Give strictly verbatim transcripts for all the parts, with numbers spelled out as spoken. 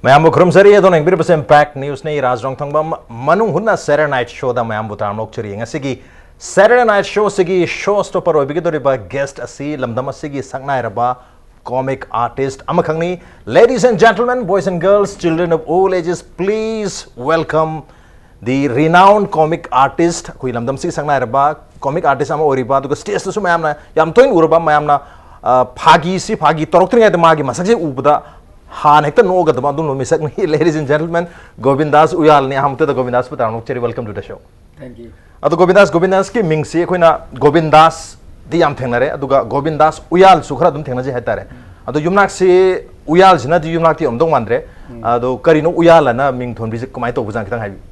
ꯃꯌꯥꯝꯕꯨ ꯈꯨꯔꯨꯝꯖꯔꯤ꯫ ꯑꯗꯣꯝꯅ ꯌꯦꯡꯕꯤꯔꯤꯕꯁꯦ ꯏꯝꯄꯦꯛ ꯅ꯭ꯌꯨꯁꯅꯤ꯫ ꯔꯥꯖ ꯔꯣꯡꯊꯪꯕꯝ ꯃꯅꯨꯡ ꯍꯨꯠꯅ Saturday Night Showꯗ ꯃꯌꯥꯝꯕꯨ ꯇꯔꯥꯝꯅ ꯑꯣꯛꯆꯔꯤ꯫ ꯉꯁꯤꯒꯤ Saturday Night Showꯁꯤꯒꯤ show stopper ꯑꯣꯏꯕꯤꯒꯗꯧꯔꯤꯕ guest ꯑꯁꯤ ꯂꯝꯗꯝ ꯑꯁꯤꯒꯤ ꯁꯛꯅꯥꯏꯔꯕ comic artist ꯑꯃꯈꯛꯅꯤ꯫ Ladies and gentlemen, boys and girls, children of all ages, please welcome the renowned comic artist, ꯑꯩꯈꯣꯏ ꯂꯝꯗꯝꯁꯤꯒꯤ ꯁꯛꯅꯥꯏꯔꯕ comic artist ꯑꯃ ꯑꯣꯏꯔꯤꯕ, ꯑꯗꯨꯒ stageꯇꯁꯨ ꯃꯌꯥꯝꯅ ꯌꯥꯝ ꯇꯣꯏꯅ ꯎꯔꯕ, ꯃꯌꯥꯝꯅ, ꯑ, ꯐꯥꯒꯤꯁꯤ ꯐꯥꯒꯤ ꯇꯧꯔꯛꯇ꯭ꯔꯤꯉꯩꯗ ꯃꯥꯒꯤ ꯃꯁꯛꯁꯦ ꯎꯕꯗ ꯍꯥꯟꯅ ꯍꯦꯛꯇ ꯅꯣꯛꯑꯒꯗꯕ ꯑꯗꯨꯝꯕ ꯃꯤꯁꯛꯅꯤ꯫ Ladies and gentlemen, ꯒꯣꯕꯤꯟꯗꯥꯁ ꯎꯌꯥꯜꯅꯤ꯫ ꯑꯍꯥꯟꯕꯗ ꯒꯣꯕꯤꯟꯗꯥꯁꯄꯨ ꯇꯔꯥꯝꯅ ꯑꯣꯛꯆꯔꯤ, welcome to the show꯫ Thank you. ꯑꯗꯣ ꯒꯣꯕꯤꯟꯗꯥꯁ, ꯒꯣꯕꯤꯟꯗꯥꯁꯀꯤ ꯃꯤꯡꯁꯤ ꯑꯩꯈꯣꯏꯅ ꯒꯣꯕꯤꯟꯗꯥꯁꯗꯤ ꯌꯥꯝ ꯊꯦꯡꯅꯔꯦ, ꯑꯗꯨꯒ ꯒꯣꯕꯤꯟꯗꯥꯁ ꯎꯌꯥꯜꯁꯨ ꯈꯔ ꯑꯗꯨꯝ ꯊꯦꯡꯅꯖꯩ ꯍꯥꯏꯇꯥꯔꯦ꯫ ꯑꯗꯣ ꯌꯨꯝꯅꯥꯛꯁꯤ ꯎꯌꯥꯜꯁꯤꯅꯗꯤ ꯌꯨꯝꯅꯥꯛꯇꯤ ꯑꯣꯏꯔꯝꯗꯧ ꯃꯥꯟꯗ꯭ꯔꯦ꯫ ꯎꯝ꯫ ꯑꯗꯣ ꯀꯔꯤꯅꯣ ꯎꯌꯥꯜ ꯑꯅ ꯃꯤꯡ ꯊꯣꯟꯕꯤꯁꯦ ꯀꯃꯥꯏꯅ ꯇꯧꯕꯖꯥꯠꯅꯣ, ꯈꯤꯇꯪ ꯍꯥꯏꯕꯤꯌꯨ꯫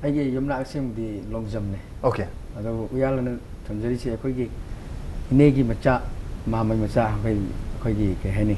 ꯑꯩꯒꯤ ꯌꯨꯝꯅꯥꯛ ꯑꯁꯦꯡꯕꯗꯤ ꯂꯣꯡꯖꯝꯅꯦ꯫ Okay꯫ ꯑꯗꯨꯕꯨ ꯎꯌꯥꯜ ꯑꯅ ꯊꯝꯖꯔꯤꯁꯦ ꯑꯩꯈꯣꯏꯒꯤ ꯏꯅꯦꯒꯤ ꯃꯆꯥ, ꯃꯥꯃꯩ ꯃꯆꯥ, ꯑꯩꯈꯣꯏ, ꯑꯩꯈꯣꯏꯒꯤ ꯀꯩ ꯍꯥꯏꯅꯤ,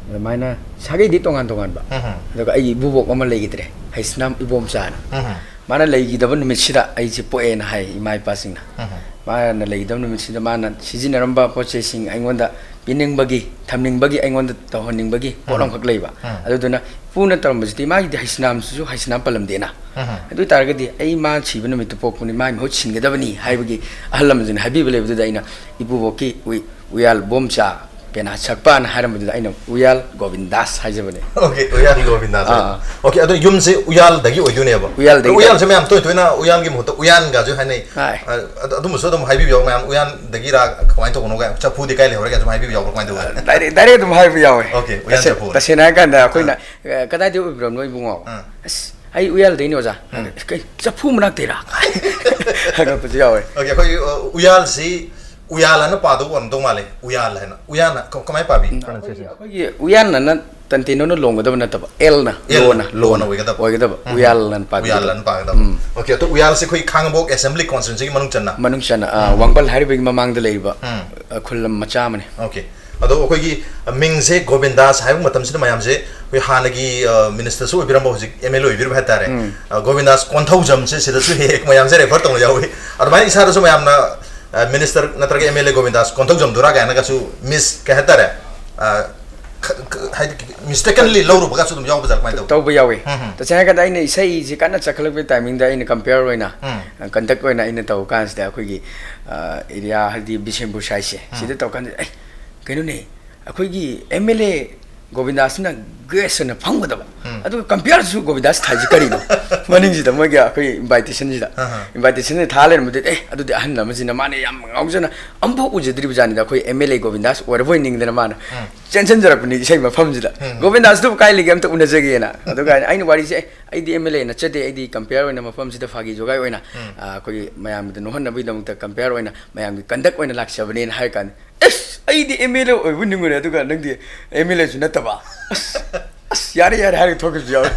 ꯑꯗꯨꯃꯥꯏꯅ ꯁꯥꯒꯩꯗꯤ ꯇꯣꯉꯥꯟ ꯇꯣꯉꯥꯟꯕ꯫ ꯎꯝ꯫ ꯑꯗꯨꯒ ꯑꯩꯒꯤ ꯏꯕꯨꯕꯣꯛ ꯑꯃ ꯂꯩꯈꯤꯗ꯭ꯔꯦ, ꯍꯩꯁꯅꯥꯝ ꯏꯕꯣꯝꯆꯥꯅ꯫ ꯎꯝ꯫ ꯃꯥꯅ ꯂꯩꯈꯤꯗꯕ ꯅꯨꯃꯤꯠꯁꯤꯗ ꯑꯩꯁꯦ ꯄꯣꯛꯑꯦꯅ ꯍꯥꯏ ꯏꯃꯥ ꯏꯄꯥꯁꯤꯡꯅ꯫ ꯎꯝ꯫ ꯃꯥꯅ ꯂꯩꯈꯤꯗꯕ ꯅꯨꯃꯤꯠꯁꯤꯗ ꯃꯥꯅ ꯁꯤꯖꯤꯟꯅꯔꯝꯕ ꯄꯣꯠ ꯆꯩꯁꯤꯡ ꯑꯩꯉꯣꯟꯗ ꯄꯤꯅꯤꯡꯕꯒꯤ, ꯊꯝꯅꯤꯡꯕꯒꯤ, ꯑꯩꯉꯣꯟꯗ ꯇꯧꯍꯟꯅꯤꯡꯕꯒꯤ ꯄꯣꯠ ꯎꯝ꯫ ꯑꯃꯈꯛ ꯂꯩꯕ꯫ ꯎꯝ꯫ ꯑꯗꯨꯗꯨꯅ ꯏꯄꯨꯅ ꯇꯧꯔꯝꯕꯁꯤꯗꯤ ꯃꯥꯒꯤꯗꯤ ꯍꯩꯁꯅꯥꯝꯁꯤꯁꯨ ꯍꯩꯁꯅꯥꯝ ꯄꯜꯂꯝꯗꯦꯅ꯫ ꯎꯝ꯫ ꯑꯗꯨ ꯑꯣꯏ ꯇꯥꯔꯒꯗꯤ ꯑꯩ ꯃꯥ ꯁꯤꯕ ꯅꯨꯃꯤꯠꯇ ꯄꯣꯛꯄꯅꯤ, ꯃꯥꯒꯤ ꯃꯍꯨꯠ ꯁꯤꯟꯒꯗꯕꯅꯤ ꯍꯥꯏꯕꯒꯤ ꯑꯍꯜ ꯂꯃꯟꯁꯤꯡꯅ ꯍꯥꯏꯕꯤꯕ ꯂꯩꯕꯗꯨꯗ ꯑꯩꯅ ꯏꯕꯨꯕꯣꯛꯀꯤ ꯎꯏ-, ꯎꯌꯥꯜ ꯕꯣꯝꯆꯥ ꯄꯦꯅꯥ ꯁꯛꯄꯅ ꯍꯥꯏꯔꯝꯕꯗꯨꯗ ꯑꯩꯅ ꯎꯌꯥꯜ ꯒꯣꯕꯤꯟꯗꯥꯁ ꯍꯥꯏꯖꯕꯅꯦ꯫ Okay, ꯎꯌꯥꯜ ꯒꯣꯕꯤꯟꯗꯥꯁ ꯑꯥ, ꯍꯥꯏꯁꯦ꯫ ꯑꯥ꯫ Okay, ꯑꯗꯣ ꯌꯨꯝꯁꯦ ꯎꯌꯥꯜꯗꯒꯤ ꯑꯣꯏꯗꯣꯏꯅꯦꯕ꯫ ꯎꯌꯥꯜꯗꯒꯤ ꯑꯗꯣ ꯎꯌꯥꯜꯁꯦ ꯇꯧ- ꯃꯌꯥꯝ ꯇꯣꯏ ꯇꯣꯏꯅ ꯎꯌꯥꯜꯒꯤ ꯃꯍꯨꯠꯇ ꯎꯌꯥꯟꯒꯁꯨ ꯍꯥꯏꯅꯩ꯫ ꯍꯥꯏ꯫ ꯑ, ꯑꯗ-, ꯑꯗꯨꯝꯕꯁꯨ ꯑꯗꯨꯝ ꯍꯥꯏꯕꯤꯕ ꯌꯥꯎ, ꯃꯌꯥꯝ ꯎꯌꯥꯟꯗꯒꯤꯔꯥ ꯀꯃꯥꯏꯅ ꯇꯧꯕꯅꯣ ꯀꯥꯏ, ꯆꯐꯨꯗꯤ ꯀꯥꯏ ꯂꯩꯍꯧꯔꯒꯦ ꯁꯨꯝ ꯍꯥꯏꯕꯤꯕ ꯌꯥꯎꯕ꯭ꯔꯥ, ꯀꯃꯥꯏꯅ ꯇꯧꯕ? Direct, direct ꯑꯗꯨꯝ ꯍꯥꯏꯕ ꯌꯥꯎꯋꯦ꯫ Okay, ꯎꯌꯥꯟ ꯇꯁꯦ-, ꯆꯐꯨ꯫ ꯇꯁꯦꯡꯅ ꯍꯥꯏꯔ ꯀꯥꯟꯗ ꯑꯩꯈꯣꯏꯅ, ꯑꯥ꯫ "ꯑ, ꯀꯗꯥꯏꯗꯒꯤ ꯑꯣꯏꯕꯤꯔꯕꯅꯣ ꯏꯕꯨꯡꯉꯣ?" ꯑꯥ꯫ "ꯑꯁ, ꯑꯩ ꯎꯌꯥꯜꯗꯩꯅꯦ ꯑꯣꯖꯥ꯫" ꯎꯝ꯫ "ꯀꯩ, ꯆꯐꯨ ꯃꯅꯥꯛꯇꯩꯔꯥ?" ꯍꯪꯉꯛꯄꯁꯨ ꯌꯥꯎꯋꯦ꯫ Okay, ꯑꯩꯈꯣꯏꯒꯤ, ꯑ, ꯎꯌꯥꯜꯁꯤ ꯎꯌꯥꯜ ꯍꯥꯏꯅ ꯄꯥꯗꯧ ꯑꯣꯏꯔꯝꯗꯧ ꯃꯥꯜꯂꯦ꯫ ꯎꯌꯥꯜ ꯍꯥꯏꯅ꯫ ꯎꯌꯥꯟ ꯍꯥꯏꯅ ꯀ-, ꯀꯃꯥꯏꯅ ꯄꯥꯕꯤ? ꯎꯝ, ꯑꯩꯈꯣꯏꯒꯤ, pronunciation꯫ ꯑꯩꯈꯣꯏꯒꯤ ꯎꯌꯥꯟ ꯍꯥꯏꯅ ꯇꯟꯇꯦꯟ ꯍꯣꯏꯅ ꯂꯣꯡꯒꯗꯕ ꯅꯠꯇꯕ, ꯑꯦꯜꯅ, ꯑꯦꯜꯅ, ꯂꯣꯅ, ꯂꯣꯅ ꯂꯣꯅ ꯑꯣꯏꯒꯗꯕ꯫ ꯑꯣꯏꯒꯗꯕ꯫ ꯎꯝ꯫ ꯎꯌꯥꯜ ꯍꯥꯏꯅ ꯄꯥꯒꯗꯕ꯫ ꯎꯌꯥꯜ ꯍꯥꯏꯅ ꯄꯥꯒꯗꯕ꯫ ꯎꯝ꯫ Okay, ꯑꯗꯣ ꯎꯌꯥꯜꯁꯦ ꯑꯩꯈꯣꯏ ꯈꯥꯡꯉꯕꯣꯛ assembly constituencyꯒꯤ ꯃꯅꯨꯡ ꯆꯟꯅ? ꯃꯅꯨꯡ ꯆꯟꯅ, ꯑꯥ, ꯎꯝ꯫ ꯋꯥꯡꯕꯜ ꯍꯥꯏꯔꯤꯕꯒꯤ ꯃꯃꯥꯡꯗ ꯂꯩꯔꯤꯕ, ꯎꯝ꯫ ꯑ, ꯈꯨꯜꯂꯝ ꯃꯆꯥ ꯑꯃꯅꯤ꯫ Okay꯫ ꯑꯗꯣ ꯑꯩꯈꯣꯏꯒꯤ, ꯑ, ꯃꯤꯡꯁꯦ ꯒꯣꯕꯤꯟꯗꯥꯁ ꯍꯥꯏꯕ ꯃꯇꯝꯁꯤꯗ ꯃꯌꯥꯝꯁꯦ ꯑꯩꯈꯣꯏ ꯍꯥꯟꯅꯒꯤ, ꯑ, ministerꯁꯨ ꯑꯣꯏꯕꯤꯔꯝꯕ, ꯍꯧꯖꯤꯛ MLA ꯑꯣꯏꯕꯤꯔꯤꯕ ꯍꯥꯏꯇꯥꯔꯦ꯫ ꯎꯝ꯫ ꯑ, ꯒꯣꯕꯤꯟꯗꯥꯁ ꯀꯣꯟꯊꯧꯖꯝꯁꯦ ꯁꯤꯗꯁꯨ ꯍꯦꯛ ꯍꯦꯛ ꯃꯌꯥꯝꯁꯦ refer ꯇꯧꯅ ꯌꯥꯎꯏ꯫ ꯑꯗꯨꯃꯥꯏꯅ ꯏꯁꯥꯗꯁꯨ ꯃꯌꯥꯝꯅ, ꯑ, minister ꯅꯠꯇ꯭ꯔꯒ MLA ꯒꯣꯕꯤꯟꯗꯥꯁ ꯀꯣꯟꯊꯧꯖꯝꯗꯨꯔꯥ ꯀꯥꯏꯅꯒꯁꯨ miss ꯀꯩ ꯍꯥꯏꯇꯥꯔꯦ, ꯑ, ꯍꯥꯏꯗꯤ ꯃꯤꯁꯇꯦꯀꯟꯂꯤ ꯂꯧꯔꯨꯕꯒꯁꯨ ꯑꯗꯨꯝ ꯌꯥꯎꯕꯖꯥꯠ? ꯀꯃꯥꯏꯅ ꯇꯧꯕ? ꯇꯧꯕ ꯌꯥꯎꯋꯤ꯫ ꯎꯝ, ꯎꯝ꯫ ꯇꯁꯦꯡꯅ ꯍꯥꯏꯔꯀꯥꯟꯗ ꯑꯩꯅ ꯏꯁꯩꯁꯤ ꯀꯟꯅ ꯆꯠꯈꯠꯂꯛꯄꯒꯤ ꯇꯥꯏꯃꯤꯡꯗ ꯑꯩꯅ ꯀꯝꯄꯤꯌꯔ ꯑꯣꯏꯅ ꯎꯝ꯫ ꯀꯟꯗꯛ ꯑꯣꯏꯅ ꯑꯩꯅ ꯇꯧꯕ ꯀꯥꯟꯁꯤꯗ ꯑꯩꯈꯣꯏꯒꯤ ꯑꯦꯔꯤꯌꯥ ꯍꯥꯏꯗꯤ ꯕꯤꯁꯦꯝꯄꯨꯔ ꯁꯥꯏꯠꯁꯦ ꯎꯝ꯫ ꯁꯤꯗ ꯇꯧꯔꯀꯥꯟꯗ ꯑꯦ ꯀꯩꯅꯣꯅꯦ, ꯑꯩꯈꯣꯏꯒꯤ ꯑꯦꯝ ꯑꯦꯜ ꯑꯦ ꯒꯣꯕꯤꯟꯗꯥꯁꯅ ꯒꯦꯁ ꯑꯣꯏꯅ ꯐꯝꯒꯗꯕ, ꯎꯝ꯫ ꯑꯗꯨꯒ ꯀꯝꯄꯤꯌꯔꯁꯨ ꯒꯣꯕꯤꯟꯗꯥꯁ ꯊꯥꯏꯁꯤ ꯀꯔꯤꯅꯣ? ꯃꯅꯤꯡꯁꯤꯗ ꯃꯣꯏꯒꯤ ꯑꯩꯈꯣꯏ ꯏꯟꯚꯥꯏꯇꯦꯁꯟꯁꯤꯗ ꯑꯍ꯫ ꯏꯟꯚꯥꯏꯇꯦꯁꯟꯁꯤ ꯊꯥ ꯂꯩꯔꯝꯕꯗꯨꯗ ꯑꯦ ꯑꯗꯨꯗꯤ ꯑꯍꯟ ꯑꯃꯁꯤꯅ ꯃꯥꯅ ꯌꯥꯝ ꯉꯥꯎꯖꯅ ꯑꯝꯐꯥꯎ ꯎꯖꯗ꯭ꯔꯤꯕ ꯖꯥꯠꯅꯤꯗ, ꯑꯩꯈꯣꯏ ꯑꯦꯝ ꯑꯦꯜ ꯑꯦ ꯒꯣꯕꯤꯟꯗꯥꯁ ꯑꯣꯏꯔꯕꯣꯏ ꯅꯤꯡꯗꯅ ꯃꯥꯅ ꯎꯝ꯫ ꯆꯦꯟꯁꯤꯟꯖꯔꯛꯄꯅꯤ ꯏꯁꯩ ꯃꯐꯝꯁꯤꯗ꯫ ꯎꯝ꯫ ꯒꯣꯕꯤꯟꯗꯥꯁꯇꯨꯕꯨ ꯀꯥꯏ ꯂꯩꯒꯦ ꯑꯝꯇ ꯎꯅꯖꯒꯦꯅ꯫ ꯑꯗꯨꯒ ꯑꯩꯅ ꯋꯥꯔꯤꯁꯦ ꯑꯦ ꯑꯩꯗꯤ ꯑꯦꯝ ꯑꯦꯜ ꯑꯦ ꯅꯠꯆꯗꯦ, ꯑꯩꯗꯤ ꯀꯝꯄꯤꯌꯔ ꯑꯣꯏꯅ ꯃꯐꯝꯁꯤꯗ ꯐꯥꯒꯤ ꯖꯣꯒꯥꯏ ꯑꯣꯏꯅ ꯎꯝ꯫ ꯑ, ꯑꯩꯈꯣꯏꯒꯤ ꯃꯌꯥꯝꯒꯤꯗ ꯅꯣꯛꯍꯟꯅꯕꯒꯤꯗꯃꯛꯇ ꯀꯝꯄꯤꯌꯔ ꯑꯣꯏꯅ ꯃꯌꯥꯝꯒꯤ ꯀꯟꯗꯛ ꯑꯣꯏꯅ ꯂꯥꯛꯆꯕꯅꯦꯅ ꯍꯥꯏꯔ ꯀꯥꯟꯗ ꯑꯁ ꯑꯩꯗꯤ ꯑꯦꯝ ꯑꯦꯜ ꯑꯦ ꯑꯣꯏꯕ ꯅꯤꯡꯉꯨꯔꯦ, ꯑꯗꯨꯒ ꯅꯪꯗꯤ ꯑꯦꯝ ꯑꯦꯜ ꯑꯦꯁꯨ ꯅꯠꯇꯕ꯫ ꯑꯁ ꯑꯁ ꯌꯥꯔꯦ ꯌꯥꯔꯦ ꯍꯥꯏꯔꯒ ꯊꯣꯛꯈꯤꯕꯁꯨ ꯌꯥꯎꯋꯦ꯫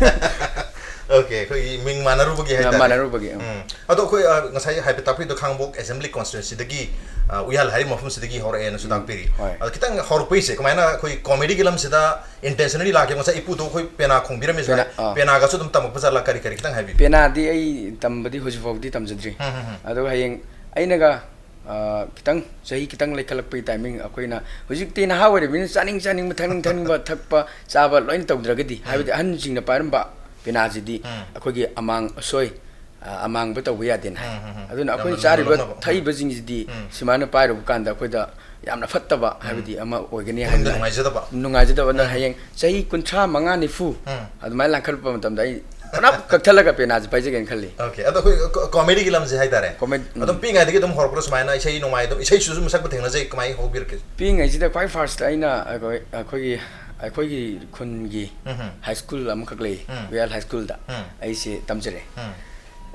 ꯑꯣꯀꯦ, ꯑꯩꯈꯣꯏꯒꯤ ꯃꯤꯡ ꯃꯥꯟꯅꯔꯨꯕꯒꯤ ꯍꯥꯏꯇꯥꯔꯦ꯫ ꯃꯥꯟꯅꯔꯨꯕꯒꯤ, ꯎꯝ꯫ ꯎꯝ꯫ ꯑꯗꯣ ꯑꯩꯈꯣꯏ ꯑ, ꯉꯁꯥꯏ ꯍꯥꯏꯐꯦꯠ ꯇꯥꯛꯄꯤꯗꯣ ꯈꯥꯡꯕꯣꯛ ꯑꯦꯁꯦꯝꯕ꯭ꯂꯤ ꯀꯣꯟꯁꯇꯤꯇ꯭ꯋꯦꯟꯁꯤꯗꯒꯤ ꯑ, ꯎꯌꯥꯜ ꯍꯥꯏꯔꯤꯕ ꯃꯐꯝꯁꯤꯗꯒꯤ ꯍꯧꯔꯛꯑꯦꯅꯁꯨ ꯇꯥꯛꯄꯤꯔꯤ꯫ ꯍꯣꯏ꯫ ꯑꯗꯣ ꯈꯤꯇꯪ ꯍꯧꯔꯛꯄꯩꯁꯦ ꯀꯃꯥꯏꯅ ꯑꯩꯈꯣꯏ ꯀꯣꯃꯦꯗꯤꯒꯤ ꯂꯝꯁꯤꯗ ꯏꯟꯇꯦꯟꯁꯅꯦꯜꯂꯤ ꯂꯥꯛꯀꯦ? ꯉꯁꯥꯏ ꯏꯄꯨꯗꯣ ꯑꯩꯈꯣꯏ ꯄꯦꯅꯥ ꯈꯣꯡꯕꯤꯔꯝꯃꯦꯁꯨ ꯍꯥꯏ꯫ ꯄꯦꯅꯥ, ꯑꯥ꯫ ꯄꯦꯅꯥꯒꯁꯨ ꯑꯗꯨꯝ ꯇꯝꯃꯛꯄ ꯖꯥꯠꯂꯥ? ꯀꯔꯤ ꯀꯔꯤ ꯈꯤꯇꯪ ꯍꯥꯏꯕꯤꯌꯨ꯫ ꯄꯦꯅꯥꯗꯤ ꯑꯩ ꯇꯝꯕꯗꯤ ꯍꯧꯖꯤꯛ ꯐꯥꯎꯕꯗꯤ ꯇꯝꯖꯗ꯭ꯔꯤ꯫ ꯎꯝ, ꯎꯝ, ꯎꯝ꯫ ꯑꯗꯨꯒ ꯍꯌꯦꯡ ꯑꯩꯅꯒ ꯑ, ꯈꯤꯇꯪ ꯆꯍꯤ ꯈꯤꯇꯪ ꯂꯩꯈꯠꯂꯛꯄꯒꯤ ꯇꯥꯏꯃꯤꯡ, ꯑꯩꯈꯣꯏꯅ ꯍꯧꯖꯤꯛꯇꯤ ꯅꯍꯥ ꯑꯣꯏꯔꯤꯕꯅꯤꯅ ꯆꯥꯅꯤꯡ ꯆꯥꯅꯤꯡꯕ, ꯊꯛꯅꯤꯡ ꯊꯛꯅꯤꯡꯕ ꯊꯛꯄ ꯆꯥꯕ ꯂꯣꯏꯅ ꯇꯧꯗ꯭ꯔꯒꯗꯤ, ꯎꯝ꯫ ꯍꯥꯏꯕꯗꯤ ꯑꯍꯟꯁꯤꯡꯅ ꯄꯥꯏꯔꯝꯕ ꯄꯦꯅꯥꯁꯤꯗꯤ ꯎꯝ꯫ ꯑꯩꯈꯣꯏꯒꯤ ꯑꯃꯥꯡ ꯑꯁꯣꯏ, ꯑ, ꯑꯃꯥꯡꯕ ꯇꯧꯕ ꯌꯥꯗꯦꯅ ꯍꯥꯏ꯫ ꯎꯝ, ꯎꯝ, ꯎꯝ꯫ ꯑꯗꯨꯅ ꯑꯩꯈꯣꯏꯅ ꯌꯥꯝꯅ ꯆꯥꯔꯤꯕ ꯂꯨꯝꯅ ꯂꯧꯅꯕ꯫ ꯊꯛꯏꯕꯁꯤꯡꯁꯤꯗꯤ ꯎꯝ꯫ ꯁꯨꯃꯥꯏꯅ ꯄꯥꯏꯔꯨꯕ ꯀꯥꯟꯗ ꯑꯩꯈꯣꯏꯗ ꯌꯥꯝꯅ ꯐꯠꯇꯕ, ꯍꯥꯏꯕꯗꯤ ꯑꯃ ꯑꯣꯏꯒꯅꯤ ꯄꯨꯛꯅꯤꯡꯗ ꯍꯥꯏꯕ ꯅꯨꯡꯉꯥꯏꯖꯗꯕ꯫ ꯅꯨꯡꯉꯥꯏꯖꯗꯕꯅ ꯎꯝ꯫ ꯍꯌꯦꯡ ꯆꯍꯤ ꯀꯨꯟꯊ꯭ꯔꯥ ꯃꯉꯥ, ꯅꯤꯐꯨ ꯎꯝ꯫ ꯑꯗꯨꯃꯥꯏꯅ ꯂꯥꯡꯈꯠꯂꯛꯄ ꯃꯇꯝꯗ ꯑꯩ ꯄꯨꯔꯥ ꯀꯛꯊꯠꯂꯒ ꯄꯦꯅꯥꯁꯦ ꯄꯥꯏꯖꯒꯦꯅ ꯈꯜꯂꯤ꯫ ꯑꯣꯀꯦ, ꯑꯗꯣ ꯑꯩꯈꯣꯏ ꯀꯣ-, ꯀꯣꯃꯦꯗꯤꯒꯤ ꯂꯝꯁꯦ ꯍꯥꯏꯇꯥꯔꯦ꯫ ꯀꯣꯃꯦ-, ꯎꯝ꯫ ꯑꯗꯨꯝ ꯄꯤꯛꯏꯉꯩꯗꯒꯤ ꯑꯗꯨꯝ ꯍꯧꯔꯛꯄ꯭ꯔꯣ ꯁꯨꯃꯥꯏꯅ ꯏꯁꯩ ꯅꯣꯡꯃꯥꯏ ꯑꯗꯨꯝ, ꯏꯁꯩꯁꯨ ꯑꯗꯨꯝ ꯁꯛꯄ ꯊꯦꯡꯅꯖꯩ, ꯀꯃꯥꯏꯅ ꯍꯧꯕꯤꯔꯛꯀꯦ? ꯄꯤꯛꯏꯉꯩꯁꯤꯗ ꯈ꯭ꯋꯥꯏ ꯐꯥꯔꯁꯇ ꯑꯩꯅ ꯑꯩꯈꯣꯏ, ꯑꯩꯈꯣꯏꯒꯤ, ꯑꯩꯈꯣꯏꯒꯤ ꯈꯨꯟꯒꯤ ꯎꯝ꯫ ꯍꯥꯏ ꯁ꯭ꯀꯨꯜ ꯑꯃꯈꯛ ꯂꯩ, ꯎꯝ꯫ ꯎꯌꯥꯜ ꯍꯥꯏ ꯁ꯭ꯀꯨꯜꯗ ꯎꯝ꯫ ꯑꯩꯁꯦ ꯇꯝꯖꯔꯦ꯫ ꯎꯝ꯫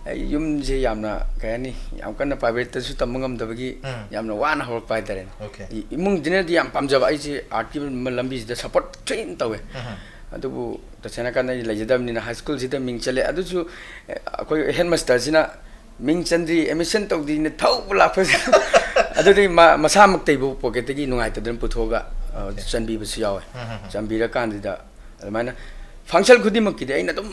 ꯑꯩ ꯌꯨꯝꯁꯦ ꯌꯥꯝꯅ ꯀꯩ ꯍꯥꯏꯅꯤ, ꯌꯥꯝ ꯀꯟꯅ ꯄ꯭ꯔꯥꯏꯚꯦꯠꯇꯁꯨ ꯇꯝꯕ ꯉꯝꯗꯕꯒꯤ ꯎꯝ꯫ ꯌꯥꯝꯅ ꯋꯥꯅ ꯍꯧꯔꯛꯄ ꯍꯥꯏꯇꯥꯔꯦꯅꯦ꯫ ꯑꯣꯀꯦ꯫ ꯏ-, ꯏꯃꯨꯡꯁꯤꯅꯗꯤ ꯌꯥꯝ ꯄꯥꯝꯖꯕ, ꯑꯩꯁꯦ ꯑꯥꯔꯠꯀꯤ ꯂꯝꯕꯤꯁꯤꯗ ꯁꯞꯄꯣꯔꯠ ꯊꯤꯅ ꯇꯧꯋꯦ꯫ ꯎꯝ꯫ ꯑꯗꯨꯕꯨ ꯇꯁꯦꯡꯅ ꯀꯥꯟꯗ ꯑꯩ ꯂꯩꯖꯗꯕꯅꯤꯅ ꯍꯥꯏ ꯁ꯭ꯀꯨꯜꯁꯤꯗ ꯃꯤꯡ ꯆꯜꯂꯦ꯫ ꯑꯗꯨꯁꯨ, ꯑꯦ, ꯑꯩꯈꯣꯏ ꯍꯦꯠ ꯃꯥꯁꯇꯔꯁꯤꯅ ꯃꯤꯡ ꯆꯟꯗ꯭ꯔꯤ, ꯑꯦꯗꯃꯤꯁꯟ ꯇꯧꯗ꯭ꯔꯤꯅ ꯊꯧꯕ ꯂꯥꯛꯄꯁꯦ꯫ ꯑꯗꯨꯗꯤ ꯃꯥ ꯃꯁꯥꯃꯛꯇꯩꯕꯨ ꯄꯣꯀꯦꯠꯇꯒꯤ ꯅꯨꯡꯉꯥꯏꯇꯗꯅ ꯄꯨꯊꯣꯛꯑꯒ, ꯑ, ꯑꯣꯀꯦ꯫ ꯆꯟꯕꯤꯕꯁꯨ ꯌꯥꯎꯋꯦ꯫ ꯎꯝ, ꯎꯝ, ꯎꯝ꯫ ꯆꯟꯕꯤꯔꯀꯥꯟꯁꯤꯗ ꯑꯗꯨꯃꯥꯏꯅ ꯐꯪꯁꯟ ꯈꯨꯗꯤꯡꯃꯛꯀꯤꯗꯤ ꯑꯩꯅ ꯑꯗꯨꯝ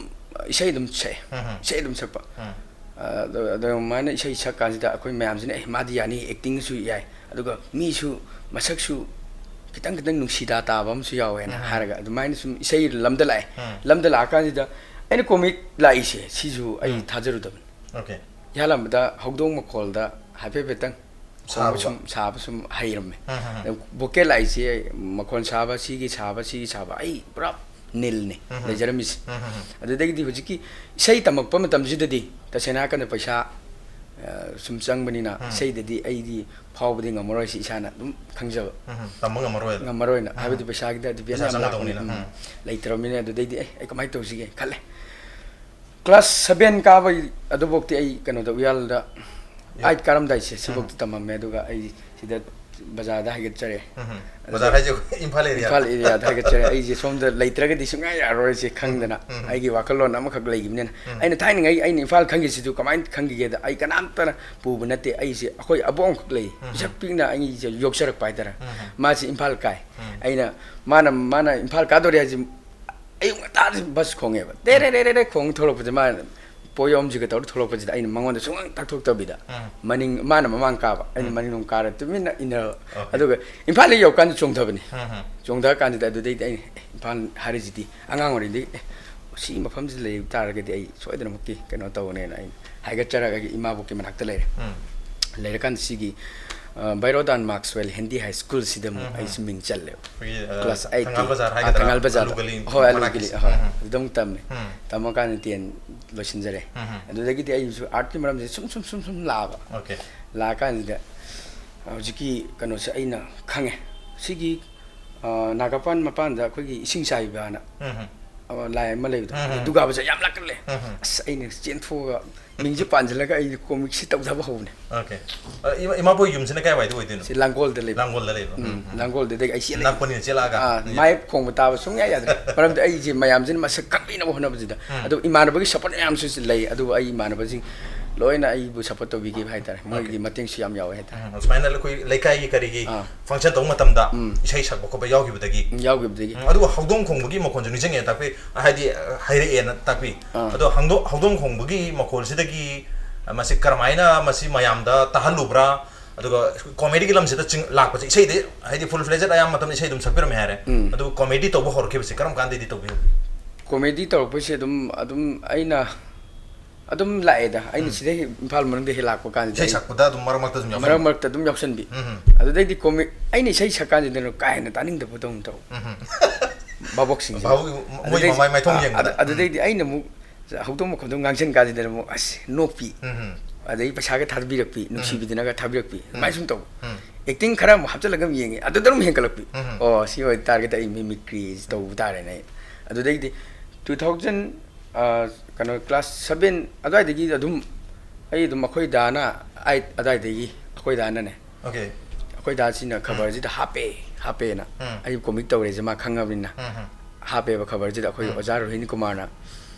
ꯏꯁꯩ ꯑꯗꯨꯝ ꯁꯛꯑꯦ꯫ ꯎꯝ, ꯎꯝ꯫ ꯏꯁꯩ ꯑꯗꯨꯝ ꯁꯛꯄ꯫ ꯎꯝ꯫ ꯑꯗꯨ-, ꯑꯗꯨꯃꯥꯏꯅ ꯏꯁꯩ ꯁꯛꯀꯥꯟꯁꯤꯗ ꯑꯩꯈꯣꯏ ꯃꯌꯥꯝꯁꯤꯅ "ꯑꯦ, ꯃꯥꯗꯤ ꯌꯥꯅꯤ, ꯑꯦꯛꯇꯤꯡꯁꯨ ꯌꯥꯏ, ꯑꯗꯨꯒ ꯃꯤꯁꯨ ꯃꯁꯛꯁꯨ ꯈꯤꯇꯪ ꯈꯤꯇꯪ ꯅꯨꯡꯁꯤꯗꯥ ꯇꯥꯕ ꯑꯃꯁꯨ ꯌꯥꯎꯋꯦꯅ ꯎꯝ꯫ ꯍꯥꯏꯔꯒ ꯑꯗꯨꯃꯥꯏꯅ ꯁꯨꯝ ꯏꯁꯩ ꯂꯝꯗ ꯂꯥꯛꯑꯦ꯫ ꯎꯝ꯫ ꯂꯝꯗ ꯂꯥꯛꯑꯀꯥꯟꯁꯤꯗ ꯑꯩꯅ ꯀꯣꯃꯤꯛ ꯂꯥꯛꯏꯁꯦ ꯁꯤꯁꯨ ꯑꯩ ꯎꯝ꯫ ꯊꯥꯖꯔꯨꯗꯕꯅꯤ꯫ Okay. ꯏꯍꯥꯟ ꯍꯥꯟꯕꯗ ꯍꯧꯗꯣꯡ ꯃꯈꯣꯜꯗ ꯍꯥꯏꯐꯦꯠ ꯍꯥꯏꯐꯦꯠꯇꯪ ꯈꯣꯡꯕ ꯁꯥꯕ꯫ ꯁꯨꯝ ꯁꯥꯕ ꯁꯨꯝ ꯍꯩꯔꯝꯃꯦ꯫ ꯎꯝ, ꯎꯝ, ꯎꯝ꯫ ꯑꯗꯨ ꯚꯣꯀꯦꯜ ꯂꯥꯛꯏꯁꯦ ꯃꯈꯣꯟ ꯁꯥꯕ ꯁꯤꯒꯤ ꯁꯥꯕ ꯁꯤꯒꯤ ꯁꯥꯕ ꯑꯩ ꯄꯨꯔꯥ ꯅꯤꯜꯅꯤ ꯎꯝ, ꯎꯝ꯫ ꯂꯩꯖꯔꯝꯃꯤꯁꯦ꯫ ꯎꯝ, ꯎꯝ, ꯎꯝ꯫ ꯑꯗꯨꯗꯒꯤꯗꯤ ꯍꯧꯖꯤꯛꯀꯤ ꯏꯁꯩ ꯇꯝꯃꯛꯄ ꯃꯇꯝꯁꯤꯗꯗꯤ ꯇꯁꯦꯡꯅ ꯍꯥꯏꯔꯀꯥꯟꯗ ꯄꯩꯁꯥ ꯑ, ꯁꯨꯝ ꯆꯪꯕꯅꯤꯅ ꯎꯝ꯫ ꯏꯁꯩꯗꯗꯤ ꯑꯩꯗꯤ ꯐꯥꯎꯕꯗꯤ ꯉꯝꯃꯔꯣꯏ ꯁꯤ ꯏꯁꯥꯅ ꯑꯗꯨꯝ ꯈꯪꯖꯕ꯫ ꯎꯝ, ꯎꯝ꯫ ꯇꯝꯕ ꯉꯝꯃꯔꯣꯏ꯫ ꯉꯝꯃꯔꯣꯏꯅ ꯎꯝ꯫ ꯍꯥꯏꯕꯗꯤ ꯄꯩꯁꯥꯒꯤꯗ depend ꯄꯩꯁꯥ ꯌꯥꯝ ꯆꯪꯒꯗꯧꯅꯤꯅ꯫ ꯂꯥꯛꯄꯅꯤꯅ꯫ ꯎꯝ꯫ ꯎꯝ꯫ ꯂꯩꯇ꯭ꯔꯕꯅꯤꯅ ꯑꯗꯨꯗꯩꯗꯤ ꯑꯦ ꯑꯩ ꯀꯃꯥꯏꯅ ꯇꯧꯁꯤꯒꯦ ꯈꯜꯂꯦ꯫ ꯀ꯭ꯂꯥꯁ ꯁꯕꯦꯟ ꯀꯥꯕ ꯑꯗꯨꯐꯥꯎꯗꯤ ꯑꯩ ꯀꯩꯅꯣꯗ ꯎꯌꯥꯜꯗ ꯌꯥ- ꯑꯥꯏꯠ ꯀꯥꯔꯝꯗꯥꯏꯁꯦ ꯎꯝ꯫ ꯁꯤꯐꯥꯎꯗꯤ ꯇꯝꯃꯝꯃꯦ꯫ ꯑꯗꯨꯒ ꯑꯩ ꯁꯤꯗ ꯕꯖꯥꯔꯗ ꯍꯥꯏꯒꯠꯆꯔꯦ꯫ ꯎꯝ, ꯎꯝ꯫ ꯑꯗꯨꯗ ꯕꯖꯥꯔ ꯍꯥꯏꯁꯦ ꯑꯩꯈꯣꯏ ꯏꯝꯐꯥꯜ area? ꯏꯝꯐꯥꯜ areaꯗ ꯍꯥꯏꯒꯠꯆꯔꯦ꯫ ꯑꯩꯁꯦ ꯁꯣꯝꯗ ꯂꯩꯇ꯭ꯔꯒꯗꯤ ꯁꯨꯡꯌꯥ ꯌꯥꯔꯔꯣꯏꯁꯦ ꯈꯪꯗꯅ ꯎꯝ, ꯎꯝ꯫ ꯑꯩꯒꯤ ꯋꯥꯈꯜꯂꯣꯟ ꯑꯃꯈꯛ ꯂꯩꯈꯤꯕꯅꯤꯅ ꯎꯝ꯫ ꯑꯩꯅ ꯊꯥꯏꯅꯉꯩ ꯑꯩꯅ ꯏꯝꯐꯥꯜ ꯈꯪꯈꯤꯁꯤꯗꯨ ꯀꯃꯥꯏꯅ ꯈꯪꯈꯤꯒꯦꯗ ꯑꯩ ꯀꯅꯥꯝꯇꯅ ꯄꯨꯕ ꯅꯠꯇꯦ꯫ ꯑꯩꯁꯦ ꯑꯩꯈꯣꯏ ꯑꯕꯣꯛ ꯑꯃꯈꯛ ꯂꯩ꯫ ꯎꯝ꯫ ꯄꯤꯁꯛ ꯄꯤꯛꯅ ꯑꯩꯁꯦ ꯌꯣꯛꯆꯔꯛꯄ ꯍꯥꯏꯇꯥꯔꯦ꯫ ꯎꯝ꯫ ꯃꯥꯁꯦ ꯏꯝꯐꯥꯜ ꯀꯥꯏ꯫ ꯎꯝ꯫ ꯑꯩꯅ ꯃꯥꯅ ꯃꯥꯅ ꯏꯝꯐꯥꯜ ꯀꯥꯗꯣꯔꯦ ꯍꯥꯏꯁꯦ ꯑꯌꯨꯛ ꯉꯟꯇꯥꯗ ꯕꯁ ꯈꯣꯡꯉꯦꯕ꯫ ꯇꯦꯔꯦ ꯔꯦ ꯔꯦ ꯔꯦ ꯈꯣꯡ ꯊꯣꯛꯂꯛꯄꯁꯦ ꯃꯥꯅ ꯄꯣꯌꯣꯝꯁꯤꯒ ꯇꯧꯔ ꯊꯣꯛꯂꯛꯄꯁꯤꯗ ꯑꯩꯅ ꯃꯉꯣꯟꯗ ꯁꯨꯡꯍꯪ ꯇꯥꯛꯊꯣꯛꯇꯕꯤꯗ ꯎꯝ꯫ ꯃꯅꯤꯡ ꯃꯥꯅ ꯃꯃꯥꯡ ꯀꯥꯕ ꯑꯩꯅ ꯎꯝ꯫ ꯃꯅꯤꯡꯂꯣꯝ ꯀꯥꯔ ꯇꯨꯃꯤꯟꯅ ꯏꯟꯅꯔꯕ꯫ Okay. ꯑꯗꯨꯒ ꯏꯝꯐꯥꯜꯗ ꯌꯧꯔꯀꯥꯟꯗ ꯆꯣꯡꯊꯕꯅꯤ꯫ ꯎꯝ, ꯎꯝ꯫ ꯆꯣꯡꯊꯔꯀꯥꯟꯁꯤꯗ ꯑꯗꯨꯗꯩꯗꯤ ꯑꯩꯅ "ꯑꯦ, ꯏꯝꯐꯥꯜ ꯍꯥꯏꯔꯤꯁꯤꯗꯤ ꯑꯉꯥꯡ ꯑꯣꯏꯔꯤꯉꯩꯗꯒꯤ ꯑꯦ ꯁꯤ ꯃꯐꯝꯁꯤꯗ ꯂꯩ ꯇꯥꯔꯒꯗꯤ ꯑꯩ ꯁꯣꯏꯗꯅꯃꯛꯀꯤ ꯀꯩꯅꯣ ꯇꯧꯒꯅꯦꯅ ꯑꯩ ꯍꯥꯏꯒꯠꯆꯔꯒ ꯑꯩꯒꯤ ꯏꯃꯥꯕꯣꯛꯀꯤ ꯃꯅꯥꯛꯇ ꯂꯩꯔꯦ꯫ ꯎꯝ꯫ ꯂꯩꯔꯀꯥꯟꯗ ꯁꯤꯒꯤ ꯑ, ꯕꯥꯏꯔꯣꯗꯥꯟ ꯃꯥꯛꯁꯋꯦꯜ ꯍꯤꯟꯗꯤ ꯍꯥꯏ ꯁ꯭ꯀꯨꯜꯁꯤꯗ ꯑꯃꯨꯛ ꯎꯝ, ꯎꯝ꯫ ꯑꯩꯁꯨ ꯃꯤꯡ ꯆꯜꯂꯦꯕ꯫ ꯑꯩꯈꯣꯏꯒꯤ, ꯑ, Class eight ꯊꯪꯒꯥꯜ ꯀꯤ꯫ ꯕꯖꯥꯔ ꯑ, ꯍꯥꯏꯒꯗ꯭ꯔꯥ? ꯊꯪꯒꯥꯜ ꯕꯖꯥꯔ꯫ ꯑꯂꯨ ꯒꯂꯤ ꯍꯣꯏ, ꯑꯂꯨ ꯃꯅꯥꯛꯀꯤ꯫ ꯒꯂꯤ꯫ ꯍꯣꯏ꯫ ꯎꯝ, ꯎꯝ꯫ ꯑꯗꯨꯗ ꯑꯃꯨꯛ ꯇꯝꯃꯦ꯫ ꯎꯝ꯫ ꯇꯝꯃꯀꯥꯟꯗ ten ꯂꯣꯏꯁꯤꯟꯖꯔꯦ꯫ ꯎꯝ, ꯎꯝ꯫ ꯑꯗꯨꯗꯒꯤꯗꯤ ꯑꯩꯁꯨ artꯀꯤ ꯃꯔꯝꯁꯦ ꯁꯨꯝ, ꯁꯨꯝ, ꯁꯨꯝ, ꯁꯨꯝ ꯂꯥꯛꯑꯕ꯫ Okay. ꯂꯥꯛꯑꯀꯥꯟꯁꯤꯗ ꯍꯧꯖꯤꯛꯀꯤ ꯀꯩꯅꯣꯁꯦ ꯑꯩꯅ ꯈꯪꯉꯦ꯫ ꯁꯤꯒꯤ, ꯑ, ꯅꯥꯒꯥꯄꯥꯟ ꯃꯄꯥꯟꯗ ꯑꯩꯈꯣꯏꯒꯤ ꯏꯁꯤꯡ ꯆꯥꯏꯕꯅ, ꯎꯝ, ꯎꯝ꯫ ꯑ, ꯂꯥꯏ ꯑꯃ ꯂꯩꯕꯗꯣ꯫ ꯎꯝ, ꯎꯝ꯫ ꯗꯨꯔꯒꯥ ꯄꯨꯖꯥ ꯌꯥꯝ ꯂꯥꯛꯀꯜꯂꯦ꯫ ꯎꯝ, ꯎꯝ꯫ ꯑꯁ, ꯑꯩꯅ ꯆꯦꯟꯊꯣꯛꯑꯒ ꯃꯤꯡꯁꯦ ꯄꯥꯟꯁꯤꯜꯂꯒ ꯑꯩꯅ ꯀꯣꯃꯤꯛꯁꯤ ꯇꯧꯊꯕ ꯍꯧꯕꯅꯦ꯫ Okay. ꯑ, ꯏꯃꯥ-, ꯏꯃꯥꯕꯣꯛ ꯌꯨꯝꯁꯤꯅ ꯀꯥꯏꯋꯥꯏꯗ ꯑꯣꯏꯗꯣꯏꯅꯣ? ꯁꯤ ꯂꯥꯡꯒꯣꯜꯗ ꯂꯩꯕ꯫ ꯂꯥꯡꯒꯣꯜꯗ ꯂꯩꯕ꯫ ꯎꯝ, ꯎꯝ, ꯎꯝ꯫ ꯂꯥꯡꯒꯣꯜꯗꯨꯗꯒꯤ ꯑꯩ ꯆꯦꯜꯂꯛꯏ꯫ ꯅꯛꯄꯅꯤꯅ ꯆꯦꯜꯂꯛꯑꯒ꯫ ꯑꯥ, ꯃꯥꯏꯞ ꯈꯣꯡꯕ ꯇꯥꯕ ꯁꯨꯡꯌꯥ ꯌꯥꯗ꯭ꯔꯦ꯫ ꯃꯔꯝꯗꯤ ꯑꯩꯁꯦ ꯃꯌꯥꯝꯁꯤꯅ ꯃꯁꯛ ꯈꯪꯕꯤꯅꯕ ꯍꯣꯠꯅꯕꯁꯤꯗ꯫ ꯎꯝ꯫ ꯑꯗꯨ ꯏꯃꯥꯟꯅꯕꯒꯤ support ꯃꯌꯥꯝꯁꯨ ꯂꯩ꯫ ꯑꯗꯨꯕꯨ ꯑꯩ ꯏꯃꯥꯟꯅꯕꯁꯤꯡ ꯂꯣꯏꯅ ꯑꯩꯕꯨ support ꯇꯧꯕꯤꯈꯤꯕ ꯍꯥꯏꯇꯥꯔꯦ꯫ ꯃꯣꯏꯒꯤ Okay. ꯃꯇꯦꯡꯁꯨ ꯌꯥꯝ ꯌꯥꯎꯋꯦ ꯍꯥꯏꯇꯥꯔꯦ꯫ ꯎꯝ, ꯑꯁꯨꯃꯥꯏꯅ ꯑꯩꯈꯣꯏ ꯂꯩꯀꯥꯏꯒꯤ ꯀꯔꯤꯒꯤ ꯑꯥ꯫ Function ꯇꯧꯕ ꯃꯇꯝꯗ ꯎꯝ꯫ ꯏꯁꯩ ꯁꯛꯄ ꯈꯣꯠꯄ ꯌꯥꯎꯈꯤꯕꯗꯒꯤ꯫ ꯎꯝ, ꯌꯥꯎꯈꯤꯕꯗꯒꯤ꯫ ꯎꯝ, ꯑꯗꯨꯒ ꯍꯧꯗꯣꯡ ꯈꯣꯡꯕꯒꯤ ꯃꯈꯣꯟꯁꯨ ꯅꯤꯡꯁꯤꯡꯉꯦ ꯇꯥꯛꯄꯤ꯫ ꯍꯥꯏꯗꯤ, ꯑ, ꯍꯥꯏꯔꯛꯑꯦꯅ ꯇꯥꯛꯄꯤ꯫ ꯑꯥ꯫ ꯑꯗꯣ ꯍꯪꯗꯣ-, ꯍꯧꯗꯣꯡ ꯈꯣꯡꯕꯒꯤ ꯃꯈꯣꯜꯁꯤꯗꯒꯤ, ꯑ, ꯃꯁꯤ ꯀꯔꯝꯍꯥꯏꯅ ꯃꯁꯤ ꯃꯌꯥꯝꯗ ꯇꯥꯍꯜꯂꯨꯕ꯭ꯔꯥ? ꯑꯗꯨꯒ ꯀꯣꯃꯦꯗꯤꯒꯤ ꯂꯝꯁꯤꯗ ꯆꯤꯡ ꯂꯥꯛꯄꯁꯦ, ꯏꯁꯩꯗꯤ ꯍꯥꯏꯗꯤ ꯐꯨꯜ ꯐ꯭ꯂꯦꯖꯦꯠ ꯑꯌꯥꯝꯕ ꯃꯇꯝꯗ ꯏꯁꯩ ꯑꯗꯨꯝ ꯁꯛꯄꯤꯔꯝꯃꯦ ꯍꯥꯏꯔꯦ꯫ ꯎꯝ꯫ ꯑꯗꯨꯒ ꯀꯣꯃꯦꯗꯤ ꯇꯧꯕ ꯍꯧꯔꯛꯈꯤꯕꯁꯦ ꯀꯔꯝ ꯀꯥꯟꯗꯩꯗꯤ ꯇꯧꯕꯤꯍꯧꯒꯦ? ꯀꯣꯃꯦꯗꯤ ꯇꯧꯔꯛꯄꯁꯦ ꯑꯗꯨꯝ ꯑꯗꯨꯝ ꯑꯩꯅ ꯑꯗꯨꯝ ꯂꯥꯛꯑꯦꯗ꯫ ꯑꯩꯅ ꯎꯝ꯫ ꯁꯤꯗꯩ ꯏꯝꯐꯥꯜ ꯃꯅꯨꯡꯗ ꯍꯦꯛ ꯂꯥꯛꯄ ꯀꯥꯟꯁꯤꯗ ꯏꯁꯩ ꯑꯩ ꯁꯛꯄꯗ ꯑꯗꯨꯝ ꯃꯔꯛ ꯃꯔꯛꯇ ꯑꯗꯨꯝ ꯃꯔꯛ ꯌꯥꯎꯁꯟꯕ꯫ ꯃꯔꯛꯇ ꯑꯗꯨꯝ ꯌꯥꯎꯁꯟꯕꯤ꯫ ꯎꯝ꯫ ꯑꯗꯨꯗꯩꯗꯤ ꯀꯣꯃꯤ ꯑꯩꯅ ꯏꯁꯩ ꯁꯛꯀꯥꯟꯁꯤꯗꯅ ꯀꯥ ꯍꯦꯟꯅ ꯇꯥꯅꯤꯡꯗꯕꯗꯧꯅ ꯇꯧ꯫ ꯎꯝ꯫ ꯚꯥꯕꯣꯛꯁꯤꯡꯁꯦ꯫ ꯚꯥꯕꯣꯛ ꯃꯣꯏ ꯑꯗꯨꯗꯩ- ꯃꯃꯥꯏ ꯃꯥꯏꯊꯣꯡ ꯑ- ꯌꯦꯡꯕꯗ꯫ ꯑꯗꯨ- ꯑꯗꯨꯗꯩꯗꯤ ꯑꯩꯅ ꯑꯃꯨꯛ ꯍꯧꯗꯣꯡ ꯃꯈꯣꯟꯗꯣ ꯉꯥꯡꯁꯤꯟ ꯀꯥꯟꯁꯤꯗꯅ ꯑꯃꯨꯛ ꯑꯁ ꯅꯣꯛꯄꯤ꯫ ꯎꯝ꯫ ꯑꯗꯩ ꯄꯩꯁꯥꯒ ꯊꯥꯕꯤꯔꯛꯄꯤ, ꯅꯨꯡꯁꯤꯕꯤꯗꯅꯒ ꯊꯥꯕꯤꯔꯛꯄꯤ, ꯑꯗꯨꯃꯥꯏꯅ ꯁꯨꯝ ꯇꯧꯕ꯫ ꯎꯝ꯫ ꯑꯦꯛꯇꯤꯡ ꯈꯔ ꯑꯃꯨꯛ ꯍꯥꯞꯆꯤꯜꯂꯒ ꯑꯃꯨꯛ ꯌꯦꯡꯉꯦ, ꯑꯗꯨꯗ ꯑꯗꯨꯝ ꯍꯦꯟꯒꯠꯂꯛꯄꯤ꯫ ꯎꯝ꯫ ꯑꯣ, ꯁꯤ ꯑꯣꯏꯇꯥꯔꯒꯗꯤ ꯑꯩ ꯃꯤꯃꯤꯀ꯭ꯔꯤꯁꯤ ꯇꯧꯕ ꯇꯥꯔꯦꯅꯦ ꯑꯩ꯫ ꯑꯗꯨꯗꯩꯗꯤ ꯇꯨ ꯊꯥꯎꯖꯟ ꯀꯩꯅꯣ ꯀ꯭ꯂꯥꯁ ꯁꯕꯦꯟ ꯑꯗꯨꯋꯥꯏꯗꯒꯤ ꯑꯗꯨꯝ ꯑꯩ ꯑꯗꯨꯝ ꯑꯩꯈꯣꯏ ꯗꯥꯅ ꯑꯩꯠ ꯑꯗꯨꯋꯥꯏꯗꯒꯤ ꯑꯩꯈꯣꯏ ꯗꯥꯅꯅꯦ, ꯑꯣꯀꯦ꯫ ꯑꯩꯈꯣꯏ ꯗꯥꯁꯤꯅ ꯈꯕꯔꯁꯤꯗ ꯍꯥꯞꯄꯦ ꯍꯥꯞꯄꯦꯅ ꯎꯝ꯫ ꯑꯩ ꯀꯣꯃꯤꯛ ꯇꯧꯔꯦꯁꯦ ꯃꯥ ꯈꯪꯉꯕꯅꯤꯅ꯫ ꯎꯝ, ꯎꯝ꯫ ꯍꯥꯞꯄꯦꯕ ꯈꯕꯔꯁꯤꯗ ꯑꯩꯈꯣꯏ ꯎꯝ꯫ ꯑꯣꯖꯥ ꯔꯣꯍꯤꯟ ꯀꯨꯃꯥꯔꯅ,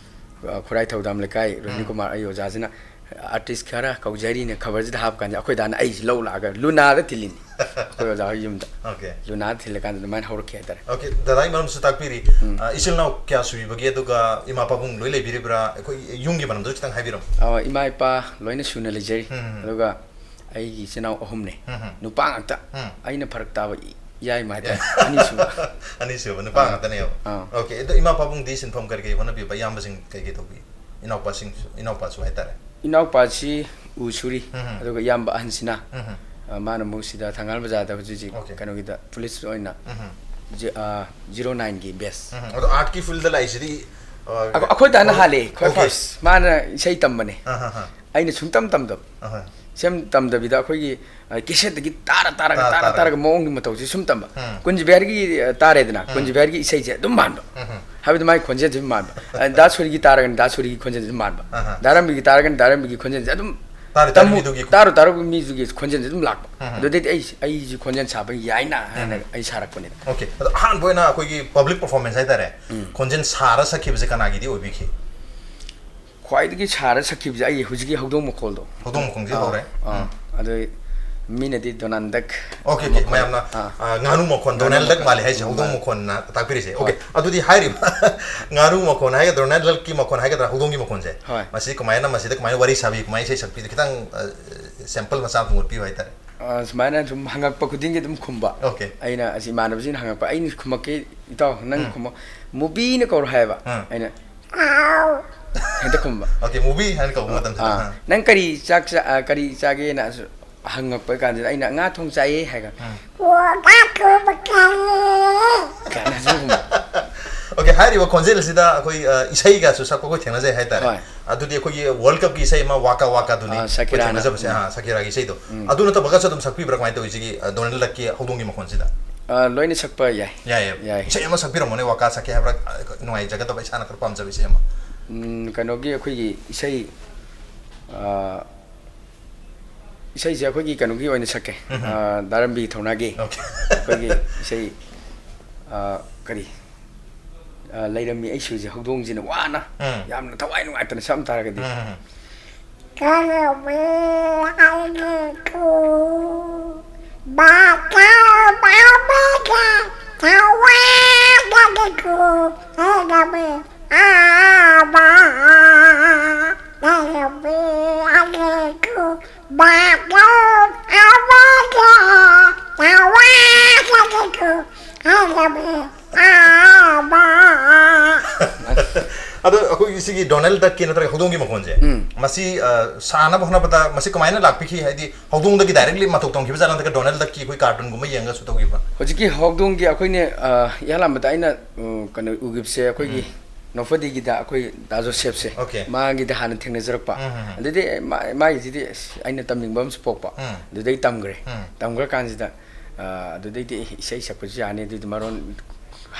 ꯑ, ꯈꯨꯔꯥꯏ ꯊꯧꯗꯥꯝ ꯂꯩꯀꯥꯏ ꯔꯣꯍꯤꯟ ꯎꯝ꯫ ꯀꯨꯃꯥꯔ, ꯑꯩ ꯑꯣꯖꯥꯁꯤꯅ ꯑꯥꯔꯇꯤꯁ ꯈꯔ ꯀꯧꯖꯔꯤꯅ ꯈꯕꯔꯁꯤꯗ ꯍꯥꯞꯄ ꯀꯥꯟꯗ ꯑꯩꯈꯣꯏ ꯗꯥꯅ ꯑꯩꯁꯤ ꯂꯧ ꯂꯥꯛꯑꯒ ꯂꯨꯅꯥꯗ ꯊꯤꯜꯂꯤꯅꯤ꯫ ꯑꯩꯈꯣꯏ ꯑꯣꯖꯥ ꯍꯣꯏ ꯌꯨꯝꯗ ꯑꯣꯀꯦ꯫ ꯂꯨꯅꯥꯗ ꯊꯤꯜꯂꯀꯥꯟꯗ ꯑꯗꯨꯃꯥꯏꯅ ꯍꯧꯔꯛꯈꯤ ꯍꯥꯏꯇꯥꯔꯦ꯫ ꯑꯣꯀꯦ, ꯗꯗꯥꯒꯤ ꯃꯔꯝꯁꯨ ꯇꯥꯛꯄꯤꯔꯤ꯫ ꯎꯝ꯫ ꯑ, ꯏꯆꯤꯜ ꯏꯅꯥꯎ ꯀꯌꯥ ꯁꯨꯕꯤꯕꯒꯦ, ꯑꯗꯨꯒ ꯏꯃꯥ ꯄꯥꯕꯨꯡ ꯂꯣꯏ ꯂꯩꯕꯤꯔꯤꯕ꯭ꯔꯥ? ꯑꯩꯈꯣꯏ ꯌꯨꯝꯒꯤ ꯃꯔꯝꯗꯁꯨ ꯈꯤꯇꯪ ꯍꯥꯏꯕꯤꯔꯝꯃꯣ꯫ ꯑ, ꯏꯃꯥ ꯏꯄꯥ ꯂꯣꯏꯅ ꯁꯨꯅ ꯂꯩꯖꯔꯤ꯫ ꯎꯝ꯫ ꯑꯗꯨꯒ ꯑꯩꯒꯤ ꯏꯆꯤꯜ ꯏꯅꯥꯎ ꯑꯍꯨꯝꯅꯦ꯫ ꯎꯝ꯫ ꯅꯨꯄꯥ ꯉꯥꯛꯇ꯫ ꯎꯝ꯫ ꯑꯩꯅ ꯐꯔꯛ ꯇꯥꯕ ꯏ- ꯌꯥꯏꯃ ꯍꯥꯏꯇꯥꯔꯦ꯫ ꯑꯅꯤꯁꯨꯕ꯫ ꯑꯅꯤꯁꯨꯕ ꯅꯨꯄꯥ ꯑꯥ꯫ ꯉꯥꯛꯇꯅꯦꯕ꯫ ꯑꯥ꯫ ꯑꯣꯀꯦ, ꯑꯗꯣ ꯏꯃꯥ ꯄꯥꯕꯨꯡꯗꯤ ꯁꯤꯟꯐꯝ ꯀꯔꯤ ꯀꯔꯤ ꯍꯣꯠꯅꯕꯤꯕ? ꯏꯌꯥꯝꯕꯁꯤꯡ ꯀꯩ ꯀꯩ ꯇꯧꯕꯤ? ꯏꯅꯥꯎꯄꯥꯁꯤꯡꯁꯨ, ꯏꯅꯥꯎꯄꯥꯁꯨ ꯍꯥꯏꯇꯥꯔꯦ꯫ ꯏꯅꯥꯎꯄꯥꯁꯤ ꯎ ꯁꯨꯔꯤ꯫ ꯎꯝ꯫ ꯑꯗꯨꯒ ꯏꯌꯥꯝꯕ ꯑꯍꯟꯁꯤꯅ, ꯎꯝ꯫ ꯑ, ꯃꯥꯅ ꯑꯃꯨꯛ ꯁꯤꯗ ꯊꯪꯒꯥꯜ ꯕꯖꯥꯔꯗ ꯍꯧꯖꯤꯛ ꯍꯧꯖꯤꯛ ꯑꯣꯀꯦ꯫ ꯀꯩꯅꯣꯒꯤꯗ ꯄꯨꯂꯤꯁ ꯑꯣꯏꯅ ꯎꯝ꯫ ꯖꯤ-, ꯑ, ꯖꯤꯔꯣ ꯅꯥꯏꯟꯒꯤ ꯕꯦꯁ꯫ ꯎꯝ꯫ ꯑꯗꯣ ꯑꯥꯔꯠꯀꯤ ꯐꯤꯜꯗ ꯂꯥꯛꯏꯁꯤꯗꯤ, ꯑ, ꯑꯩꯈꯣꯏ- ꯑꯩꯈꯣꯏ ꯗꯥꯅ ꯍꯥꯜꯂꯦ, ꯈ꯭ꯋꯥꯏ ꯑꯣꯀꯦ꯫ ꯐꯥꯔꯁ꯫ ꯃꯥꯅ ꯏꯁꯩ ꯇꯝꯕꯅꯦ꯫ ꯑꯍꯥ, ꯍꯥ꯫ ꯑꯩꯅ ꯁꯨꯡꯇꯝ ꯇꯝꯗꯕ꯫ ꯑꯍꯥ꯫ ꯁꯦꯝ ꯇꯝꯗꯕꯤꯗ ꯑꯩꯈꯣꯏꯒꯤ, ꯑ, ꯀꯦꯁꯦꯠꯇꯒꯤ ꯇꯥꯔ ꯇꯥꯔꯒ, ꯇꯥꯔ ꯇꯥꯔ ꯇꯥꯔꯒ꯫ ꯇꯥꯔꯒ ꯃꯑꯣꯡꯒꯤ ꯃꯇꯧꯁꯦ ꯁꯨꯝ ꯇꯝꯕ꯫ ꯎꯝ꯫ ꯀꯨꯟꯖꯕꯤꯍꯥꯔꯤꯒꯤ, ꯑ, ꯇꯥꯔꯦꯗꯅ, ꯎꯝ꯫ ꯀꯨꯟꯖꯕꯤꯍꯥꯔꯤꯒꯤ ꯏꯁꯩꯁꯦ ꯑꯗꯨꯝ ꯃꯥꯟꯕ꯫ ꯎꯝ꯫ ꯍꯥꯏꯕꯗꯤ ꯃꯥꯒꯤ ꯈꯣꯟꯖꯦꯜꯁꯦ ꯑꯗꯨꯝ ꯃꯥꯟꯕ꯫ ꯑ, ꯗꯥ ꯁꯣꯔꯤꯒꯤ ꯇꯥꯔꯒꯅ ꯗꯥ ꯁꯣꯔꯤꯒꯤ ꯈꯣꯟꯖꯦꯜꯁꯦ ꯑꯗꯨꯝ ꯃꯥꯟꯕ꯫ ꯑꯍꯥ꯫ ꯗꯥ ꯔꯝꯕꯤꯒꯤ ꯇꯥꯔꯒꯅ ꯗꯥ ꯔꯝꯕꯤꯒꯤ ꯈꯣꯟꯖꯦꯜꯁꯦ ꯑꯗꯨꯝ ꯇꯥꯔꯤ ꯇꯝꯃꯨ-, ꯇꯥꯔꯤꯗꯨꯒꯤ ꯈꯣꯟ- ꯇꯥꯔꯨ ꯇꯥꯔꯨꯕ ꯃꯤꯗꯨꯒꯤ ꯈꯣꯟꯖꯦꯜꯁꯦ ꯑꯗꯨꯝ ꯂꯥꯛꯄ꯫ ꯎꯝ꯫ ꯑꯗꯨꯗꯩꯗꯤ ꯑꯩ, ꯑꯩꯁꯤ ꯈꯣꯟꯖꯦꯜ ꯁꯥꯕ ꯌꯥꯏꯅ ꯍꯥꯏꯅ ꯎꯝ꯫ ꯑꯩ ꯁꯥꯔꯛꯄꯅꯤꯗ꯫ ꯑꯣꯀꯦ꯫ ꯑꯗꯣ ꯑꯍꯥꯟꯕ ꯑꯣꯏꯅ ꯑꯩꯈꯣꯏꯒꯤ ꯄꯕ꯭ꯂꯤꯛ ꯄꯔꯐꯣꯔꯃꯦꯟꯁ ꯍꯥꯏꯇꯥꯔꯦ, ꯎꯝ꯫ ꯈꯣꯟꯖꯦꯜ ꯁꯥꯔ ꯁꯛꯈꯤꯕꯁꯦ ꯀꯅꯥꯒꯤꯗꯤ ꯑꯣꯏꯕꯤꯈꯤ? ꯈ꯭ꯋꯥꯏꯗꯒꯤ ꯁꯥꯔ ꯁꯛꯈꯤꯕꯁꯦ ꯑꯩ ꯍꯧꯖꯤꯛꯀꯤ ꯍꯧꯗꯣꯡ ꯃꯈꯣꯜꯗꯣ꯫ ꯍꯧꯗꯣꯡ ꯃꯈꯣꯜꯁꯦ ꯑꯥ, ꯍꯧꯔꯦ? ꯑꯥ꯫ ꯎꯝ꯫ ꯑꯗꯨ ꯃꯤꯅꯗꯤ ꯗꯣꯅꯥꯜ ꯗꯛ ꯑꯣꯀꯦ, ꯑꯣꯀꯦ, ꯃꯈꯣꯜ-, ꯃꯌꯥꯝꯅ, ꯑꯥ꯫ ꯑ, ꯉꯥꯅꯨ ꯃꯈꯣꯟ, ꯉꯥꯅꯨ ꯗꯣꯅꯥꯜ ꯗꯛ ꯃꯈꯣꯜ-, ꯃꯥꯜꯂꯦ ꯍꯥꯏꯁꯦ, ꯍꯧꯗꯣꯡ ꯃꯥꯜꯂꯦ꯫ ꯃꯈꯣꯟꯅ ꯇꯥꯛꯄꯤꯔꯤꯁꯦ꯫ ꯍꯣꯏ꯫ ꯑꯣꯀꯦ, ꯑꯗꯨꯗꯤ ꯍꯥꯏꯔꯤꯕ ꯉꯥꯅꯨ ꯃꯈꯣꯟ ꯍꯥꯏꯒꯗ꯭ꯔꯥ, ꯗꯣꯅꯥꯜ ꯗꯛꯀꯤ ꯃꯈꯣꯟ ꯍꯥꯏꯒꯗ꯭ꯔꯥ, ꯍꯧꯗꯣꯡꯒꯤ ꯃꯈꯣꯟꯁꯦ, ꯍꯣꯏ꯫ ꯃꯁꯤ ꯀꯃꯥꯏꯅ, ꯃꯁꯤꯗ ꯀꯃꯥꯏꯅ ꯋꯥꯔꯤ ꯁꯥꯕꯤ, ꯀꯃꯥꯏꯅ ꯏꯁꯩ ꯁꯛꯄꯤꯗ, ꯈꯤꯇꯪ, ꯑ, ꯁꯦꯝꯄꯜ ꯃꯆꯥ ꯑꯃꯇꯪ ꯎꯠꯄꯤꯌꯨ ꯍꯥꯏꯇꯥꯔꯦ꯫ ꯑ, ꯁꯨꯃꯥꯏꯅ ꯁꯨꯝ ꯍꯪꯉꯛꯄ ꯈꯨꯗꯤꯡꯒꯤ ꯑꯗꯨꯝ ꯈꯨꯝꯕ꯫ Okay. ꯑꯩꯅ ꯑꯁꯤ ꯏꯃꯥꯟꯅꯕꯁꯤꯡꯅ ꯍꯪꯉꯛꯄ, ꯑꯩꯅ ꯈꯨꯝꯃꯛꯀꯦ, "ꯏꯇꯥꯎ, ꯅꯪ ꯎꯝ. ꯈꯨꯝꯃꯣ, movieꯅ ꯀꯧꯔꯣ" ꯍꯥꯏꯌꯦꯕ꯫ ꯎꯝ. ꯑꯩꯅ ꯍꯦꯛꯇ ꯈꯨꯝꯕ꯫ Okay, movie ꯍꯥꯏꯅ ꯀꯧꯕ ꯃꯇꯝꯁꯤꯗ꯫ ꯑꯥ, ꯑꯥ. "ꯅꯪ ꯀꯔꯤ ꯆꯥꯛ ꯆꯥ-, ꯑ, ꯀꯔꯤ ꯆꯥꯒꯦꯅ?" ꯑꯁꯨ-, ꯍꯪꯉꯛꯄ ꯀꯥꯟꯁꯤꯗ ꯑꯩꯅ "ꯉꯥ ꯊꯣꯡ ꯆꯥꯏꯌꯦ" ꯍꯥꯏꯒ, ꯎꯝ. ꯋꯥ ꯀꯥ ꯀꯨꯕ ꯀꯥꯏꯌꯦ꯫ ꯀꯥꯏꯅ ꯁꯨꯝ ꯈꯨꯝꯕ꯫ Okay, ꯍꯥꯏꯔꯤꯕ ꯈꯣꯟꯖꯦꯜ ꯑꯁꯤꯗ ꯑꯩꯈꯣꯏ, ꯑ, ꯏꯁꯩꯒꯁꯨ ꯁꯛꯄ ꯑꯩꯈꯣꯏ ꯊꯦꯡꯅꯖꯩ ꯍꯥꯏꯇꯥꯔꯦ꯫ ꯍꯣꯏ꯫ ꯑꯥ, ꯑꯩꯈꯣꯏ ꯁꯀꯤꯔꯥꯅ꯫ ꯊꯦꯡꯅꯖꯕꯁꯦ꯫ ꯎꯝ. ꯑꯥ, ꯁꯀꯤꯔꯥꯒꯤ ꯏꯁꯩꯗꯣ꯫ ꯎꯝ. ꯑꯗꯨ ꯅꯠꯇꯕꯒꯁꯨ ꯑꯗꯨꯝ ꯁꯛꯄꯤꯕ꯭ꯔꯥ ꯀꯃꯥꯏꯅ ꯇꯧꯋꯤ ꯁꯤꯒꯤ, ꯑ, Donald Duckꯀꯤ ꯍꯧꯗꯣꯡꯒꯤ ꯃꯈꯣꯟꯁꯤꯗ? ꯑ, ꯂꯣꯏꯅ ꯁꯛꯄ ꯌꯥꯏ꯫ ꯌꯥꯏꯌꯦ꯫ ꯌꯥꯏ꯫ ꯏꯁꯩ ꯑꯃ ꯁꯛꯄꯤꯔꯝꯃꯣꯅꯦ, ꯋꯥꯀꯥ ꯁꯛꯀꯦ ꯍꯥꯏꯕ꯭ꯔꯥ? ꯑ, ꯅꯨꯡꯉꯥꯏꯖꯒꯗꯕ, ꯏꯁꯥꯅ ꯈꯔ ꯄꯥꯝꯖꯕ ꯏꯁꯩ ꯑꯃ꯫ ꯎꯝ, ꯀꯩꯅꯣꯒꯤ ꯑꯩꯈꯣꯏꯒꯤ ꯏꯁꯩ, ꯑ, ꯏꯁꯩꯁꯦ ꯑꯩꯈꯣꯏꯒꯤ ꯀꯩꯅꯣꯒꯤ ꯑꯣꯏꯅ ꯁꯛꯀꯦ꯫ ꯎꯝ. ꯑ, ꯗꯥꯔꯝꯕꯤ ꯊꯧꯅꯥꯒꯤ꯫ Okay. ꯑꯩꯈꯣꯏꯒꯤ ꯏꯁꯩ, ꯑ, ꯀꯔꯤ? ꯑ, "ꯂꯩꯔꯝꯃꯤ ꯑꯩꯁꯨ ꯍꯧꯖꯤꯛ ꯍꯧꯗꯣꯡꯁꯤꯅ ꯋꯥꯅ", ꯎꯝ. ꯌꯥꯝꯅ ꯊꯋꯥꯏ ꯅꯨꯡꯉꯥꯏꯇꯅ ꯁꯛꯑꯝ ꯇꯥꯔꯒꯗꯤ꯫ ꯎꯝ. ꯀꯔꯝꯕ ꯑꯩꯒꯤ ꯈꯨ ꯕꯥꯇꯥ ꯕꯥꯕꯥꯒ ꯊꯋꯥꯗꯒꯤ ꯈꯨ ꯍꯦꯟꯅꯕ ꯑꯥꯕ꯫ ꯀꯔꯝꯕ ꯑꯩꯒꯤ ꯈꯨ ꯕꯥꯇꯥ ꯕꯥꯕꯥꯒ ꯊꯋꯥꯗꯒꯤ ꯈꯨ ꯍꯦꯟꯅꯕ ꯑꯥꯕ꯫ ꯑꯗꯣ ꯑꯩꯈꯣꯏꯒꯤ ꯁꯤꯒꯤ Donald Duckꯀꯤ ꯅꯠꯇ꯭ꯔꯒ ꯍꯧꯗꯣꯡꯒꯤ ꯃꯈꯣꯟꯁꯦ, ꯎꯝ. ꯃꯁꯤ, ꯑ, ꯁꯥꯅꯕ ꯍꯣꯠꯅꯕꯗ ꯃꯁꯤ ꯀꯃꯥꯏꯅ ꯂꯥꯛꯄꯤꯈꯤ? ꯍꯥꯏꯗꯤ ꯍꯧꯗꯣꯡꯗꯒꯤ directly ꯃꯇꯧ ꯇꯝꯈꯤꯕ ꯖꯥꯠꯂ, ꯅꯠꯇ꯭ꯔꯒ Donald Duckꯀꯤ ꯑꯩꯈꯣꯏ cartoonꯒꯨꯝꯕ ꯌꯦꯡꯉꯒꯁꯨ ꯇꯧꯈꯤꯕ꯭ꯔꯥ? ꯍꯧꯖꯤꯛꯀꯤ ꯍꯧꯗꯣꯡꯒꯤ ꯑꯩꯈꯣꯏꯅ, ꯑ, ꯏꯍꯥꯟ ꯍꯥꯟꯕꯗ ꯑꯩꯅ, ꯎꯝ, ꯀꯩꯅꯣ ꯎꯈꯤꯕꯁꯦ ꯑꯩꯈꯣꯏꯒꯤ ꯎꯝ. ꯅꯣꯐꯗꯤꯒꯤꯗ ꯑꯩꯈꯣꯏ ꯗꯥ ꯖꯣꯁꯦꯐꯁꯦ, Okay. ꯃꯥꯒꯤꯗ ꯍꯥꯟꯅ ꯊꯦꯡꯅꯖꯔꯛꯄ꯫ ꯎꯝ, ꯎꯝ, ꯎꯝ. ꯑꯗꯨꯗꯩ ꯃꯥ-, ꯃꯥꯒꯤꯁꯤꯗꯤ ꯑꯁ, ꯑꯩꯅ ꯇꯝꯅꯤꯡꯕ ꯑꯃꯁꯨ ꯄꯣꯛꯄ꯫ ꯎꯝ. ꯑꯗꯨꯗꯩ ꯇꯝꯈ꯭ꯔꯦ꯫ ꯎꯝ. ꯇꯝꯈ꯭ꯔꯀꯥꯟꯁꯤꯗ, ꯑ, ꯑꯗꯨꯗꯩꯗꯤ "ꯑꯦ, ꯏꯁꯩ ꯁꯛꯄꯁꯨ ꯌꯥꯅꯤ, ꯑꯗꯨꯗꯤ ꯃꯔꯣꯟ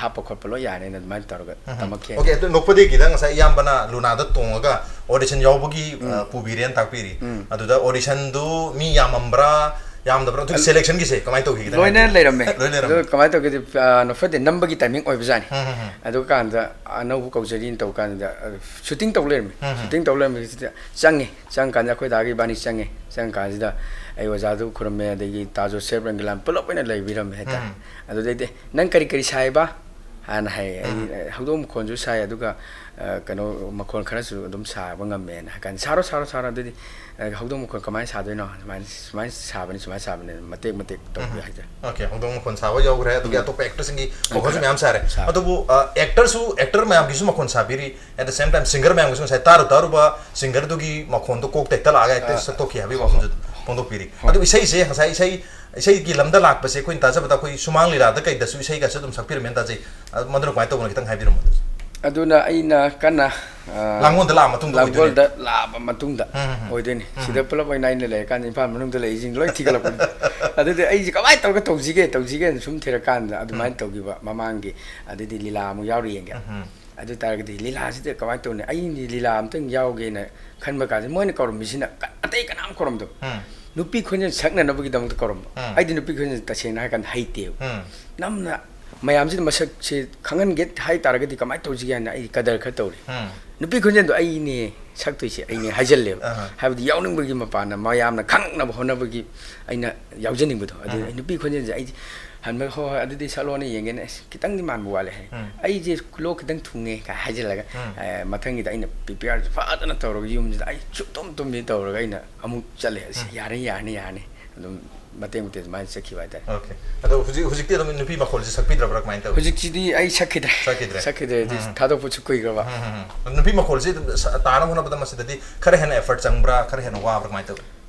ꯍꯥꯞꯄ ꯈꯣꯠꯄ ꯂꯣꯏ ꯌꯥꯅꯤꯅ" ꯑꯗꯨꯃꯥꯏꯅ ꯇꯧꯔꯒ ꯎꯝ. ꯇꯝꯃꯛꯈꯤ꯫ Okay, ꯑꯗꯨ ꯅꯣꯛꯐꯗꯦꯒꯤꯗ ꯉꯁꯥꯏ ꯏꯌꯥꯝꯕꯅ ꯂꯨꯅꯥꯗ ꯇꯣꯡꯉꯒ audition ꯌꯥꯎꯕꯒꯤ, ꯎꯝ. ꯑ, ꯄꯨꯕꯤꯔꯦꯅ ꯇꯥꯛꯄꯤꯔꯤ꯫ ꯎꯝ. ꯑꯗꯨꯗ auditionꯗꯨ ꯃꯤ ꯌꯥꯝꯃꯝꯕ꯭ꯔꯥ, ꯌꯥꯝꯗꯕ꯭ꯔꯥ? ꯑꯗꯨꯒꯤ ꯑꯜ-, selectionꯒꯤꯁꯦ ꯀꯃꯥꯏꯅ ꯇꯧꯈꯤꯒꯦ? ꯂꯣꯏꯅ ꯂꯩꯔꯝꯃꯦ꯫ ꯂꯣꯏ ꯂꯩꯔꯝꯃꯦ꯫ ꯑꯗꯨ ꯀꯃꯥꯏꯅ ꯇꯧꯒꯦꯗꯤ, ꯑ, ꯅꯣꯐꯗꯦ ꯅꯝꯕꯒꯤ timing ꯑꯣꯏꯕꯖꯥꯠꯅꯤ꯫ ꯎꯝ, ꯎꯝ, ꯎꯝ. ꯑꯗꯨꯀꯥꯟꯗ ꯑꯅꯧꯕ ꯀꯧꯖꯔꯤꯅ ꯇꯧꯕ ꯀꯥꯟꯗ, ꯑ, shooting ꯇꯧ ꯂꯩꯔꯝꯃꯦ꯫ ꯎꯝ, ꯎꯝ. Shooting ꯇꯧ ꯂꯩꯔꯝꯕꯁꯤꯗ ꯆꯪꯉꯦ꯫ ꯆꯪꯉꯀꯥꯟꯗ ꯑꯩꯈꯣꯏ ꯗꯥꯒꯤ ꯏꯕꯥꯅꯤ ꯆꯪꯉꯦ꯫ ꯆꯪꯉꯀꯥꯟꯁꯤꯗ ꯑꯩ ꯑꯣꯖꯥꯗꯨ ꯈꯨꯔꯨꯝꯃꯦ, ꯑꯗꯒꯤ ꯇꯥ ꯖꯣꯁꯦꯐ, ꯔꯪꯒꯤꯂꯥꯟ ꯄꯨꯂꯞ ꯑꯣꯏꯅ ꯂꯩꯕꯤꯔꯝꯃꯦ ꯍꯥꯏꯇꯥꯔꯦ꯫ ꯎꯝ. ꯑꯗꯨꯗꯩꯗꯤ "ꯅꯪ ꯀꯔꯤ ꯀꯔꯤ ꯁꯥꯏꯕ?" ꯍꯥꯟꯅ ꯍꯥꯏꯌꯦ꯫ ꯑꯩ, ꯎꯝ꯫ ꯑ, ꯍꯧꯗꯣꯡ ꯃꯈꯣꯟꯁꯨ ꯁꯥꯏ, ꯑꯗꯨꯒ, ꯑ, ꯀꯩꯅꯣ, ꯃꯈꯣꯟ ꯈꯔꯁꯨ ꯑꯗꯨꯝ ꯁꯥꯕ ꯉꯝꯃꯦꯅ ꯍꯥꯏ ꯀꯥꯟꯗ, "ꯁꯥꯔꯣ, ꯁꯥꯔꯣ, ꯁꯥꯔꯣ, ꯑꯗꯨꯗꯤ, ꯑ, ꯍꯧꯗꯣꯡ ꯃꯈꯣꯟ ꯀꯃꯥꯏꯅ ꯁꯥꯗꯣꯏꯅꯣ? ꯁꯨꯃꯥꯏꯅ, ꯁꯨꯃꯥꯏꯅ ꯁꯥꯕꯅꯤ, ꯁꯨꯃꯥꯏꯅ ꯁꯥꯕꯅꯤ", ꯃꯇꯦꯛ ꯃꯇꯦꯛ ꯇꯧꯕꯤ ꯎꯝ꯫ ꯍꯥꯏꯇꯥꯔꯦ꯫ Okay, ꯍꯧꯗꯣꯡ ꯃꯈꯣꯟ ꯁꯥꯕ ꯌꯧꯈ꯭ꯔꯦ, ꯑꯗꯨꯒꯤ ꯎꯝ꯫ ꯑꯇꯣꯞꯄ actorꯁꯤꯡꯒꯤ ꯃꯈꯣꯟꯁꯨ ꯈꯔ ꯃꯌꯥꯝ ꯁꯥꯔꯦ꯫ ꯁꯥꯔꯦ꯫ ꯑꯗꯨꯕꯨ, ꯑ, actorꯁꯨ, actor ꯃꯌꯥꯝꯒꯤꯁꯨ ꯃꯈꯣꯟ ꯁꯥꯕꯤꯔꯤ, at the same time singer ꯃꯌꯥꯝꯒꯤꯁꯨ ꯉꯁꯥꯏ ꯇꯥꯔꯨ ꯇꯥꯔꯨꯕ singerꯗꯨꯒꯤ ꯃꯈꯣꯟꯗꯣ ꯀꯣꯛꯇ ꯍꯦꯛꯇ ꯂꯥꯛꯑꯒ ꯍꯦꯛꯇ ꯑ, ꯁꯠꯇꯣꯛꯈꯤ ꯍꯥꯏꯕꯒꯤ ꯍꯣꯏ, ꯋꯥꯐꯝꯁꯨ ꯍꯣꯏ꯫ ꯐꯣꯡꯗꯣꯛꯄꯤꯔꯤ꯫ ꯍꯣꯏ꯫ ꯑꯗꯨ ꯏꯁꯩꯁꯦ ꯉꯁꯥꯏ ꯏꯁꯩ ꯏꯁꯩꯒꯤ ꯂꯝꯗ ꯂꯥꯛꯄꯁꯦ ꯑꯩꯈꯣꯏꯅ ꯇꯥꯖꯕꯗ ꯑꯩꯈꯣꯏ ꯁꯨꯃꯥꯡ ꯂꯤꯂꯥꯗ ꯀꯩꯗꯁꯨ ꯏꯁꯩꯒꯁꯨ ꯑꯗꯨꯝ ꯁꯛꯄꯤꯔꯝꯃꯦꯅ ꯇꯥꯖꯩ꯫ ꯑ, ꯃꯗꯨꯅ ꯀꯃꯥꯏꯅ ꯇꯧꯕꯅꯣ ꯈꯤꯇꯪ ꯍꯥꯏꯕꯤꯔꯝꯃꯣ꯫ ꯑꯗꯨꯅ ꯑꯩꯅ ꯀꯟꯅ, ꯑ, ꯂꯥꯡꯒꯣꯜꯗ ꯂꯥꯛꯑ ꯃꯇꯨꯡꯗ ꯑꯣꯏꯗꯣꯏꯅꯦ꯫ ꯂꯥꯡꯒꯣꯜꯗ ꯂꯥꯛꯑꯕ ꯃꯇꯨꯡꯗ ꯎꯝ, ꯎꯝ, ꯎꯝ꯫ ꯑꯣꯏꯗꯣꯏꯅꯤ꯫ ꯎꯝ꯫ ꯁꯤꯗ ꯄꯨꯂꯞ ꯑꯣꯏꯅ ꯑꯩꯅ ꯂꯩꯔꯀꯥꯟꯗ ꯏꯝꯐꯥꯜ ꯃꯅꯨꯡꯗ ꯂꯩꯔꯤꯁꯤꯡ ꯂꯣꯏ ꯊꯤꯒꯠꯂꯛꯄꯅꯤ꯫ ꯑꯗꯨꯗꯤ ꯑꯩꯁꯦ ꯀꯃꯥꯏꯅ ꯇꯧꯔꯒ ꯇꯧꯁꯤꯒꯦ, ꯇꯧꯁꯤꯒꯦꯅ ꯁꯨꯝ ꯊꯤꯔꯀꯥꯟꯗ ꯑꯗꯨꯃꯥꯏꯅ ꯎꯝ꯫ ꯇꯧꯈꯤꯕ ꯃꯃꯥꯡꯒꯤ꯫ ꯑꯗꯨꯗꯤ ꯂꯤꯂꯥ ꯑꯃꯨꯛ ꯌꯥꯎꯔ ꯌꯦꯡꯒꯦ꯫ ꯎꯝ꯫ ꯑꯗꯨ ꯇꯥꯔꯒꯗꯤ ꯂꯤꯂꯥꯁꯤꯗ ꯀꯃꯥꯏꯅ ꯇꯧꯅꯤ? ꯑꯩꯗꯤ ꯂꯤꯂꯥ ꯑꯝꯇꯪ ꯌꯥꯎꯒꯦꯅ ꯈꯟꯕ ꯀꯥꯟꯁꯤꯗ ꯃꯣꯏꯅ ꯀꯧꯔꯝꯃꯤꯁꯤꯅ ꯀ-, ꯑꯇꯩ ꯀꯅꯥꯝ ꯀꯧꯔꯝꯗꯕ꯫ ꯎꯝ꯫ ꯅꯨꯄꯤ ꯈꯣꯟꯖꯦꯜ ꯁꯛꯅꯅꯕꯒꯤꯗꯃꯛꯇ ꯀꯧꯔꯝꯕ꯫ ꯎꯝ꯫ ꯑꯩꯗꯤ ꯅꯨꯄꯤ ꯈꯣꯟꯖꯦꯜ ꯇꯁꯦꯡꯅ ꯍꯥꯏꯔꯀꯥꯟꯗ ꯍꯩꯇꯦꯕ꯫ ꯎꯝ꯫ ꯅꯝꯅ ꯃꯌꯥꯝꯁꯤꯅ ꯃꯁꯛꯁꯦ ꯈꯪꯍꯟꯒꯦ ꯍꯥꯏ ꯇꯥꯔꯒꯗꯤ ꯀꯃꯥꯏꯅ ꯇꯧꯁꯤꯒꯦ ꯍꯥꯏꯅ ꯑꯩ ꯀꯗꯔ ꯈꯔ ꯇꯧꯔꯦ꯫ ꯎꯝ꯫ ꯅꯨꯄꯤ ꯈꯣꯟꯖꯦꯜꯗꯣ ꯑꯩꯅꯦ ꯁꯛꯇꯣꯏꯁꯦ, ꯑꯩꯅꯦ ꯍꯥꯏꯖꯜꯂꯦꯕ꯫ ꯑꯍ꯫ ꯍꯥꯏꯕꯗꯤ ꯌꯥꯎꯅꯤꯡꯕꯒꯤ ꯃꯄꯥꯟꯅ ꯃꯌꯥꯝꯅ ꯈꯪꯅꯕ ꯍꯣꯠꯅꯕꯒꯤ ꯑꯩꯅ ꯌꯥꯎꯖꯅꯤꯡꯕꯗꯣ꯫ ꯑꯗꯨ ꯎꯝ꯫ ꯑꯩ ꯅꯨꯄꯤ ꯈꯣꯟꯖꯦꯜꯁꯦ ꯑꯩꯗꯤ ꯍꯟꯕ, "ꯍꯣꯏ, ꯍꯣꯏ, ꯑꯗꯨꯗꯤ ꯁꯛꯂꯣꯅꯦ ꯌꯦꯡꯒꯦꯅꯦ꯫ ꯑꯁ, ꯈꯤꯇꯪꯗꯤ ꯃꯥꯟꯕ ꯋꯥꯠꯂꯦ" ꯍꯥꯏ꯫ ꯎꯝ꯫ "ꯑꯩꯁꯦ ꯂꯣꯛ ꯈꯤꯇꯪ ꯊꯨꯡꯉꯦ" ꯀꯥꯏ ꯍꯥꯏꯖꯤꯜꯂꯒ, ꯎꯝ꯫ ꯑ, ꯃꯊꯪꯒꯤꯗ ꯑꯩꯅ prepareꯁꯦ ꯐꯖꯅ ꯇꯧꯔꯒ ꯌꯨꯝꯁꯤꯗ ꯑꯩ ꯁꯨꯛꯇꯨꯝ ꯇꯨꯝꯗꯦ ꯇꯧꯔꯒ ꯑꯩꯅ ꯑꯃꯨꯛ ꯆꯠꯂꯦ꯫ ꯑꯁ, ꯎꯝ꯫ ꯌꯥꯔꯅꯤ, ꯌꯥꯔꯅꯤ, ꯌꯥꯔꯅꯤ꯫ ꯑꯗꯨꯝ ꯃꯇꯦꯛ ꯃꯇꯦꯛ ꯑꯗꯨꯃꯥꯏꯅ ꯆꯠꯈꯤꯕ ꯍꯥꯏꯇꯥꯔꯦ꯫ Okay꯫ ꯑꯗꯣ ꯍꯧꯖꯤꯛ, ꯍꯧꯖꯤꯛꯇꯤ ꯑꯗꯨꯝ ꯅꯨꯄꯤ ꯃꯈꯣꯜꯁꯦ ꯁꯛꯄꯤꯗ꯭ꯔꯕ꯭ꯔꯥ, ꯀꯃꯥꯏꯅ ꯇꯧꯏ? ꯍꯧꯖꯤꯛꯁꯤꯗꯤ ꯑꯩ ꯁꯛꯈꯤꯗ꯭ꯔꯦ꯫ ꯁꯛꯈꯤꯗ꯭ꯔꯦ? ꯁꯛꯈꯤꯗ꯭ꯔꯦ, ꯍꯥꯏꯗꯤ ꯎꯝ꯫ ꯊꯥꯗꯣꯛꯄꯁꯨ ꯀꯨꯏꯈ꯭ꯔꯕ꯫ ꯎꯝ, ꯎꯝ, ꯎꯝ꯫ ꯅꯨꯄꯤ ꯃꯈꯣꯜꯁꯦ ꯑꯗꯨꯝ ꯁ-, ꯇꯥꯅꯕ ꯍꯣꯠꯅꯕꯗ ꯃꯁꯤꯗꯗꯤ ꯈꯔ ꯍꯦꯟꯅ effort ꯆꯪꯕ꯭ꯔꯥ, ꯈꯔ ꯍꯦꯟꯅ ꯋꯥꯕ꯭ꯔꯥ, ꯀꯃꯥꯏꯅ ꯇꯧꯏ?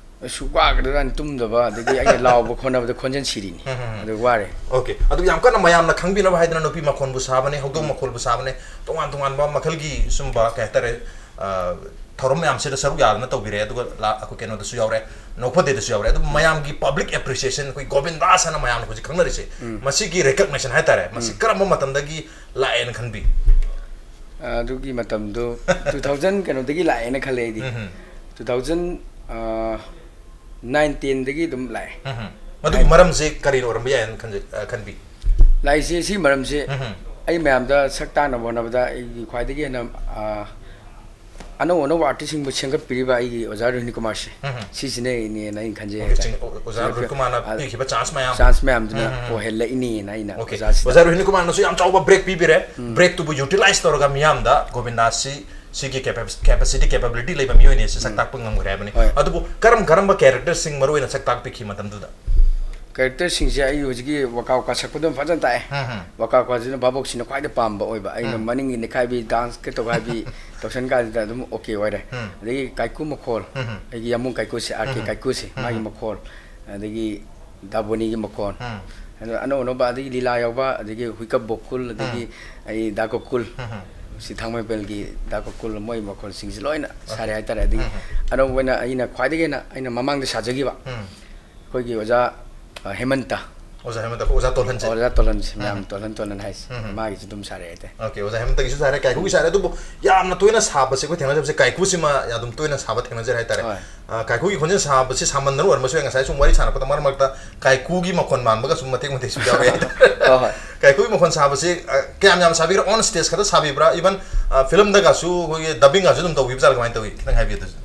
ꯑꯁ, ꯋꯥꯒ꯭ꯔꯖꯥꯠꯅꯤ, ꯇꯨꯝꯗꯕ, ꯑꯗꯒꯤ ꯑꯩꯅ ꯂꯥꯎꯕ ꯈꯣꯠꯅꯕꯗ ꯈꯣꯟꯖꯦꯜ ꯁꯤꯔꯤꯅꯤ꯫ ꯎꯝ, ꯎꯝ, ꯎꯝ꯫ ꯑꯗꯨ ꯋꯥꯔꯦ꯫ Okay꯫ ꯑꯗꯨ ꯌꯥꯝ ꯀꯟꯅ ꯃꯌꯥꯝꯅ ꯈꯪꯕꯤꯅꯕ ꯍꯥꯏꯗꯅ ꯅꯨꯄꯤ ꯃꯈꯣꯜꯕꯨ ꯁꯥꯕꯅꯦ, ꯍꯧꯗꯣꯡ ꯎꯝ꯫ ꯃꯈꯣꯜꯕꯨ ꯁꯥꯕꯅꯦ, ꯇꯣꯉꯥꯟ ꯇꯣꯉꯥꯟꯕ ꯃꯈꯜꯒꯤ ꯁꯨꯝꯕ, ꯀꯩ ꯍꯥꯏꯇꯥꯔꯦ, ꯑ, ꯊꯧꯔꯝ ꯃꯌꯥꯝꯁꯤꯗ ꯁꯔꯨꯛ ꯌꯥꯗꯅ ꯇꯧꯕꯤꯔꯦ, ꯑꯗꯨꯒ ꯂꯥ-, ꯑꯩꯈꯣꯏ ꯀꯩꯅꯣꯗꯁꯨ ꯌꯥꯎꯔꯦ, ꯅꯣꯛꯐꯗꯦꯗꯁꯨ ꯌꯥꯎꯔꯦ꯫ ꯑꯗꯨ ꯃꯌꯥꯝꯒꯤ public appreciation, ꯑꯩꯈꯣꯏ ꯒꯣꯕꯤꯟ ꯔꯥꯖ ꯍꯥꯏꯅ ꯃꯌꯥꯝꯅ ꯍꯧꯖꯤꯛ ꯈꯪꯅꯔꯤꯁꯦ, ꯎꯝ꯫ ꯃꯁꯤꯒꯤ recognition ꯍꯥꯏꯇꯥꯔꯦ, ꯃꯁꯤ ꯎꯝ꯫ ꯀꯔꯝꯕ ꯃꯇꯝꯗꯒꯤ ꯂꯥꯛꯑꯦꯅ ꯈꯟꯕꯤ? ꯑꯗꯨꯒꯤ ꯃꯇꯝꯗꯣ two thousand ꯀꯩꯅꯣꯗꯒꯤ ꯂꯥꯛꯑꯦꯅ ꯈꯜꯂꯦ ꯑꯩꯗꯤ꯫ ꯎꯝ, ꯎꯝ꯫ Two thousand, ꯑ, nine tenꯗꯒꯤ ꯑꯗꯨꯝ ꯂꯥꯛꯑꯦ꯫ ꯎꯝ, ꯎꯝ꯫ ꯃꯗꯨꯒꯤ ꯍꯥꯏ- ꯃꯔꯝꯁꯦ ꯀꯔꯤ ꯑꯣꯏꯔꯝꯕ ꯌꯥꯏꯅ ꯈꯟꯖ-, ꯑ, ꯈꯟꯕꯤ? ꯂꯥꯛꯏꯁꯦ ꯁꯤ ꯃꯔꯝꯁꯦ ꯎꯝ, ꯎꯝ꯫ ꯑꯩ ꯃꯌꯥꯝꯗ ꯁꯛ ꯇꯥꯛꯅꯕ ꯍꯣꯠꯅꯕꯗ ꯑꯩꯒꯤ ꯈ꯭ꯋꯥꯏꯗꯒꯤ ꯍꯦꯟꯅ, ꯑ, ꯑꯅꯧ ꯑꯅꯧꯕ ꯑꯥꯔꯇꯤꯁꯁꯤꯡꯕꯨ ꯁꯦꯝꯒꯠꯄꯤꯔꯤꯕ ꯑꯩꯒꯤ ꯑꯣꯖꯥ ꯔꯣꯍꯤꯅꯤ ꯀꯨꯃꯥꯔꯁꯦ, ꯎꯝ, ꯁꯤꯁꯤꯅ ꯑꯩꯅꯦꯅ ꯑꯩꯅ ꯈꯟꯖꯩ꯫ ꯑꯣꯀꯦ, ꯍꯥꯏꯇꯥꯔꯦ꯫ ꯆꯤꯡ-, ꯑꯣ-, ꯑꯣꯖꯥ ꯁꯤꯅ ꯔꯣꯍꯤꯅꯤ ꯀꯨꯃꯥꯔꯅ ꯑ, ꯄꯤꯈꯤꯕ ꯆꯥꯟꯁ ꯃꯌꯥꯝ꯫ ꯆꯥꯟꯁ ꯃꯌꯥꯝꯗꯨꯅ ꯎꯝ, ꯎꯝ, ꯎꯝ꯫ ꯑꯣꯏꯍꯜꯂꯛꯏꯅꯦꯅ ꯑꯩꯅ ꯑꯣꯀꯦ꯫ ꯑꯣꯖꯥꯁꯤꯗ ꯑꯣꯖꯥ ꯔꯣꯍꯤꯅꯤ ꯀꯨꯃꯥꯔꯅꯁꯨ ꯌꯥꯝ ꯆꯥꯎꯕ ꯕ꯭ꯔꯦꯛ ꯄꯤꯕꯤꯔꯦ꯫ ꯎꯝ꯫ ꯕ꯭ꯔꯦꯛꯇꯨꯕꯨ ꯌꯨꯇꯤꯂꯥꯏꯁ ꯇꯧꯔꯒ ꯃꯤꯌꯥꯝꯗ ꯒꯣꯕꯤꯟꯗꯥꯁꯤ ꯁꯤꯒꯤ ꯀꯦꯄꯦ-, ꯀꯦꯄꯦꯁꯤꯇꯤ, ꯀꯦꯄꯦꯕꯤꯂꯤꯇꯤ ꯂꯩꯕ ꯃꯤꯑꯣꯏꯅꯤ ꯁꯤ ꯁꯛ ꯎꯝ꯫ ꯇꯥꯛꯄ ꯉꯝꯈ꯭ꯔꯦ ꯍꯥꯏꯕꯅꯤ꯫ ꯍꯣꯏ꯫ ꯑꯗꯨꯕꯨ ꯀꯔꯝ ꯀꯔꯝꯕ ꯀꯦꯔꯦꯛꯇꯔꯁꯤꯡ ꯃꯔꯨ ꯑꯣꯏꯅ ꯁꯛ ꯇꯥꯛꯄꯤꯈꯤ ꯃꯇꯝꯗꯨꯗ? ꯀꯦꯔꯦꯛꯇꯔꯁꯤꯡꯁꯦ ꯑꯩ ꯍꯧꯖꯤꯛꯀꯤ ꯋꯥꯀꯥ ꯋꯥꯀꯥ ꯁꯛꯄꯗꯣ ꯐꯖꯅ ꯇꯥꯛꯑꯦ꯫ ꯎꯝ, ꯎꯝ꯫ ꯋꯥꯀꯥ ꯋꯥꯀꯥꯁꯤꯅ ꯚꯥꯕꯣꯛꯁꯤꯅ ꯈ꯭ꯋꯥꯏꯗꯩ ꯄꯥꯝꯕ ꯑꯣꯏꯕ꯫ ꯑꯩꯅ ꯎꯝ꯫ ꯃꯅꯤꯡꯒꯤ ꯅꯤꯈꯥꯏꯕꯤ, ꯗꯥꯟꯁꯀ ꯇꯧꯈꯥꯏꯕꯤ ꯇꯧꯁꯟ ꯀꯥꯟꯁꯤꯗ ꯑꯗꯨꯝ ꯑꯣꯀꯦ ꯑꯣꯏꯔꯦ꯫ ꯎꯝ꯫ ꯑꯗꯒꯤ ꯀꯥꯏꯀꯨ ꯃꯈꯣꯜ, ꯎꯝ, ꯎꯝ꯫ ꯑꯩꯒꯤ ꯌꯥꯝꯕꯨꯡ ꯀꯥꯏꯀꯨꯁꯦ, ꯑꯥꯔ ꯀꯦ ꯎꯝ, ꯎꯝ꯫ ꯀꯥꯏꯀꯨꯁꯦ, ꯎꯝ, ꯃꯥꯒꯤ ꯎꯝ꯫ ꯃꯈꯣꯜ, ꯑꯗꯒꯤ ꯗꯥꯕꯣꯅꯤꯒꯤ ꯃꯈꯣꯜ, ꯎꯝ꯫ ꯑꯗꯣ ꯑꯅꯧ ꯑꯅꯧꯕ, ꯑꯗꯒꯤ ꯂꯤꯂꯥ ꯌꯥꯎꯕ, ꯑꯗꯒꯤ ꯍꯨꯏꯀꯞ ꯕꯣꯀꯨꯜ, ꯑꯗꯒꯤ ꯎꯝ꯫ ꯑꯩ ꯗꯥ ꯒꯣꯀꯨꯜ, ꯎꯝ, ꯎꯝ꯫ ꯁꯤ ꯊꯥꯡꯃꯩꯕꯟꯒꯤ ꯗꯥ ꯒꯣꯀꯨꯜ, ꯃꯣꯏ ꯃꯈꯣꯜꯁꯤꯡꯁꯦ ꯂꯣꯏꯅ ꯑꯣꯀꯦ꯫ ꯁꯥꯔꯦ ꯍꯥꯏꯇꯥꯔꯦ꯫ ꯑꯗꯒꯤ ꯎꯝ, ꯎꯝ꯫ ꯑꯅꯧꯕ ꯑꯣꯏꯅ ꯑꯩꯅ ꯈ꯭ꯋꯥꯏꯗꯒꯤ ꯍꯦꯟꯅ ꯑꯩꯅ ꯃꯃꯥꯡꯗ ꯁꯥꯖꯈꯤꯕ, ꯎꯝ꯫ ꯑꯩꯈꯣꯏꯒꯤ ꯑꯣꯖꯥ, ꯑ, ꯍꯦꯃꯟꯇ꯫ ꯑꯣꯖꯥ ꯍꯦꯃꯟꯇ, ꯑꯩꯈꯣꯏ ꯑꯣꯖꯥ ꯇꯣꯜꯍꯟꯁꯦ꯫ ꯑꯣꯖꯥ ꯇꯣꯜꯍꯟꯁꯦ, ꯃꯌꯥꯝ ꯎꯝ꯫ ꯇꯣꯜꯍꯟ, ꯇꯣꯜꯍꯟ ꯍꯥꯏꯁꯦ꯫ ꯎꯝ꯫ ꯃꯥꯒꯤꯁꯨ ꯑꯗꯨꯝ ꯁꯥꯔꯛꯑꯦ ꯍꯥꯏꯇꯥꯔꯦ꯫ ꯑꯣꯀꯦ, ꯑꯣꯖꯥ ꯍꯦꯃꯟꯇꯒꯤꯁꯨ ꯁꯥꯔꯦ, ꯀꯥꯏꯀꯨꯒꯤ ꯁꯥꯔꯦ, ꯑꯗꯨꯕꯨ ꯌꯥꯝꯅ ꯇꯣꯏꯅ ꯁꯥꯕꯁꯦ ꯑꯩꯈꯣꯏ ꯊꯦꯡꯅꯖꯕꯁꯦ ꯀꯥꯏꯀꯨꯁꯤꯃ ꯑꯗꯨꯝ ꯇꯣꯏꯅ ꯁꯥꯕ ꯊꯦꯡꯅꯖꯔꯦ ꯍꯥꯏꯇꯥꯔꯦ꯫ ꯍꯣꯏ꯫ ꯑ, ꯀꯥꯏꯀꯨꯒꯤ ꯈꯣꯟꯖꯦꯜ ꯁꯥꯕꯁꯤ ꯁꯥꯃꯟꯗꯅ ꯑꯣꯏꯔꯝꯕꯁꯨ ꯌꯥꯏ, ꯉꯁꯥꯏ ꯁꯨꯝ ꯋꯥꯔꯤ ꯁꯥꯟꯅꯔꯛꯄꯗ ꯃꯔꯛ ꯃꯔꯛꯇ ꯀꯥꯏꯀꯨꯒꯤ ꯃꯈꯣꯟ ꯃꯥꯟꯕꯒ ꯁꯨꯝ ꯃꯇꯦꯛ ꯃꯇꯦꯛ ꯁꯨꯝ ꯌꯥꯎꯔꯛꯑꯦ ꯍꯥꯏꯇꯥꯔꯦ꯫ ꯍꯣꯏ, ꯍꯣꯏ꯫ ꯀꯥꯏꯀꯨꯒꯤ ꯃꯈꯣꯟ ꯁꯥꯕꯁꯤ, ꯑ, ꯀꯌꯥꯝ ꯌꯥꯝ ꯁꯥꯕꯤꯕ꯭ꯔꯥ? ꯑꯣꯟ ꯁ꯭ꯇꯦꯖ ꯈꯛꯇ ꯁꯥꯕꯤꯕ꯭ꯔꯥ? ꯏꯚꯟ, ꯑ, ꯐꯤꯂꯝꯗꯒꯁꯨ ꯑꯩꯈꯣꯏꯒꯤ ꯗꯕꯤꯡꯒꯁꯨ ꯑꯗꯨꯝ ꯇꯧꯕꯤꯕ ꯖꯥꯠꯂ, ꯀꯃꯥꯏꯅ ꯇꯧꯏ? ꯈꯤꯇꯪ ꯍꯥꯏꯕꯤꯌꯨ ꯑꯗꯨꯁꯨ꯫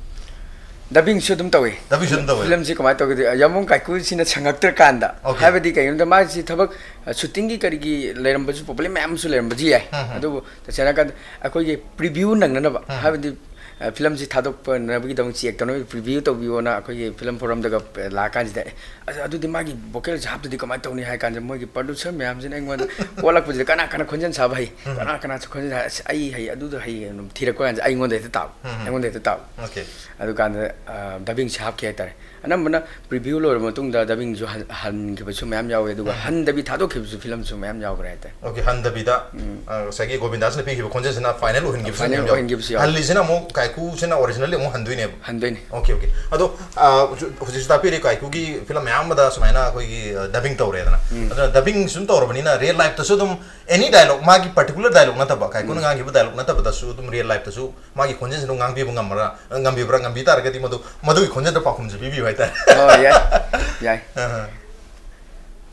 ꯗꯕꯤꯡꯁꯨ ꯑꯗꯨꯝ ꯇꯧꯏ꯫ ꯗꯕꯤꯡꯁꯨ ꯑꯗꯨꯝ ꯇꯧꯋꯦ꯫ ꯐꯤꯂꯝꯁꯤ ꯀꯃꯥꯏꯅ ꯇꯧꯒꯦꯗꯤ, ꯌꯥꯝꯕꯨꯡ ꯀꯥꯏꯀꯨꯁꯤꯅ ꯁꯪꯉꯛꯇ꯭ꯔꯀꯥꯟꯗ, ꯑꯣꯀꯦ꯫ ꯍꯥꯏꯕꯗꯤ ꯀꯩꯒꯤꯅꯣꯗ ꯃꯥꯁꯤ ꯊꯕꯛ, ꯑ, ꯁꯨꯇꯤꯡꯒꯤ ꯀꯔꯤꯒꯤ ꯂꯩꯔꯝꯕꯁꯨ, ꯄ꯭ꯔꯣꯕ꯭ꯂꯦꯝ ꯃꯌꯥꯝ ꯑꯃꯁꯨ ꯂꯩꯔꯝꯕꯁꯨ ꯌꯥꯏ꯫ ꯎꯝ, ꯎꯝ꯫ ꯑꯗꯨꯕꯨ ꯇꯁꯦꯡꯅ ꯍꯥꯏꯔꯀꯥꯟꯗ ꯑꯩꯈꯣꯏꯒꯤ ꯄ꯭ꯔꯤꯚ꯭ꯌꯨ ꯅꯪꯅꯅꯕ, ꯎꯝ꯫ ꯍꯥꯏꯕꯗꯤ, ꯑ, ꯐꯤꯂꯝꯁꯤ ꯊꯥꯗꯣꯛꯄꯅꯕꯒꯤꯗꯃꯛ ꯆꯦꯛ ꯇꯧꯅꯕꯒꯤ ꯄ꯭ꯔꯤꯚ꯭ꯌꯨ ꯇꯧꯕꯤꯌꯣꯅ ꯑꯩꯈꯣꯏꯒꯤ ꯐꯤꯂꯝ ꯐꯣꯔꯝꯗꯒ, ꯑ, ꯂꯥꯛꯑꯀꯥꯟꯁꯤꯗ, "ꯑꯦ, ꯑꯁ, ꯑꯗꯨꯗꯤ ꯃꯥꯒꯤ ꯚꯣꯀꯦꯜꯁꯦ ꯍꯥꯞꯇꯗꯤ ꯀꯃꯥꯏꯅ ꯇꯧꯅꯤ?" ꯍꯥꯏ ꯀꯥꯟꯗ ꯃꯣꯏꯒꯤ ꯄ꯭ꯔꯣꯗ꯭ꯌꯨꯁꯔ ꯃꯌꯥꯝꯁꯤꯅ ꯑꯩꯉꯣꯟꯗ ꯑꯣꯜꯂꯛꯄꯁꯤꯗ, "ꯀꯅꯥ ꯀꯅꯥ ꯈꯣꯟꯖꯦꯜ ꯁꯥꯕ ꯍꯩ? ꯎꯝ꯫ ꯀꯅꯥ ꯀꯅꯥ ꯈꯣꯟꯖꯦꯜ ꯁꯥ-, ꯑꯁ, ꯑꯩ ꯍꯩ, ꯑꯗꯨꯗ ꯍꯩ," ꯑꯗꯨꯝ ꯊꯤꯔꯛꯄ ꯀꯥꯟꯁꯤꯗ ꯑꯩꯉꯣꯟꯗ ꯍꯦꯛꯇ ꯇꯥꯕ꯫ ꯎꯝ꯫ ꯑꯩꯉꯣꯟꯗ ꯍꯦꯛꯇ ꯇꯥꯕ꯫ ꯑꯣꯀꯦ꯫ ꯑꯗꯨꯀꯥꯟꯗ, ꯑ, ꯗꯕꯤꯡꯁꯦ ꯍꯥꯞꯈꯤ ꯍꯥꯏꯇꯥꯔꯦ꯫ ꯑꯅꯝꯕꯅ ꯄ꯭ꯔꯤꯚ꯭ꯌꯨ ꯂꯣꯏꯔꯕ ꯃꯇꯨꯡꯗ ꯗꯕꯤꯡꯁꯨ ꯍꯟ-, ꯍꯟꯈꯤꯕꯁꯨ ꯃꯌꯥꯝ ꯌꯥꯎꯋꯦ, ꯑꯗꯨꯒ ꯎꯝ꯫ ꯍꯟꯗꯕꯤ ꯊꯥꯗꯣꯛꯈꯤꯕꯁꯨ ꯐꯤꯂꯝꯁꯨ ꯃꯌꯥꯝ ꯌꯥꯎꯈ꯭ꯔꯦ ꯍꯥꯏꯇꯥꯔꯦ꯫ ꯑꯣꯀꯦ, ꯍꯟꯗꯕꯤꯗ, ꯎꯝ꯫ ꯑ, ꯉꯁꯥꯏꯒꯤ ꯒꯣꯕꯤꯟꯗꯥꯁꯅ ꯄꯤꯈꯤꯕ ꯈꯣꯟꯖꯦꯜꯁꯤꯅ ꯐꯥꯏꯅꯦꯜ ꯑꯣꯏꯍꯟꯈꯤꯕꯁꯨ ꯐꯥꯏꯅꯦꯜ ꯃꯌꯥꯝ ꯌꯥꯎꯋꯦ꯫ ꯑꯣꯏꯍꯟꯈꯤꯕꯁꯨ ꯌꯥꯎꯋꯦ꯫ ꯍꯜꯂꯤꯁꯤꯅ ꯑꯃꯨꯛ ꯀꯥꯏꯀꯨꯁꯤꯅ ꯑꯣꯔꯤꯖꯤꯅꯦꯜꯂꯤ ꯑꯃꯨꯛ ꯍꯟꯗꯣꯏꯅꯦꯕ꯫ ꯍꯟꯗꯣꯏꯅꯦ꯫ Okay, okay. ꯑꯗꯣ, ꯑ, ꯍꯧꯖꯤꯛ-, ꯍꯧꯖꯤꯛꯁꯨ ꯇꯥꯛꯄꯤꯔꯤ, ꯀꯥꯏꯀꯨꯒꯤ ꯐꯤꯂꯝ ꯃꯌꯥꯝ ꯑꯃꯗ ꯁꯨꯃꯥꯏꯅ ꯑꯩꯈꯣꯏꯒꯤ, ꯑ, ꯗꯕꯤꯡ ꯇꯧꯔꯦꯗꯅ꯫ ꯎꯝ꯫ ꯑꯗꯨꯅ ꯗꯕꯤꯡ ꯁꯨꯝ ꯇꯧꯔꯕꯅꯤꯅ ꯔꯤꯌꯦꯜ ꯂꯥꯏꯐꯇꯁꯨ ꯑꯗꯨꯝ ꯑꯦꯅꯤ ꯗꯥꯏꯂꯣꯛ, ꯃꯥꯒꯤ ꯄꯥꯔꯇꯤꯀꯨꯂꯔ ꯗꯥꯏꯂꯣꯛ ꯅꯠꯇꯕ, ꯀꯥꯏꯀꯨꯅ ꯎꯝ꯫ ꯉꯥꯡꯈꯤꯕ ꯗꯥꯏꯂꯣꯛ ꯅꯠꯇꯕꯗꯁꯨ ꯑꯗꯨꯝ ꯔꯤꯌꯦꯜ ꯂꯥꯏꯐꯇꯁꯨ ꯃꯥꯒꯤ ꯈꯣꯟꯖꯦꯜꯁꯤꯗ ꯉꯥꯡꯕꯤꯕ ꯉꯝꯃꯔꯥ-, ꯉꯝꯕꯤꯕ꯭ꯔꯥ? ꯉꯝꯕꯤ ꯇꯥꯔꯒꯗꯤ ꯃꯗꯨ, ꯃꯗꯨꯒꯤ ꯈꯣꯟꯖꯦꯜꯗ ꯄꯥꯎꯈꯨꯝꯁꯨ ꯄꯤꯕꯤꯌꯨ ꯍꯥꯏꯇꯥꯔꯦ꯫ ꯑꯣ, ꯌꯥꯏ꯫ ꯌꯥꯏ꯫ ꯑꯍ꯫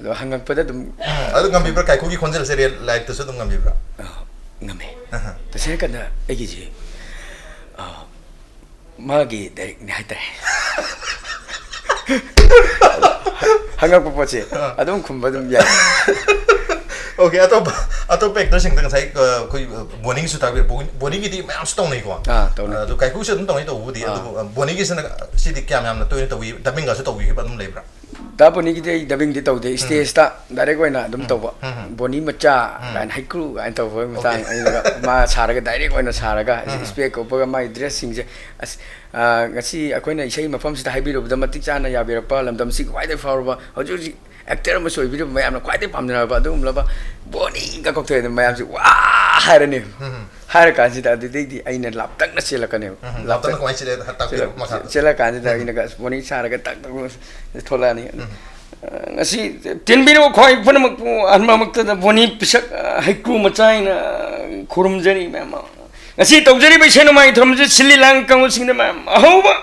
ꯑꯗꯣ ꯍꯪꯉꯛꯄꯗ ꯑꯗꯨꯝ ꯎꯝ, ꯑꯗꯨ ꯉꯝꯕꯤꯕ꯭ꯔꯥ? ꯀꯥꯏꯀꯨꯒꯤ ꯈꯣꯟꯖꯦꯜꯁꯦ ꯔꯤꯌꯦꯜ ꯂꯥꯏꯐꯇꯁꯨ ꯑꯗꯨꯝ ꯉꯝꯕꯤꯕ꯭ꯔꯥ? ꯑ, ꯉꯝꯃꯦ꯫ ꯑꯍ꯫ ꯇꯁꯦꯡꯅ ꯀꯟꯗ ꯑꯩꯒꯤꯁꯦ, ꯑꯥ, ꯃꯥꯒꯤ ꯗꯥꯏꯔꯦꯛꯅꯤ ꯍꯥꯏꯇꯥꯔꯦ꯫ ꯍꯪꯉꯛꯄ ꯄꯣꯠꯁꯦ ꯑꯥ꯫ ꯑꯗꯨꯝ ꯈꯨꯝꯕ ꯑꯗꯨꯝ ꯌꯥꯏ꯫ Okay, ꯑꯇꯣꯞꯄ, ꯑꯇꯣꯞꯄ actorꯁꯤꯡꯗ ꯉꯁꯥꯏ, ꯑ, ꯑꯩꯈꯣꯏ, ꯑ, ꯕꯣꯅꯤꯒꯤꯁꯨ ꯇꯥꯛꯄꯤꯔꯦ꯫ ꯕꯣꯅꯤ-, ꯕꯣꯅꯤꯒꯤꯗꯤ ꯃꯌꯥꯝꯁꯨ ꯇꯧꯅꯩꯀꯣ꯫ ꯑꯥ, ꯇꯧꯅꯩ꯫ ꯑ, ꯑꯗꯨ ꯀꯥꯏꯀꯨꯁꯨ ꯑꯗꯨꯝ ꯇꯧꯅꯩ ꯇꯧꯕꯕꯨꯗꯤ꯫ ꯑꯥ꯫ ꯑꯗꯨꯕꯨ, ꯑ, ꯕꯣꯅꯤꯒꯤꯁꯤꯅ, ꯁꯤꯗꯤ ꯀꯌꯥꯝ ꯌꯥꯝꯅ ꯇꯣꯏꯅ ꯇꯧꯕꯤ-, dubbingꯒꯁꯨ ꯇꯧꯕꯤꯈꯤꯕ ꯑꯗꯨꯝ ꯂꯩꯕ꯭ꯔꯥ? ꯗꯥ ꯕꯣꯅꯤꯒꯤꯗꯤ ꯑꯩ dubbingꯗꯤ ꯇꯧꯗꯦ, ꯎꯝ꯫ Stageꯇ direct ꯑꯣꯏꯅ ꯑꯗꯨꯝ ꯎꯝ, ꯇꯧꯕ꯫ ꯎꯝ, ꯎꯝ꯫ ꯕꯣꯅꯤ ꯃꯆꯥ ꯎꯝ꯫ ꯀꯥꯏꯅ, ꯍꯩꯀ꯭ꯔꯨ ꯀꯥꯏꯅ ꯇꯧꯕꯒꯤ ꯃꯇꯥꯡ, Okay꯫ ꯑꯩꯅꯒ ꯃꯥ ꯁꯥꯔꯒ direct ꯑꯣꯏꯅ ꯁꯥꯔꯒ, ꯎꯝ, ꯎꯝ꯫ Spec ꯎꯞꯄꯒ ꯃꯥꯒꯤ dressꯁꯤꯡꯁꯦ, ꯑꯁ, ꯑ, ꯉꯁꯤ ꯑꯩꯈꯣꯏꯅ ꯏꯁꯩ ꯃꯐꯝꯁꯤꯗ ꯍꯥꯏꯕꯤꯔꯨꯕꯗ ꯃꯇꯤꯛ ꯆꯥꯅ ꯌꯥꯕꯤꯔꯛꯄ, ꯂꯝꯗꯝꯁꯤ ꯈ꯭ꯋꯥꯏꯗꯒꯤ ꯐꯥꯎꯔꯕ, ꯍꯧꯖꯤꯛ ꯍꯧꯖꯤꯛ actor ꯑꯃꯁꯨ ꯑꯣꯏꯕꯤꯔꯤꯕ, ꯃꯌꯥꯝꯅ ꯈ꯭ꯋꯥꯏꯗꯒꯤ ꯄꯥꯝꯅꯔꯕ ꯑꯗꯨꯒꯨꯝꯂꯕ ꯕꯣꯅꯤꯒ ꯀꯧꯊꯣꯛꯑꯦ, ꯑꯗꯨꯝ ꯃꯌꯥꯝꯁꯦ ꯋꯥ ꯍꯥꯏꯔꯅꯤ꯫ ꯎꯝ, ꯎꯝ꯫ ꯍꯥꯏꯔ ꯀꯥꯟꯁꯤꯗ ꯑꯗꯨꯗꯒꯤꯗꯤ ꯑꯩꯅ ꯂꯥꯞꯇꯛꯅ ꯆꯦꯜꯂꯛꯀꯅꯦꯕ꯫ ꯎꯝ, ꯎꯝ꯫ ꯂꯥꯞꯇꯛꯅ ꯂꯥꯞꯇꯛꯅ ꯀꯃꯥꯏꯅ ꯆꯦꯜꯂꯦ? ꯇꯥꯛꯄꯤꯔꯣ, ꯆꯦꯜꯂꯛ-, ꯃꯈꯥ꯫ ꯆꯦꯜꯂꯛ ꯀꯥꯟꯁꯤꯗ ꯎꯝ꯫ ꯑꯩꯅꯒ ꯑꯁ ꯕꯣꯅꯤ ꯁꯥꯔꯒ ꯇꯛ ꯇꯛ ꯊꯣꯛꯂꯛꯑꯅꯤ꯫ ꯎꯝ꯫ ꯑ, ꯉꯁꯤ ꯇꯤꯟꯕꯤꯔꯤꯕ ꯈ꯭ꯋꯥꯏ ꯄꯨꯝꯅꯃꯛꯄꯨ ꯑꯍꯥꯟꯕꯃꯛꯇꯗ ꯕꯣꯅꯤ ꯄꯤꯁꯛ, ꯑ, ꯍꯩꯀ꯭ꯔꯨ ꯃꯆꯥ ꯑꯩꯅ ꯈꯨꯔꯨꯝꯖꯔꯤ, ꯃꯌꯥꯝ ꯑꯃ꯫ ꯉꯁꯤ ꯇꯧꯖꯔꯤꯕ ꯏꯁꯩ ꯅꯣꯡꯃꯥꯏ ꯊꯧꯔꯝꯁꯤ ꯁꯤꯜꯂꯤ ꯂꯥꯡ ꯀꯥꯡꯕꯨꯁꯤꯡꯗ ꯃꯌꯥꯝ ꯑꯍꯧꯕ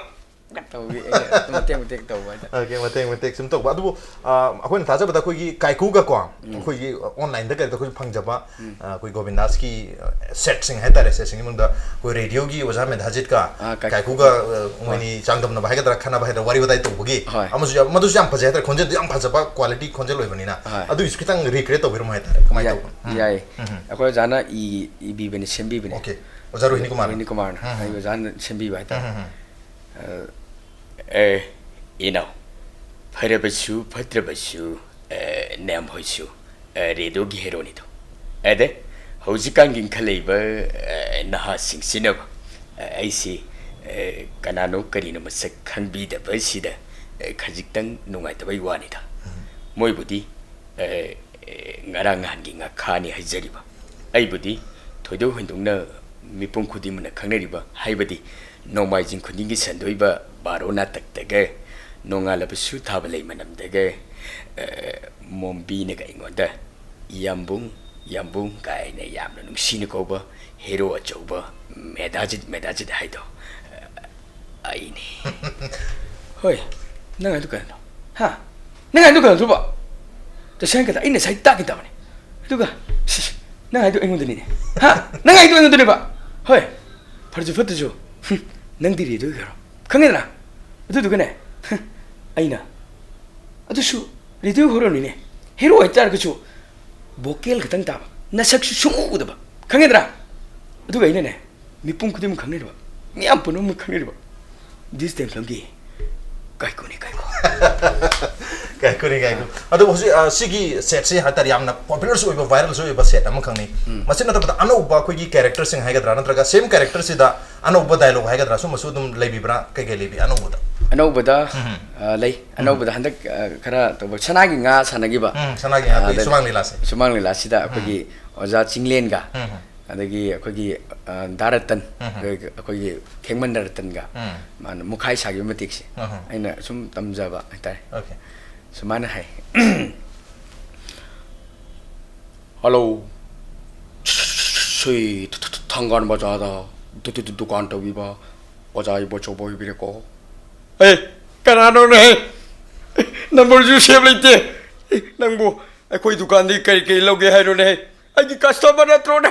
ꯇꯧꯒꯦ, ꯑꯩꯅ ꯃꯇꯦꯛ ꯃꯇꯦꯛ ꯇꯧꯕ ꯍꯥꯏꯇꯥꯔꯦ꯫ Okay, ꯃꯇꯦꯛ ꯃꯇꯦꯛ ꯁꯨꯝ ꯇꯧꯕ꯫ ꯑꯗꯨꯕꯨ, ꯑ, ꯑꯩꯈꯣꯏꯅ ꯊꯥꯖꯕꯗ ꯑꯩꯈꯣꯏꯒꯤ ꯀꯥꯏꯀꯨꯒꯀꯣ, ꯎꯝ꯫ ꯑꯩꯈꯣꯏꯒꯤ onlineꯗ ꯀꯩꯗ ꯑꯩꯈꯣꯏꯁꯨ ꯐꯪꯖꯕ, ꯎꯝ꯫ ꯑ, ꯑꯩꯈꯣꯏ ꯒꯣꯕꯤꯟꯗꯥꯁꯀꯤ, ꯑ, setꯁꯤꯡ ꯍꯥꯏꯇꯥꯔꯦ, setꯁꯤꯡꯒꯤ ꯃꯅꯨꯡꯗ ꯑꯩꯈꯣꯏ radioꯒꯤ ꯑꯣꯖꯥ ꯃꯦꯙꯥꯖꯤꯠꯀ ꯑꯥ, ꯀꯥꯏ-, ꯀꯥꯏꯀꯨꯒ, ꯑ, ꯍꯣꯏ꯫ ꯃꯣꯏꯅꯤ ꯆꯥꯡꯗꯝꯅꯕ ꯍꯥꯏꯒꯗ꯭ꯔꯥ, ꯈꯟꯅꯕ ꯍꯥꯏꯒꯗ꯭ꯔꯥ, ꯋꯥꯔꯤ ꯋꯥꯇꯥꯏ ꯇꯧꯕꯒꯤ ꯍꯣꯏ꯫ ꯑꯃꯁꯨ ꯌꯥꯝ, ꯃꯗꯨꯁꯨ ꯌꯥꯝ ꯐꯖꯩ ꯍꯥꯏꯇꯥꯔꯦ, ꯈꯣꯟꯖꯦꯜꯗꯨ ꯌꯥꯝ ꯐꯖꯕ quality ꯈꯣꯟꯖꯦꯜ ꯑꯣꯏꯕꯅꯤꯅ꯫ ꯍꯣꯏ꯫ ꯑꯗꯨꯒꯤꯁꯨ ꯈꯤꯇꯪ recreate ꯇꯧꯕꯤꯔꯝꯃꯣ ꯍꯥꯏꯇꯥꯔꯦ, ꯀꯃꯥꯏꯅ ꯌꯥꯏ, ꯇꯧꯕꯅꯣ? ꯎꯝ꯫ ꯌꯥꯏ꯫ ꯎꯝ, ꯎꯝ꯫ ꯑꯩꯈꯣꯏ ꯑꯣꯖꯥꯅ ꯏ-, ꯏꯕꯤꯕꯅꯤ, ꯁꯦꯝꯕꯤꯕꯅꯤ꯫ Okay꯫ ꯑꯣꯖꯥ ꯔꯣꯍꯤꯅꯤ ꯀꯨꯃꯥꯔꯅ꯫ ꯔꯣꯍꯤꯅꯤ ꯀꯨꯃꯥꯔꯅ꯫ ꯎꯝ, ꯎꯝ꯫ ꯑꯩ ꯑꯣꯖꯥꯅ ꯁꯦꯝꯕꯤꯕ ꯍꯥꯏꯇꯥꯔꯦ꯫ ꯎꯝ, ꯎꯝ, ꯎꯝ꯫ ꯑ, ꯑꯦ, ꯏꯅꯥꯎ, ꯐꯔꯕꯁꯨ ꯐꯠꯇ꯭ꯔꯕꯁꯨ, ꯑ, ꯅꯌꯥꯝꯍꯣꯏꯁꯨ, ꯑ, radioꯒꯤ heroꯅꯤꯗꯣ꯫ ꯑꯗ ꯍꯧꯖꯤꯛꯀꯥꯟꯒꯤ ꯏꯟꯈꯠꯂꯛꯏꯕ, ꯑ, ꯅꯍꯥꯁꯤꯡꯁꯤꯅ, ꯑ, ꯑꯩꯁꯤ, ꯑ, ꯀꯅꯥꯅꯣ ꯀꯔꯤꯅꯣ ꯃꯁꯛ ꯈꯪꯕꯤꯗꯕꯁꯤꯗ, ꯑ, ꯈꯖꯤꯛꯇꯪ ꯅꯨꯡꯉꯥꯏꯇꯕꯩ ꯋꯥꯅꯤꯗ꯫ ꯎꯝ꯫ ꯃꯣꯏꯕꯨꯗꯤ, ꯑ, ꯑꯦ, ꯉꯔꯥꯡ ꯅꯍꯥꯟꯒꯤ ꯉꯥꯈꯥꯅꯤ ꯍꯥꯏꯖꯔꯤꯕ꯫ ꯑꯩꯕꯨꯗꯤ ꯊꯣꯏꯗꯣꯛ ꯍꯦꯟꯗꯣꯛꯅ ꯃꯤꯄꯨꯝ ꯈꯨꯗꯤꯡꯃꯛꯅ ꯈꯪꯅꯔꯤꯕ, ꯍꯥꯏꯕꯗꯤ ꯅꯣꯡꯃꯥꯏꯖꯤꯡ ꯈꯨꯗꯤꯡꯒꯤ ꯁꯟꯗꯣꯛꯏꯕ ꯕꯥꯔꯣ ꯅꯥꯇꯛꯇꯒ, ꯅꯣꯡꯉꯥꯜꯂꯕꯁꯨ ꯊꯥꯕ ꯂꯩ ꯃꯅꯝꯗꯒ, ꯑꯦ, ꯃꯣꯝꯕꯤꯅꯒ ꯑꯩꯉꯣꯟꯗ "ꯌꯥꯝꯕꯨꯡ, ꯌꯥꯝꯕꯨꯡ" ꯀꯥꯏꯅ ꯌꯥꯝꯅ ꯅꯨꯡꯁꯤꯅ ꯀꯧꯕ hero ꯑꯆꯧꯕ ꯃꯦꯙꯥꯖꯤꯠ, ꯃꯦꯙꯥꯖꯤꯠ ꯍꯥꯏꯗꯣ, ꯑꯩꯅꯤ꯫ ꯍꯣꯏ, ꯅꯪ ꯍꯥꯏꯗꯣ ꯀꯩꯅꯣ? ꯍꯥ? ꯅꯪ ꯍꯥꯏꯗꯣ ꯀꯩꯅꯣ, ꯊꯨꯕ? ꯇꯁꯦꯡꯅ ꯀꯗ-, ꯑꯩꯅ ꯉꯁꯥꯏ ꯇꯥꯛꯀꯦ ꯇꯧꯕꯅꯦ꯫ ꯑꯗꯨꯒ, ꯁꯤꯁ, ꯅꯪ ꯍꯥꯏꯗꯣ ꯑꯩꯉꯣꯟꯗꯅꯤꯅꯦ꯫ ꯍꯥ? ꯅꯪ ꯍꯥꯏꯗꯣ ꯑꯩꯉꯣꯟꯗꯅꯦꯕ꯫ ꯍꯣꯏ, ꯐꯔꯁꯨ ꯐꯠꯇ꯭ꯔꯁꯨ, ꯅꯪꯗꯤ ꯔꯦꯗꯤꯑꯣꯒꯤ ꯍꯦꯔꯣ, ꯈꯪꯉꯦꯗꯅ? ꯑꯗꯨꯗꯨꯒꯅꯦ, ꯑꯩꯅ ꯑꯗꯨꯁꯨ ꯔꯦꯗꯤꯑꯣ ꯍꯦꯔꯣꯅꯤꯅꯦ, ꯍꯦꯔꯣ ꯍꯥꯏꯇꯥꯔꯒꯁꯨ ꯚꯣꯀꯦꯜ ꯈꯛꯇꯪ ꯇꯥꯕ, ꯅꯁꯛꯁꯨ ꯁꯨꯡꯎ ꯎꯗꯕ, ꯈꯪꯉꯦꯗꯅ? ꯑꯗꯨꯒ ꯑꯩꯅꯅꯦ, ꯃꯤꯄꯨꯝ ꯈꯨꯗꯤꯡꯃꯛ ꯈꯪꯅꯔꯤꯕ, ꯃꯤꯌꯥꯝ ꯄꯨꯝꯅꯃꯛ ꯈꯪꯅꯔꯤꯕ ꯗꯤꯁ ꯇꯦꯝꯐꯝꯒꯤ ꯀꯥꯏꯀꯨꯅꯤ, ꯀꯥꯏꯀꯨ꯫ ꯀꯥꯏꯀꯨꯅꯤ, ꯀꯥꯏꯀꯨ꯫ ꯑꯗꯣ ꯍꯧꯖꯤꯛ, ꯑ, ꯁꯤꯒꯤ ꯁꯦꯠꯁꯤ ꯍꯥꯏꯇꯥꯔꯦ, ꯌꯥꯝꯅ ꯄꯣꯄꯨꯂꯔꯁꯨ ꯑꯣꯏꯕ, ꯚꯥꯏꯔꯦꯜꯁꯨ ꯑꯣꯏꯕ ꯁꯦꯠ ꯑꯃꯈꯛꯅꯤ꯫ ꯃꯁꯤ ꯅꯠꯇꯕꯗ ꯑꯅꯧꯕ ꯑꯩꯈꯣꯏꯒꯤ ꯀꯦꯔꯦꯛꯇꯔꯁꯤꯡ ꯍꯥꯏꯒꯗ꯭ꯔꯥ, ꯅꯠꯇ꯭ꯔꯒ ꯁꯦꯝ ꯀꯦꯔꯦꯛꯇꯔꯁꯤꯗ ꯑꯅꯧꯕ ꯗꯥꯏꯂꯣꯛ ꯍꯥꯏꯒꯗ꯭ꯔꯥ, ꯁꯨꯝꯕꯁꯨ ꯑꯗꯨꯝ ꯂꯩꯕꯤꯕ꯭ꯔꯥ? ꯀꯩꯀꯩ ꯂꯩꯕꯤ ꯑꯅꯧꯕꯗ? ꯑꯅꯧꯕꯗ, ꯑ, ꯂꯩ꯫ ꯑꯅꯧꯕꯗ ꯍꯟꯗꯛ, ꯑ, ꯈꯔ ꯇꯧꯕ, ꯁꯅꯥꯒꯤ ꯉꯥ ꯁꯥꯟꯅꯈꯤꯕ꯫ ꯎꯝ, ꯁꯅꯥꯒꯤ ꯉꯥ, ꯑꯩꯈꯣꯏ ꯑꯗ ꯁꯨꯃꯥꯡ ꯂꯤꯂꯥꯁꯦ꯫ ꯁꯨꯃꯥꯡ ꯂꯤꯂꯥꯁꯤꯗ ꯑꯩꯈꯣꯏꯒꯤ ꯑꯣꯖꯥ ꯆꯤꯡꯂꯦꯟꯒ, ꯑꯗꯒꯤ ꯑꯩꯈꯣꯏꯒꯤ, ꯑ, ꯗꯥ ꯔꯇꯟ, ꯑꯩꯈꯣꯏꯒꯤ, ꯑꯩꯈꯣꯏꯒꯤ ꯈꯦꯡꯃꯟꯗ ꯔꯇꯟꯒ, ꯃꯥꯅ ꯃꯨꯈꯥꯏ ꯁꯥꯈꯤꯕ ꯃꯇꯦꯛꯁꯦ ꯑꯩꯅ ꯁꯨꯝ ꯇꯝꯖꯕ ꯍꯥꯏꯇꯥꯔꯦ꯫ Okay. ꯁꯨꯃꯥꯏꯅ ꯍꯥꯏ꯫ ꯍꯜꯂꯣ, ꯁꯤ ꯊ-, ꯊ-, ꯊ-, ꯊꯪꯒꯥꯜ ꯕꯖꯥꯔꯗ ꯗꯨ-, ꯗꯨ-, ꯗꯨ-, ꯗꯨꯀꯥꯟ ꯇꯧꯕꯤꯕ ꯑꯣꯖꯥ ꯏꯕꯣꯆꯧꯕ ꯑꯣꯏꯕꯤꯔꯦꯀꯣ? ꯑꯦ, ꯀꯅꯥꯅꯣꯅꯦ? ꯅꯝꯕꯔꯁꯨ ꯁꯦꯞ ꯂꯩꯇꯦ꯫ ꯅꯪꯕꯨ ꯑꯩꯈꯣꯏ ꯗꯨꯀꯥꯟꯗꯒꯤ ꯀꯔꯤ ꯀꯔꯤ ꯂꯧꯒꯦ ꯍꯥꯏꯅꯣꯅꯦ? ꯑꯩꯒꯤ ꯀꯁꯇꯃꯔ ꯅꯠꯇ꯭ꯔꯣꯅꯦ?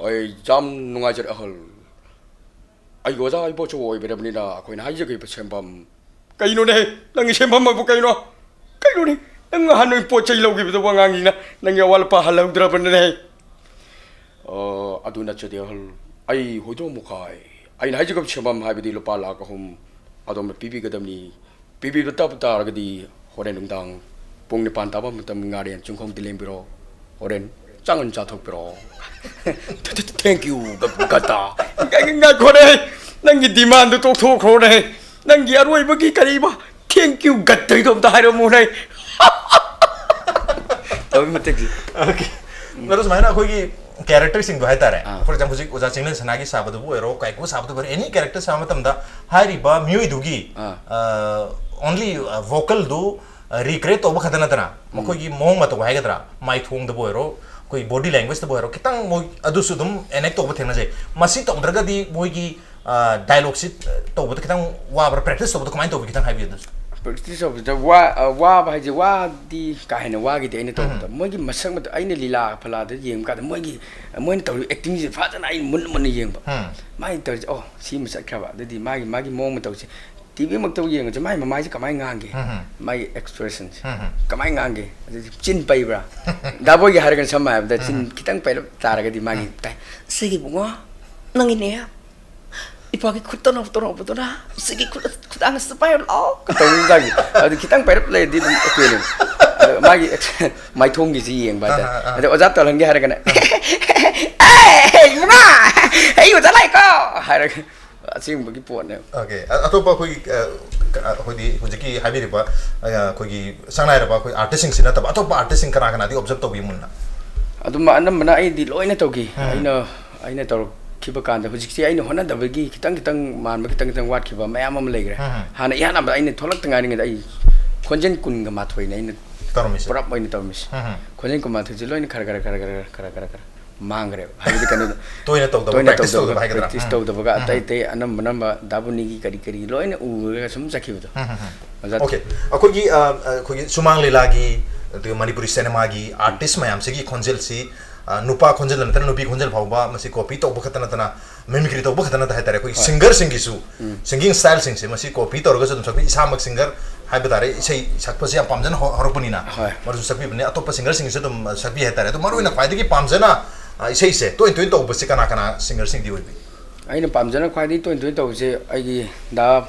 ꯑꯩ ꯌꯥꯝ ꯅꯨꯡꯉꯥꯏꯖꯔꯦ ꯑꯍꯜ꯫ ꯑꯩꯒꯤ ꯑꯣꯖꯥ ꯏꯕꯣꯆꯧ ꯑꯣꯏꯕꯤꯔꯕꯅꯤꯅ ꯑꯩꯈꯣꯏꯅ ꯍꯥꯏꯖꯈꯤꯕ ꯁꯦꯝꯐꯝ꯫ ꯀꯩꯅꯣꯅꯦ? ꯅꯪꯒꯤ ꯁꯦꯝꯐꯝ ꯑꯕꯨ ꯀꯩꯅꯣ? ꯀꯩꯅꯣꯅꯦ? ꯅꯪ ꯅꯍꯥꯟ ꯅꯣꯏ ꯄꯣꯠ ꯆꯩ ꯂꯧꯈꯤꯕꯗꯨꯕꯨ ꯑꯉꯥꯡꯁꯤꯡꯅ ꯅꯪꯒꯤ ꯑꯋꯥꯠ ꯑꯄꯥ ꯍꯜꯍꯧꯗ꯭ꯔꯕꯅꯦ꯫ ꯑ, ꯑꯗꯨ ꯅꯠꯆꯗꯦ ꯑꯍꯜ꯫ ꯑꯩ ꯍꯣꯏꯗ꯭ꯔꯣ ꯃꯨꯈꯥꯏ꯫ ꯑꯩꯅ ꯍꯥꯏꯖꯈꯤꯕ ꯁꯦꯝꯐꯝ ꯍꯥꯏꯕꯗꯤ ꯂꯨꯄꯥ ꯂꯥꯈ ꯑꯍꯨꯝ ꯑꯗꯣꯝꯅ ꯄꯤꯕꯤꯒꯗꯕꯅꯤ꯫ ꯄꯤꯕꯤꯕ ꯇꯥꯕ ꯇꯥꯔꯒꯗꯤ ꯍꯣꯔꯦꯟ ꯅꯨꯡꯗꯥꯡ ꯄꯨꯡ ꯅꯤꯄꯥꯟ ꯇꯥꯕ ꯃꯇꯝ ꯉꯥꯔꯦꯟ ꯆꯤꯡꯈꯣꯡꯗ ꯂꯦꯡꯕꯤꯔꯣ꯫ ꯍꯣꯔꯦꯟ ꯆꯥꯉꯟ ꯆꯥꯊꯣꯛꯄꯤꯔꯣ꯫ Thank you, ꯒ-, ꯒꯇꯥ꯫ ꯉꯥꯏꯈꯣꯅꯦ, ꯅꯪꯒꯤ ꯗꯤꯃꯥꯟꯗꯨ ꯇꯣꯛꯊꯣꯛꯈ꯭ꯔꯣꯅꯦ꯫ ꯅꯪꯒꯤ ꯑꯔꯣꯏꯕꯒꯤ ꯀꯔꯤꯕ? Thank you, ꯒꯠꯇꯩꯗꯣ ꯑꯝꯇ ꯍꯥꯏꯔꯝꯃꯨꯅꯦ꯫ ꯇꯧꯕꯒꯤ ꯃꯇꯤꯛꯁꯤ꯫ Okay. ꯑꯗꯣ ꯁꯨꯃꯥꯏꯅ ꯑꯩꯈꯣꯏꯒꯤ ꯀꯦꯔꯦꯛꯇꯔꯁꯤꯡꯗꯣ ꯍꯥꯏꯇꯥꯔꯦ, ꯑꯥ꯫ For example, ꯍꯧꯖꯤꯛ ꯑꯣꯖꯥ ꯆꯤꯡꯂꯦꯟ ꯁꯅꯥꯒꯤ ꯁꯥꯕꯗꯨꯕꯨ ꯑꯣꯏꯔꯣ, ꯀꯥꯏꯀꯨ ꯁꯥꯕꯗꯨꯕꯨ ꯑꯣꯏꯔꯣ, any character ꯁꯥꯕ ꯃꯇꯝꯗ ꯍꯥꯏꯔꯤꯕ ꯃꯤꯑꯣꯏꯗꯨꯒꯤ, ꯑꯥ꯫ ꯑ, only, ꯑ, vocalꯗꯨ, ꯑ, recreate ꯇꯧꯕ ꯈꯛꯇ ꯅꯠꯇꯅ ꯃꯈꯣꯏꯒꯤ ꯃꯑꯣꯡ ꯃꯇꯧ ꯍꯥꯏꯒꯗ꯭ꯔꯥ, ꯃꯥꯏꯊꯣꯡꯗꯕꯨ ꯑꯣꯏꯔꯣ, ꯑꯩꯈꯣꯏ body languageꯇꯕꯨ ꯑꯣꯏꯔꯣ, ꯈꯤꯇꯪ ꯃꯣꯏ ꯑꯗꯨꯁꯨ ꯑꯗꯨꯝ enact ꯇꯧꯕ ꯊꯦꯡꯅꯖꯩ꯫ ꯃꯁꯤ ꯇꯧꯗ꯭ꯔꯒꯗꯤ ꯃꯣꯏꯒꯤ, ꯑ, dialogueꯁꯤ, ꯑ, ꯇꯧꯕꯗ ꯈꯤꯇꯪ ꯋꯥꯕ꯭ꯔꯥ, practice ꯇꯧꯕꯗ ꯀꯃꯥꯏꯅ ꯇꯧꯕꯤ? ꯈꯤꯇꯪ ꯍꯥꯏꯕꯤꯌꯨ ꯑꯗꯨꯁꯨ꯫ ꯄ꯭ꯔꯦꯛꯇꯤꯁ ꯇꯧꯕꯗ ꯋꯥ-, ꯑ, ꯋꯥꯕ ꯍꯥꯏꯁꯦ, ꯋꯥꯗꯤ ꯀꯥ ꯍꯦꯟꯅ ꯋꯥꯈꯤꯗꯦ ꯑꯩꯅ ꯇꯧꯕꯗ꯫ ꯎꯝ꯫ ꯃꯣꯏꯒꯤ ꯃꯁꯛ ꯃꯇꯧ, ꯑꯩꯅ ꯂꯤꯂꯥ ꯐꯂꯥꯗ ꯌꯦꯡꯕ ꯀꯥꯟꯗ ꯃꯣꯏꯒꯤ, ꯃꯣꯏꯅ ꯇꯧꯔꯤꯕ ꯑꯦꯛꯇꯤꯡꯁꯦ ꯐꯖꯅ ꯑꯩ ꯃꯨꯟꯅ ꯃꯨꯟꯅ ꯌꯦꯡꯕ꯫ ꯎꯝ꯫ ꯃꯥꯒꯤ ꯇꯧꯔꯤꯁꯦ, "ꯑꯣ, ꯁꯤ ꯑꯃ ꯆꯠꯈ꯭ꯔꯕ", ꯑꯗꯨꯗꯤ ꯃꯥꯒꯤ, ꯃꯥꯒꯤ ꯃꯑꯣꯡ ꯃꯇꯧꯁꯦ ꯇꯤ ꯚꯤ ꯃꯛꯇꯕꯨ ꯌꯦꯡꯉꯁꯨ ꯃꯥꯒꯤ ꯃꯃꯥꯏꯁꯦ ꯀꯃꯥꯏꯅ ꯉꯥꯡꯒꯦ, ꯎꯝ꯫ ꯃꯥꯒꯤ ꯑꯦꯛꯁꯄ꯭ꯔꯦꯁꯟꯁꯦ ꯎꯝ꯫ ꯀꯃꯥꯏꯅ ꯉꯥꯡꯒꯦ, ꯑꯗꯨꯗꯤ ꯆꯤꯟ ꯄꯩꯕ꯭ꯔꯥ? ꯗꯥꯕꯣꯏꯒꯤ ꯍꯥꯏꯔꯒꯅ ꯁꯝꯅ ꯍꯥꯏꯔꯕꯗ ꯆꯤꯟ ꯎꯝ꯫ ꯈꯤꯇꯪ ꯄꯩꯔꯞ ꯇꯥꯔꯒꯗꯤ ꯃꯥꯒꯤ ꯎꯝ꯫ ꯇꯥꯏ, "ꯁꯤꯒꯤ ꯏꯕꯨꯡꯉꯣ, ꯅꯪꯒꯤꯅꯦ, ꯏꯄꯥꯒꯤ ꯈꯨꯠ ꯇꯧꯅꯕ ꯇꯧꯅꯕꯗꯨꯅ ꯁꯤꯒꯤ ꯈꯨꯠ, ꯈꯨꯗꯥꯡ ꯑꯁꯤꯗ ꯄꯥꯏꯔꯨ ꯂꯥꯎ" ꯇꯧꯕ ꯃꯇꯥꯡꯁꯦ꯫ ꯑꯗꯨ ꯈꯤꯇꯪ ꯄꯥꯏꯔꯞ ꯂꯩꯔꯗꯤ ꯑꯗꯨꯝ ꯑꯣꯀꯦꯅꯦ꯫ ꯑꯗꯣ ꯃꯥꯒꯤ ꯃꯥꯏꯊꯣꯡꯒꯤꯁꯤ ꯌꯦꯡꯕ ꯍꯥꯏꯇꯥꯔꯦ꯫ ꯑꯥ, ꯑꯥ, ꯑꯥ꯫ ꯑꯗꯣ ꯑꯣꯖꯥ ꯇꯧꯍꯜꯍꯟꯒꯦ ꯍꯥꯏꯔꯒꯅ, "ꯑꯦ, ꯏꯕꯨꯡꯉꯣ, ꯑꯩ ꯑꯣꯖꯥ ꯂꯥꯛꯑꯦꯀꯣ" ꯍꯥꯏꯔꯒ ꯑꯁꯦꯡꯕꯒꯤ ꯄꯣꯠꯅꯦꯕ꯫ ꯑꯣꯀꯦ꯫ ꯑ-, ꯑꯇꯣꯞꯄ ꯑꯩꯈꯣꯏꯒꯤ, ꯑ, ꯀ-, ꯑ, ꯑꯩꯈꯣꯏꯗꯤ ꯍꯧꯖꯤꯛꯀꯤ ꯍꯥꯏꯕꯤꯔꯤꯕ, ꯑ, ꯑꯩꯈꯣꯏꯒꯤ ꯁꯛꯅꯥꯏꯔꯕ ꯑꯩꯈꯣꯏ ꯑꯥꯔꯇꯤꯁꯁꯤꯡꯁꯤ ꯅꯠꯇꯕ ꯑꯇꯣꯞꯄ ꯑꯥꯔꯇꯤꯁꯁꯤꯡ ꯀꯅꯥ ꯀꯅꯥꯗꯤ ꯑꯣꯕꯖꯔꯕ ꯇꯧꯕꯤ ꯃꯨꯟꯅ? ꯑꯗꯨꯝ ꯑꯅꯝꯕꯅ ꯑꯩꯗꯤ ꯂꯣꯏꯅ ꯇꯧꯈꯤ꯫ ꯎꯝ꯫ ꯑꯩꯅ, ꯑꯩꯅ ꯇꯧꯔꯛꯈꯤꯕ ꯀꯥꯟꯗ ꯍꯧꯖꯤꯛꯁꯤ ꯑꯩꯅ ꯍꯣꯠꯅꯗꯕꯒꯤ ꯈꯤꯇꯪ ꯈꯤꯇꯪ ꯃꯥꯟꯕ, ꯈꯤꯇꯪ ꯈꯤꯇꯪ ꯋꯥꯠꯈꯤꯕ ꯃꯌꯥꯝ ꯑꯃ ꯂꯩꯈ꯭ꯔꯦ꯫ ꯎꯝ꯫ ꯍꯥꯟꯅ ꯏꯍꯥꯟ ꯍꯥꯟꯕꯗ ꯑꯩꯅ ꯊꯣꯛꯂꯛꯇ ꯉꯥꯏꯔꯤꯉꯩꯗ ꯑꯩ ꯈꯣꯟꯖꯦꯜ ꯀꯨꯟꯒ ꯃꯥꯊꯣꯏꯅꯦ ꯑꯩꯅ ꯇꯧꯔꯝꯃꯤꯁꯦ꯫ ꯄꯨꯔꯞ ꯑꯣꯏꯅ ꯇꯧꯔꯝꯃꯤꯁꯦ꯫ ꯎꯝ꯫ ꯈꯣꯟꯖꯦꯜ ꯀꯨꯟ ꯃꯥꯊꯣꯏꯁꯦ ꯂꯣꯏꯅ ꯈꯔ ꯈꯔ ꯈꯔ ꯈꯔ ꯈꯔ ꯈꯔ ꯈꯔ ꯃꯥꯡꯈ꯭ꯔꯦꯕ꯫ ꯍꯥꯏꯕꯗꯤ ꯀꯩꯅꯣꯗ ꯇꯣꯏꯅ ꯇꯧꯗꯕ, ꯇꯣꯏꯅ ꯄ꯭ꯔꯦꯛꯇꯤꯁ ꯇꯧꯗꯕ, ꯇꯧꯗꯕ ꯍꯥꯏꯒꯗ꯭ꯔꯥ? ꯄ꯭ꯔꯦꯛꯇꯤꯁ ꯎꯝ꯫ ꯇꯧꯗꯕꯒ ꯎꯝ꯫ ꯑꯇꯩ ꯑꯇꯩ ꯑꯅꯝꯕ ꯑꯅꯝꯕ ꯗꯥꯕꯨꯅꯤꯒꯤ ꯀꯔꯤ ꯀꯔꯤ ꯂꯣꯏꯅ ꯎꯔꯒ ꯁꯨꯝ ꯆꯠꯈꯤꯕꯗꯣ꯫ ꯎꯝ, ꯎꯝ, ꯎꯝ꯫ ꯑꯣꯖꯥ ꯑꯣꯀꯦ꯫ ꯑꯩꯈꯣꯏꯒꯤ, ꯑ, ꯑ, ꯑꯩꯈꯣꯏꯒꯤ ꯁꯨꯃꯥꯡ ꯂꯤꯂꯥꯒꯤ, ꯑꯗꯨꯒ ꯃꯅꯤꯄꯨꯔꯤ ꯁꯤꯅꯦꯃꯥꯒꯤ ꯑꯥꯔꯇꯤꯁ ꯃꯌꯥꯝꯁꯤꯒꯤ ꯈꯣꯟꯖꯦꯜꯁꯤ, ꯑ, ꯅꯨꯄꯥ ꯈꯣꯟꯖꯦꯜ ꯅꯠꯇꯅ ꯅꯨꯄꯤ ꯈꯣꯟꯖꯦꯜ ꯐꯥꯎꯕ ꯃꯁꯤ ꯀꯣꯄꯤ ꯇꯧꯕ ꯈꯛꯇ ꯅꯠꯇꯅ, ꯃꯤꯃꯤꯀ꯭ꯔꯤ ꯇꯧꯕ ꯈꯛꯇ ꯅꯠꯇ ꯍꯥꯏꯇꯥꯔꯦ, ꯑꯩꯈꯣꯏꯒꯤ ꯍꯣꯏ꯫ ꯁꯤꯡꯒꯔꯁꯤꯡꯒꯤꯁꯨ ꯎꯝ꯫ ꯁꯤꯡꯒꯤꯡ ꯁ꯭ꯇꯥꯏꯜꯁꯤꯡꯁꯦ ꯃꯁꯤ ꯀꯣꯄꯤ ꯇꯧꯔꯒꯁꯨ ꯑꯗꯨꯝ ꯁꯛꯄꯤ, ꯏꯁꯥꯃꯛ ꯁꯤꯡꯒꯔ ꯍꯥꯏꯕ ꯇꯥꯔꯦ, ꯏꯁꯩ ꯁꯛꯄꯁꯦ ꯌꯥꯝ ꯄꯥꯝꯖꯅ ꯍꯧ-, ꯍꯧꯔꯛꯄꯅꯤꯅ꯫ ꯍꯣꯏ꯫ ꯃꯔꯨꯞꯁꯨ ꯁꯛꯄꯤꯕꯅꯦ, ꯑꯇꯣꯞꯄ ꯁꯤꯡꯒꯔꯁꯤꯡꯒꯤꯁꯨ ꯑꯗꯨꯝ, ꯑ, ꯁꯛꯄꯤ ꯍꯥꯏꯇꯥꯔꯦ꯫ ꯑꯗꯣ ꯃꯔꯨꯑꯣꯏꯅ ꯈ꯭ꯋꯥꯏꯗꯒꯤ ꯄꯥꯝꯖꯅ, ꯑ, ꯏꯁꯩꯁꯦ ꯇꯣꯏ ꯇꯣꯏꯅ ꯇꯧꯕꯁꯦ ꯀꯅꯥ ꯀꯅꯥ ꯁꯤꯡꯒꯔꯁꯤꯡꯗꯤ ꯑꯣꯏꯕꯤ? ꯑꯩꯅ ꯄꯥꯝꯖꯅ ꯈ꯭ꯋꯥꯏꯗꯒꯤ ꯇꯣꯏ ꯇꯣꯏꯅ ꯇꯧꯕꯁꯦ ꯑꯩꯒꯤ ꯗꯥ,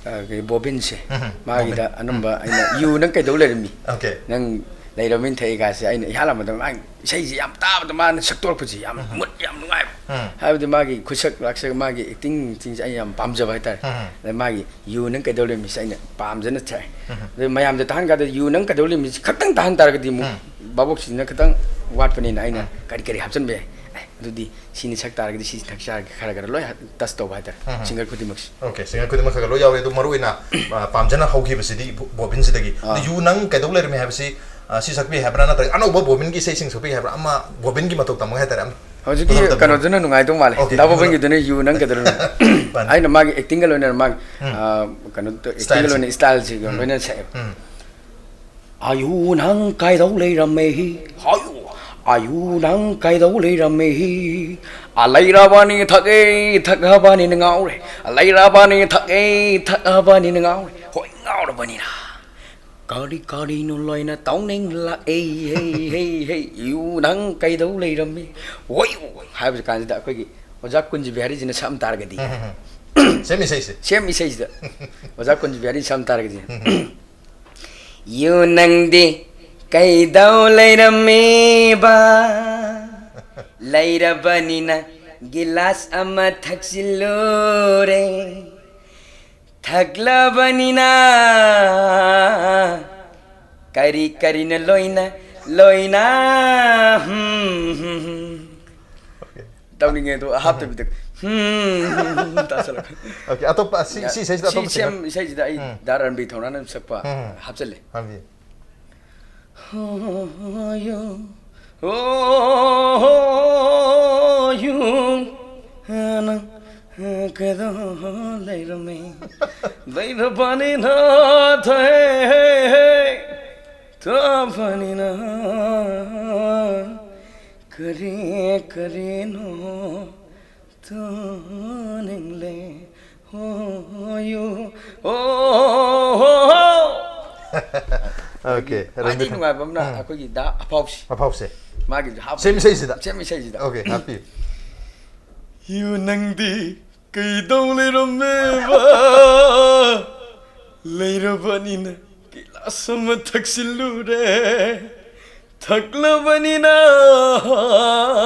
ꯑ, ꯀꯩ, ꯕꯣꯕꯤꯟꯁꯦ꯫ ꯎꯝ, ꯃꯥꯒꯤꯗ ꯕꯣꯕꯤꯟ꯫ ꯑꯅꯝꯕ ꯎꯝ꯫ ꯑꯩꯅ "ꯌꯨ ꯅꯪ ꯀꯩꯗꯧ ꯂꯩꯔꯝꯃꯤ? ꯑꯣꯀꯦ꯫ ꯅꯪ ꯂꯩꯔꯝꯃꯤꯅ ꯊꯛꯏ" ꯀꯥꯁꯦ ꯑꯩꯅ ꯏꯍꯥꯟ ꯍꯥꯟꯕꯗ ꯃꯥꯒꯤ ꯏꯁꯩꯁꯦ ꯌꯥꯝ ꯇꯥꯕꯗ ꯃꯥꯅ ꯁꯛꯇꯣꯔꯛꯄꯁꯦ ꯌꯥꯝ ꯎꯝ꯫ ꯃꯨꯠ ꯌꯥꯝ ꯅꯨꯡꯉꯥꯏꯕ꯫ ꯎꯝ꯫ ꯍꯥꯏꯕꯗꯤ ꯃꯥꯒꯤ ꯈꯨꯠꯁꯛ ꯂꯥꯛꯁꯛ, ꯃꯥꯒꯤ ꯑꯦꯛꯇꯤꯡꯁꯤꯡꯁꯦ ꯑꯩꯅ ꯌꯥꯝ ꯄꯥꯝꯖꯕ ꯍꯥꯏꯇꯥꯔꯦ꯫ ꯎꯝ꯫ ꯑꯗ ꯃꯥꯒꯤ "ꯌꯨ ꯅꯪ ꯀꯩꯗꯧ ꯂꯩꯔꯝꯃꯤꯁꯦ" ꯑꯩꯅ ꯄꯥꯝꯖꯅ ꯊꯛꯑꯦ꯫ ꯎꯝ꯫ ꯑꯗ ꯃꯌꯥꯝꯗ ꯇꯥꯍꯟ ꯀꯥꯟꯗ "ꯌꯨ ꯅꯪ ꯀꯩꯗꯧ ꯂꯩꯔꯝꯃꯤꯁꯦ" ꯈꯛꯇꯪ ꯇꯥꯍꯟ ꯇꯥꯔꯒꯗꯤ ꯑꯃꯨꯛ ꯎꯝ꯫ ꯚꯥꯕꯣꯛꯁꯤꯅ ꯈꯤꯇꯪ ꯋꯥꯠꯄꯅꯤꯅ ꯑꯩꯅ ꯎꯝ꯫ ꯀꯔꯤ ꯀꯔꯤ ꯍꯥꯞꯆꯤꯟꯕ ꯌꯥꯏ? ꯑꯦ, ꯑꯗꯨꯗꯤ ꯁꯤꯅꯤ ꯁꯛ ꯇꯥꯔꯒꯗꯤ ꯁꯤꯁꯤ ꯊꯛ ꯆꯥꯔꯒ ꯈꯔ ꯈꯔ ꯂꯣꯏ ꯇꯁ ꯇꯧꯕ ꯍꯥꯏꯇꯥꯔꯦ, ꯎꯝ꯫ ꯁꯤꯡꯒꯔ ꯈꯨꯗꯤꯡꯃꯛꯁꯦ꯫ ꯑꯣꯀꯦ, ꯁꯤꯡꯒꯔ ꯈꯨꯗꯤꯡꯃꯛ ꯈꯔ ꯈꯔ ꯂꯣꯏ ꯌꯥꯎꯔꯦ꯫ ꯑꯗꯨ ꯃꯔꯨꯑꯣꯏꯅ, ꯑ, ꯄꯥꯝꯖꯅ ꯍꯧꯈꯤꯕꯁꯤꯗꯤ ꯕꯣ-, ꯕꯣꯕꯤꯟꯁꯤꯗꯒꯤ꯫ ꯑꯗꯨ ꯑꯥ꯫ "ꯌꯨ ꯅꯪ ꯀꯩꯗꯧ ꯂꯩꯔꯝꯃꯤ" ꯍꯥꯏꯕꯁꯤ, ꯑ, ꯁꯤ ꯁꯛꯄꯤ ꯍꯥꯏꯕ꯭ꯔꯥ, ꯅꯠꯇ꯭ꯔꯒ ꯑꯅꯧꯕ ꯕꯣꯕꯤꯟꯒꯤ ꯏꯁꯩꯁꯤꯡ ꯁꯛꯄꯤ ꯍꯥꯏꯕ꯭ꯔꯥ, ꯑꯃ ꯕꯣꯕꯤꯟꯒꯤ ꯃꯇꯧ ꯇꯝꯃꯒ ꯍꯥꯏꯇꯥꯔꯦ, ꯑꯃ ꯍꯧꯖꯤꯛꯀꯤ ꯀꯩꯅꯣꯗꯨꯅ ꯅꯨꯡꯉꯥꯏꯗꯧ ꯃꯥꯜꯂꯦ꯫ Okay, ꯗꯥ ꯕꯣꯕꯟꯒꯤꯗꯨꯅ "ꯌꯨ ꯅꯪ ꯀꯩꯗꯧꯔꯤꯅꯣ?" ꯐꯅꯤ꯫ ꯑꯩꯅ ꯃꯥꯒꯤ acting ꯒ ꯂꯣꯏꯅꯅ ꯃꯥꯒꯤ, ꯎꯝ꯫ ꯑ, ꯀꯩꯅꯣ, acting ꯒ ꯂꯣꯏꯅ style ꯁꯤꯒ ꯎꯝ꯫ ꯂꯣꯏꯅ ꯁꯛꯑꯦꯕ꯫ ꯎꯝ꯫ "ꯑꯌꯨ ꯅꯪ ꯀꯥꯏꯗꯧ ꯂꯩꯔꯝꯃꯦ? ꯑꯌꯨ, ꯑꯌꯨ ꯅꯪ ꯀꯥꯏꯗꯧ ꯂꯩꯔꯝꯃꯦ? ꯑ, ꯂꯩꯔꯕꯅꯤ ꯊꯛꯑꯦ, ꯊꯛꯑꯕꯅꯤꯅ ꯉꯥꯎꯔꯦ꯫ ꯑ, ꯂꯩꯔꯕꯅꯤ ꯊꯛꯑꯦ, ꯊꯛꯑꯕꯅꯤꯅ ꯉꯥꯎꯔꯦ꯫ ꯍꯣꯏ, ꯉꯥꯎꯔꯕꯅꯤꯅ꯫ ꯀꯔꯤ ꯀꯔꯤꯅꯣ ꯂꯣꯏꯅ ꯇꯧꯅꯤꯡꯂꯛꯑꯦ, ꯍꯦ, ꯍꯦ, ꯍꯦ꯫ ꯌꯨ ꯅꯪ ꯀꯩꯗꯧ ꯂꯩꯔꯝꯃꯤ? ꯍꯣꯏ, ꯍꯣꯏ ꯍꯥꯏꯕ ꯀꯥꯟꯁꯤꯗ ꯑꯩꯈꯣꯏꯒꯤ ꯑꯣꯖꯥ ꯀꯨꯟꯖ ꯕꯤꯍꯥꯔꯤꯁꯤꯅ ꯁꯛꯑꯝ ꯇꯥꯔꯒꯗꯤ꯫ ꯎꯝ, ꯎꯝ, ꯎꯝ꯫ Same ꯏꯁꯩꯁꯦ꯫ Same ꯏꯁꯩꯁꯤꯗ꯫ ꯑꯣꯖꯥ ꯀꯨꯟꯖ ꯕꯤꯍꯥꯔꯤꯅ ꯁꯛꯑꯝ ꯇꯥꯔꯒꯗꯤ꯫ ꯎꯝ, ꯎꯝ꯫ ꯌꯨ ꯅꯪꯗꯤ ꯀꯩꯗꯧ ꯂꯩꯔꯝꯃꯤꯕ? ꯂꯩꯔꯕꯅꯤꯅ ꯒꯤꯂꯥꯁ ꯑꯃ ꯊꯛꯆꯤꯜꯂꯨꯔꯦ꯫ ꯊꯛꯂꯕꯅꯤꯅ ꯀꯔꯤ ꯀꯔꯤꯅ ꯂꯣꯏꯅ, ꯂꯣꯏꯅ, ꯍꯝ, ꯍꯝ, ꯍꯝ꯫ Okay꯫ ꯇꯧꯅꯤꯡꯉꯦ ꯑꯗꯣ ꯍꯥꯞꯇꯕꯤꯗ, ꯍꯝ, ꯍꯝ, ꯍꯝ ꯇꯥꯁꯜꯂꯛꯄ꯫ Okay, ꯑꯇꯣꯞꯄ ꯁꯤ, ꯌꯥ-, ꯁꯤ ꯏꯁꯩꯁꯤꯗ ꯁꯤ ꯑꯇꯣꯞꯄ ꯁꯦꯝ-, singer? ꯏꯁꯩꯁꯤꯗ ꯑꯩ ꯎꯝ꯫ ꯗꯥ ꯔꯟꯕꯤꯔ ꯊꯧꯅꯥꯅ ꯁꯛꯄ ꯎꯝ꯫ ꯍꯥꯞꯆꯜꯂꯦ꯫ ꯍꯥꯞꯄꯤꯌꯨ꯫ ꯍꯣ, ꯌꯨ, ꯍꯣ, ꯌꯨ, ꯅꯪ ꯀꯩꯗꯧ ꯂꯩꯔꯝꯃꯤ? ꯂꯩꯔꯕꯅꯤꯅ ꯊꯛꯑꯦ, ꯊꯛꯑꯕꯅꯤꯅ ꯀꯔꯤ ꯀꯔꯤꯅꯣ ꯇꯧꯅꯤꯡꯂꯦ꯫ ꯍꯣ, ꯌꯨ, ꯍꯣ, ꯍꯣ, ꯍꯣ꯫ Okay, ꯈ꯭ꯋꯥꯏꯗꯒꯤ ꯔꯟꯕꯤꯔ ꯊꯧ-, ꯅꯨꯡꯉꯥꯏꯕ ꯑꯃꯅ ꯎꯝ꯫ ꯑꯩꯈꯣꯏꯒꯤ ꯗꯥ ꯑꯐꯥꯎꯁꯤ꯫ ꯑꯐꯥꯎꯁꯦ꯫ ꯃꯥꯒꯤꯁꯨ ꯍꯥꯞꯄ-, Same ꯏꯁꯩꯁꯤꯗ? Same ꯏꯁꯩꯁꯤꯗ꯫ Okay, ꯍꯥꯞꯄꯤꯌꯨ꯫ ꯌꯨ ꯅꯪꯗꯤ ꯀꯩꯗꯧ ꯂꯩꯔꯝꯃꯦꯕ? ꯂꯩꯔꯕꯅꯤꯅ ꯒꯤꯂꯥꯁ ꯑꯃ ꯊꯛꯆꯤꯜꯂꯨꯔꯦ꯫ ꯊꯛꯂꯕꯅꯤꯅ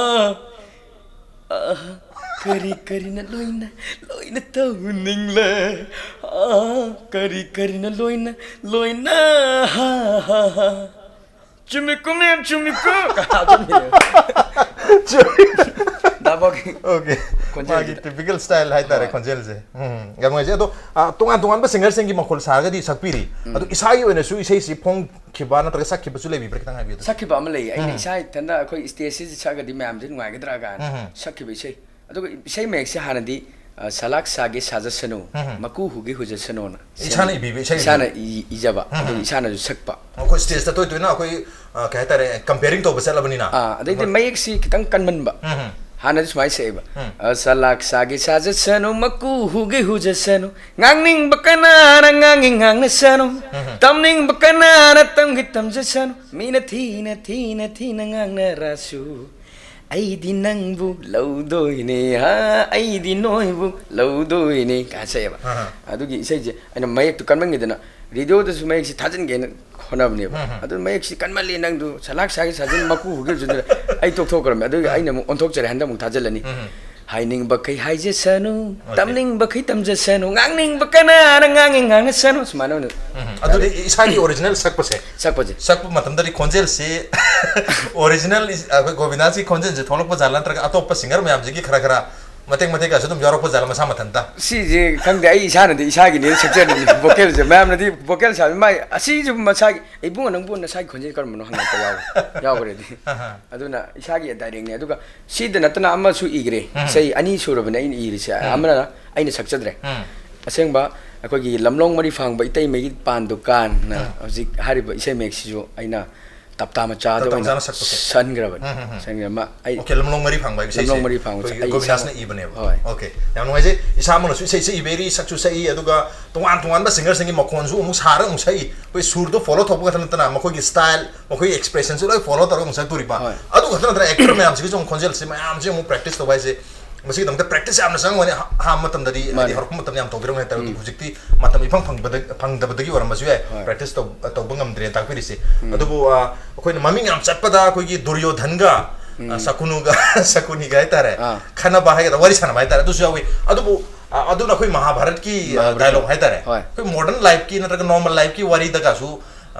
ꯑꯥ, ꯀꯔꯤ ꯀꯔꯤꯅ ꯂꯣꯏꯅ, ꯂꯣꯏꯅ ꯇꯧꯅꯤꯡꯂꯦ꯫ ꯑꯥ, ꯀꯔꯤ ꯀꯔꯤꯅ ꯂꯣꯏꯅ, ꯂꯣꯏꯅ, ꯍꯥ, ꯍꯥ, ꯍꯥ꯫ ꯆꯨꯝꯃꯤꯀꯣ ꯃꯦꯝ, ꯆꯨꯝꯃꯤꯀꯣ꯫ ꯆꯨꯝꯃꯤ꯫ ꯇꯥꯕꯒꯤ ꯑꯣꯀꯦ꯫ ꯈꯣꯟꯖꯦꯜꯁꯤꯗ꯫ ꯃꯥꯒꯤ ꯇꯤꯄꯤꯀꯦꯜ ꯁ꯭ꯇꯥꯏꯜ ꯍꯥꯏꯇꯥꯔꯦ ꯍꯣꯏ꯫ ꯈꯣꯟꯖꯦꯜꯁꯦ꯫ ꯎꯝ, ꯌꯥꯝ ꯅꯨꯡꯉꯥꯏꯖꯩ꯫ ꯑꯗꯣ, ꯑ, ꯇꯣꯉꯥꯟ ꯇꯣꯉꯥꯟꯕ ꯁꯤꯡꯒꯔꯁꯤꯡꯒꯤ ꯃꯈꯣꯜ ꯁꯥꯔꯒꯗꯤ ꯁꯛꯄꯤꯔꯤ꯫ ꯑꯗꯣ ꯏꯁꯥꯒꯤ ꯑꯣꯏꯅꯁꯨ ꯏꯁꯩꯁꯤ ꯐꯣꯡꯈꯤꯕ ꯅꯠꯇ꯭ꯔꯒ ꯁꯛꯈꯤꯕꯁꯨ ꯂꯩꯕꯤꯕ꯭ꯔꯥ? ꯈꯤꯇꯪ ꯍꯥꯏꯕꯤꯌꯨ꯫ ꯁꯛꯈꯤꯕ ꯑꯃ ꯂꯩꯌꯦ꯫ ꯑꯩꯅ ꯏꯁꯥ ꯏꯊꯟꯗ ꯑꯩꯈꯣꯏ ꯁ꯭ꯇꯦꯖꯁꯤꯗ ꯁꯛꯑꯒꯗꯤ ꯃꯌꯥꯝꯁꯦ ꯅꯨꯡꯉꯥꯏꯒꯗ꯭ꯔꯥ ꯀꯥꯏꯅ ꯁꯛꯈꯤꯕ ꯏꯁꯩ꯫ ꯑꯗꯨꯒ ꯏꯁꯩ ꯃꯌꯦꯛꯁꯦ ꯍꯥꯟꯅꯗꯤ, ꯑ, "ꯁꯂꯥꯛ ꯁꯥꯒꯦ ꯁꯥꯖꯁꯅꯨ, ꯃꯀꯨ ꯍꯨꯒꯦ ꯍꯨꯖꯁꯅꯨꯅ" ꯏꯁꯥꯅ ꯏꯕꯤꯕ ꯏꯁꯩ ꯏꯁꯥꯅ ꯏ-, ꯏꯖꯕ꯫ ꯑꯗꯨꯒ ꯏꯁꯥꯅꯁꯨ ꯁꯛꯄ꯫ ꯑꯩꯈꯣꯏ ꯁ꯭ꯇꯦꯖꯇ ꯇꯣꯏ ꯇꯣꯏꯅ ꯑꯩꯈꯣꯏ, ꯑ, ꯀꯩ ꯍꯥꯏꯇꯥꯔꯦ, ꯀꯝꯄꯦꯌꯔꯤꯡ ꯇꯧꯕ ꯆꯠꯂꯕꯅꯤꯅ꯫ ꯑꯥ, ꯑꯗꯩꯗꯤ ꯃꯌꯦꯛꯁꯤ ꯈꯤꯇꯪ ꯀꯟꯃꯟꯕ꯫ ꯍꯥꯟꯅꯗꯤ ꯁꯨꯃꯥꯏꯅ ꯁꯛꯑꯦꯕ, "ꯑ, ꯁꯂꯥꯛ ꯁꯥꯒꯦ ꯁꯥꯖꯁꯅꯨ, ꯃꯀꯨ ꯍꯨꯒꯦ ꯍꯨꯖꯁꯅꯨ, ꯉꯥꯡꯅꯤꯡꯕ ꯀꯅꯥꯅ ꯉꯥꯡꯒꯦ ꯉꯥꯡꯅꯁꯅꯨ, ꯇꯝꯅꯤꯡꯕ ꯀꯅꯥꯅ ꯇꯝꯒꯦ ꯇꯝꯖꯁꯅꯨ, ꯃꯤꯅ ꯊꯤꯅ ꯊꯤꯅ ꯊꯤꯅ ꯉꯥꯡꯅꯔꯁꯨ, ꯑꯩꯗꯤ ꯅꯪꯕꯨ ꯂꯧꯗꯣꯏꯅꯦ, ꯍꯥ, ꯑꯩꯗꯤ ꯅꯣꯏꯕꯨ ꯂꯧꯗꯣꯏꯅꯦ" ꯀꯥꯏꯅ ꯁꯛꯑꯦꯕ꯫ ꯑꯗꯨꯒꯤ ꯏꯁꯩꯁꯦ ꯑꯩꯅ ꯃꯌꯦꯛꯇꯨ ꯀꯟꯃꯟꯈꯤꯗꯅ ꯔꯦꯗꯤꯑꯣꯗꯁꯨ ꯃꯌꯦꯛꯁꯤ ꯊꯥꯖꯤꯟꯒꯦꯅ ꯍꯣꯠꯅꯕꯅꯦꯕ꯫ ꯑꯗꯨ ꯃꯌꯦꯛꯁꯤ ꯀꯟꯃꯜꯂꯤ, ꯅꯪꯗꯨ ꯁꯂꯥꯛ ꯁꯥꯒꯦ ꯁꯥꯖꯤꯟ, ꯃꯀꯨ ꯍꯨꯒꯦ ꯍꯨꯖꯤꯟ, ꯑꯩ ꯇꯣꯛꯊꯣꯛꯈ꯭ꯔꯕꯅꯦ꯫ ꯑꯗꯨꯒꯤ ꯑꯩꯅ ꯑꯃꯨꯛ ꯑꯣꯟꯊꯣꯛꯆꯔꯦ, ꯍꯟꯗꯛ ꯑꯃꯨꯛ ꯊꯥꯖꯤꯜꯂꯅꯤ꯫ "ꯍꯥꯏꯅꯤꯡꯕꯈꯩ ꯍꯥꯏꯖꯁꯅꯨ, ꯇꯝꯅꯤꯡꯕꯈꯩ ꯇꯝꯖꯁꯅꯨ, ꯉꯥꯡꯅꯤꯡꯕ ꯀꯅꯥꯅ ꯉꯥꯡꯉꯦ ꯉꯥꯡꯉꯁꯅꯨ", ꯁꯨꯃꯥꯏꯅ ꯑꯣꯏꯅ ꯎꯝ, ꯑꯗꯨꯗꯤ ꯏꯁꯥꯒꯤ ꯑꯣꯔꯤꯖꯤꯅꯦꯜ ꯁꯛꯄꯁꯦ, ꯁꯛꯄꯁꯦ꯫ ꯁꯛꯄ ꯃꯇꯝꯗꯗꯤ ꯈꯣꯟꯖꯦꯜꯁꯤ ꯑꯣꯔꯤꯖꯤꯅꯦꯜ ꯏꯁ-, ꯑꯩꯈꯣꯏ ꯒꯣꯕꯤꯟꯗꯥꯁꯀꯤ ꯈꯣꯟꯖꯦꯜꯁꯦ ꯊꯣꯛꯂꯛꯄ ꯖꯥꯠꯂ, ꯅꯠꯇ꯭ꯔꯒ ꯑꯇꯣꯞꯄ ꯁꯤꯡꯒꯔ ꯃꯌꯥꯝꯁꯤꯒꯤ ꯈꯔ ꯈꯔ ꯃꯇꯦꯛ ꯃꯇꯦꯛꯀꯁꯨ ꯑꯗꯨꯝ ꯌꯥꯎꯔꯛꯄ ꯖꯥꯠꯂ ꯃꯁꯥ ꯃꯊꯟꯇ? ꯁꯤꯁꯦ ꯈꯪꯗꯦ, ꯑꯩ ꯏꯁꯥꯅꯗꯤ ꯏꯁꯥꯒꯤꯅꯦꯅ ꯁꯛꯆꯔꯤꯅꯤ꯫ ꯚꯣꯀꯦꯜꯁꯦ ꯃꯌꯥꯝꯅꯗꯤ ꯚꯣꯀꯦꯜ ꯁꯥꯕ ꯃꯥꯏ ꯑꯁꯤꯁꯨ ꯃꯁꯥꯒꯤ, "ꯏꯕꯨꯡꯉꯣ, ꯅꯪꯕꯨ ꯅꯁꯥꯒꯤ ꯈꯣꯟꯖꯦꯜ ꯀꯔꯝꯕꯅꯣ?" ꯍꯪꯉꯛꯄ ꯌꯥꯎ-, ꯌꯥꯎꯈ꯭ꯔꯦꯗꯤ꯫ ꯑꯗꯨꯅ ꯏꯁꯥꯒꯤ ꯗꯥꯏꯔꯦꯛꯅꯦ꯫ ꯑꯗꯨꯒ ꯁꯤꯗ ꯅꯠꯇꯅ ꯑꯃꯁꯨ ꯏꯈ꯭ꯔꯦ꯫ ꯏꯁꯩ ꯑꯅꯤ ꯁꯨꯔꯕꯅꯦ ꯑꯩꯅ ꯏꯔꯤꯁꯦ꯫ ꯑꯃꯅ ꯑꯩꯅ ꯁꯛꯆꯗ꯭ꯔꯦ꯫ ꯑꯁꯦꯡꯕ ꯑꯩꯈꯣꯏꯒꯤ "ꯂꯝꯂꯣꯡ ꯃꯔꯤ ꯐꯥꯡꯕ ꯏꯇꯩꯃꯒꯤ ꯄꯥꯟ ꯗꯨꯀꯥꯟꯅ" ꯍꯧꯖꯤꯛ ꯍꯥꯏꯔꯤꯕ ꯏꯁꯩ ꯃꯌꯦꯛꯁꯤꯁꯨ ꯑꯩꯅ ꯇꯞꯇꯥ ꯃꯆꯥꯗ ꯇꯞꯇꯥ ꯑꯣꯏꯅ ꯃꯆꯥꯅ ꯁꯛꯄꯁꯦ꯫ ꯁꯟꯈ꯭ꯔꯕꯅꯦ꯫ ꯁꯟꯈ꯭ꯔ-, ꯃ-, ꯑꯩ ꯑꯣꯀꯦ, "ꯂꯝꯂꯣꯡ ꯃꯔꯤ ꯐꯥꯡꯕ" ꯍꯥꯏꯕ ꯏꯁꯩꯁꯦ "ꯂꯝꯂꯣꯡ ꯃꯔꯤ ꯐꯥꯡꯕꯁꯦ" ꯑꯩꯈꯣꯏꯒꯤ ꯑꯩ ꯒꯣꯕꯤꯟꯗꯥꯁꯅ ꯏꯁꯥꯃꯛ-, ꯏꯕꯅꯦꯕ꯫ ꯍꯣꯏ꯫ ꯑꯣꯀꯦ, ꯌꯥꯝ ꯅꯨꯡꯉꯥꯏꯖꯩ꯫ ꯏꯁꯥꯃꯛꯅꯁꯨ ꯏꯁꯩꯁꯦ ꯏꯕ ꯍꯩꯔꯤ, ꯁꯛꯁꯨ ꯁꯛꯏ, ꯑꯗꯨꯒ ꯇꯣꯉꯥꯟ ꯇꯣꯉꯥꯟꯕ ꯁꯤꯡꯒꯔꯁꯤꯡꯒꯤ ꯃꯈꯣꯟꯁꯨ ꯑꯃꯨꯛ ꯁꯥꯔꯒ ꯑꯃꯨꯛ ꯁꯛꯏ꯫ ꯑꯩꯈꯣꯏ ꯁꯨꯔꯗꯣ ꯐꯣꯂꯣ ꯇꯧꯕ ꯈꯛꯇ ꯅꯠꯇꯅ ꯃꯈꯣꯏꯒꯤ ꯁ꯭ꯇꯥꯏꯜ, ꯃꯈꯣꯏꯒꯤ ꯑꯦꯛꯁꯄ꯭ꯔꯦꯁꯟꯁꯨ ꯂꯣꯏ ꯐꯣꯂꯣ ꯇꯧꯔꯒ ꯑꯃꯨꯛ ꯁꯛꯇꯣꯔꯤꯕ꯫ ꯍꯣꯏ꯫ ꯑꯗꯨ ꯈꯛꯇ ꯅꯠꯇꯅ ꯑꯦꯛꯇꯔ ꯃꯌꯥꯝꯁꯤꯒꯤꯁꯨ ꯑꯃꯨꯛ ꯈꯣꯟꯖꯦꯜꯁꯦ ꯃꯌꯥꯝꯁꯦ ꯑꯃꯨꯛ ꯄ꯭ꯔꯦꯛꯇꯤꯁ ꯇꯧꯕ ꯍꯥꯏꯁꯦ, ꯃꯁꯤꯒꯤꯗꯃꯛꯇ ꯄ꯭ꯔꯦꯛꯇꯤꯁ ꯌꯥꯝꯅ ꯆꯪꯒꯅꯤ꯫ ꯑꯍꯥ-, ꯑꯍꯥꯟꯕ ꯃꯇꯝꯗꯗꯤ, ꯍꯥꯏꯗꯤ, ꯃꯥꯅꯦ꯫ ꯍꯧꯔꯛꯄ ꯃꯇꯝꯗ ꯌꯥꯝ ꯇꯧꯕꯤꯔꯝꯒꯅꯤ, ꯍꯥꯏꯇꯥꯔꯒꯗꯤ ꯍꯧꯖꯤꯛꯇꯤ ꯃꯇꯝ ꯏꯐꯪ ꯐꯪꯕꯗ-, ꯐꯪꯗꯕꯗꯒꯤ ꯑꯣꯏꯔꯝꯕꯁꯨ ꯌꯥꯏ, ꯍꯣꯏ꯫ ꯄ꯭ꯔꯦꯛꯇꯤꯁ ꯇꯧ-, ꯇꯧꯕ ꯉꯝꯗ꯭ꯔꯦ ꯇꯥꯛꯄꯤꯔꯤꯁꯦ꯫ ꯑꯗꯨꯕꯨ, ꯑ, ꯑꯩꯈꯣꯏꯅ ꯃꯃꯤꯡ ꯌꯥꯝ ꯆꯠꯄꯗ ꯑꯩꯈꯣꯏꯒꯤ ꯗꯨꯔꯌꯣꯙꯟꯒ, ꯑ, ꯁꯀꯨꯅꯨꯒ, ꯁꯀꯨꯅꯤꯒ ꯍꯥꯏꯇꯥꯔꯦ, ꯑꯥ꯫ ꯈꯟꯅꯕ ꯍꯥꯏꯒꯗ꯭ꯔꯥ, ꯋꯥꯔꯤ ꯁꯥꯟꯅꯕ ꯍꯥꯏꯇꯥꯔꯦ, ꯑꯗꯨꯁꯨ ꯌꯥꯎꯏ꯫ ꯑꯗꯨꯕꯨ, ꯑ, ꯑꯗꯨꯅ ꯑꯩꯈꯣꯏ ꯃꯍꯥꯚꯥꯔꯠꯀꯤ, ꯑ, ꯃꯍꯥꯚꯥꯔꯠ꯫ ꯗꯥꯏꯂꯣꯛ ꯍꯥꯏꯇꯥꯔꯦ꯫ ꯍꯣꯏ꯫ ꯑꯩꯈꯣꯏ ꯃꯣꯗꯔꯟ ꯂꯥꯏꯐꯀꯤ ꯅꯠꯇ꯭ꯔꯒ ꯅꯣꯔꯃꯦꯜ ꯂꯥꯏꯐꯀꯤ ꯋꯥꯔꯤꯗꯒꯁꯨ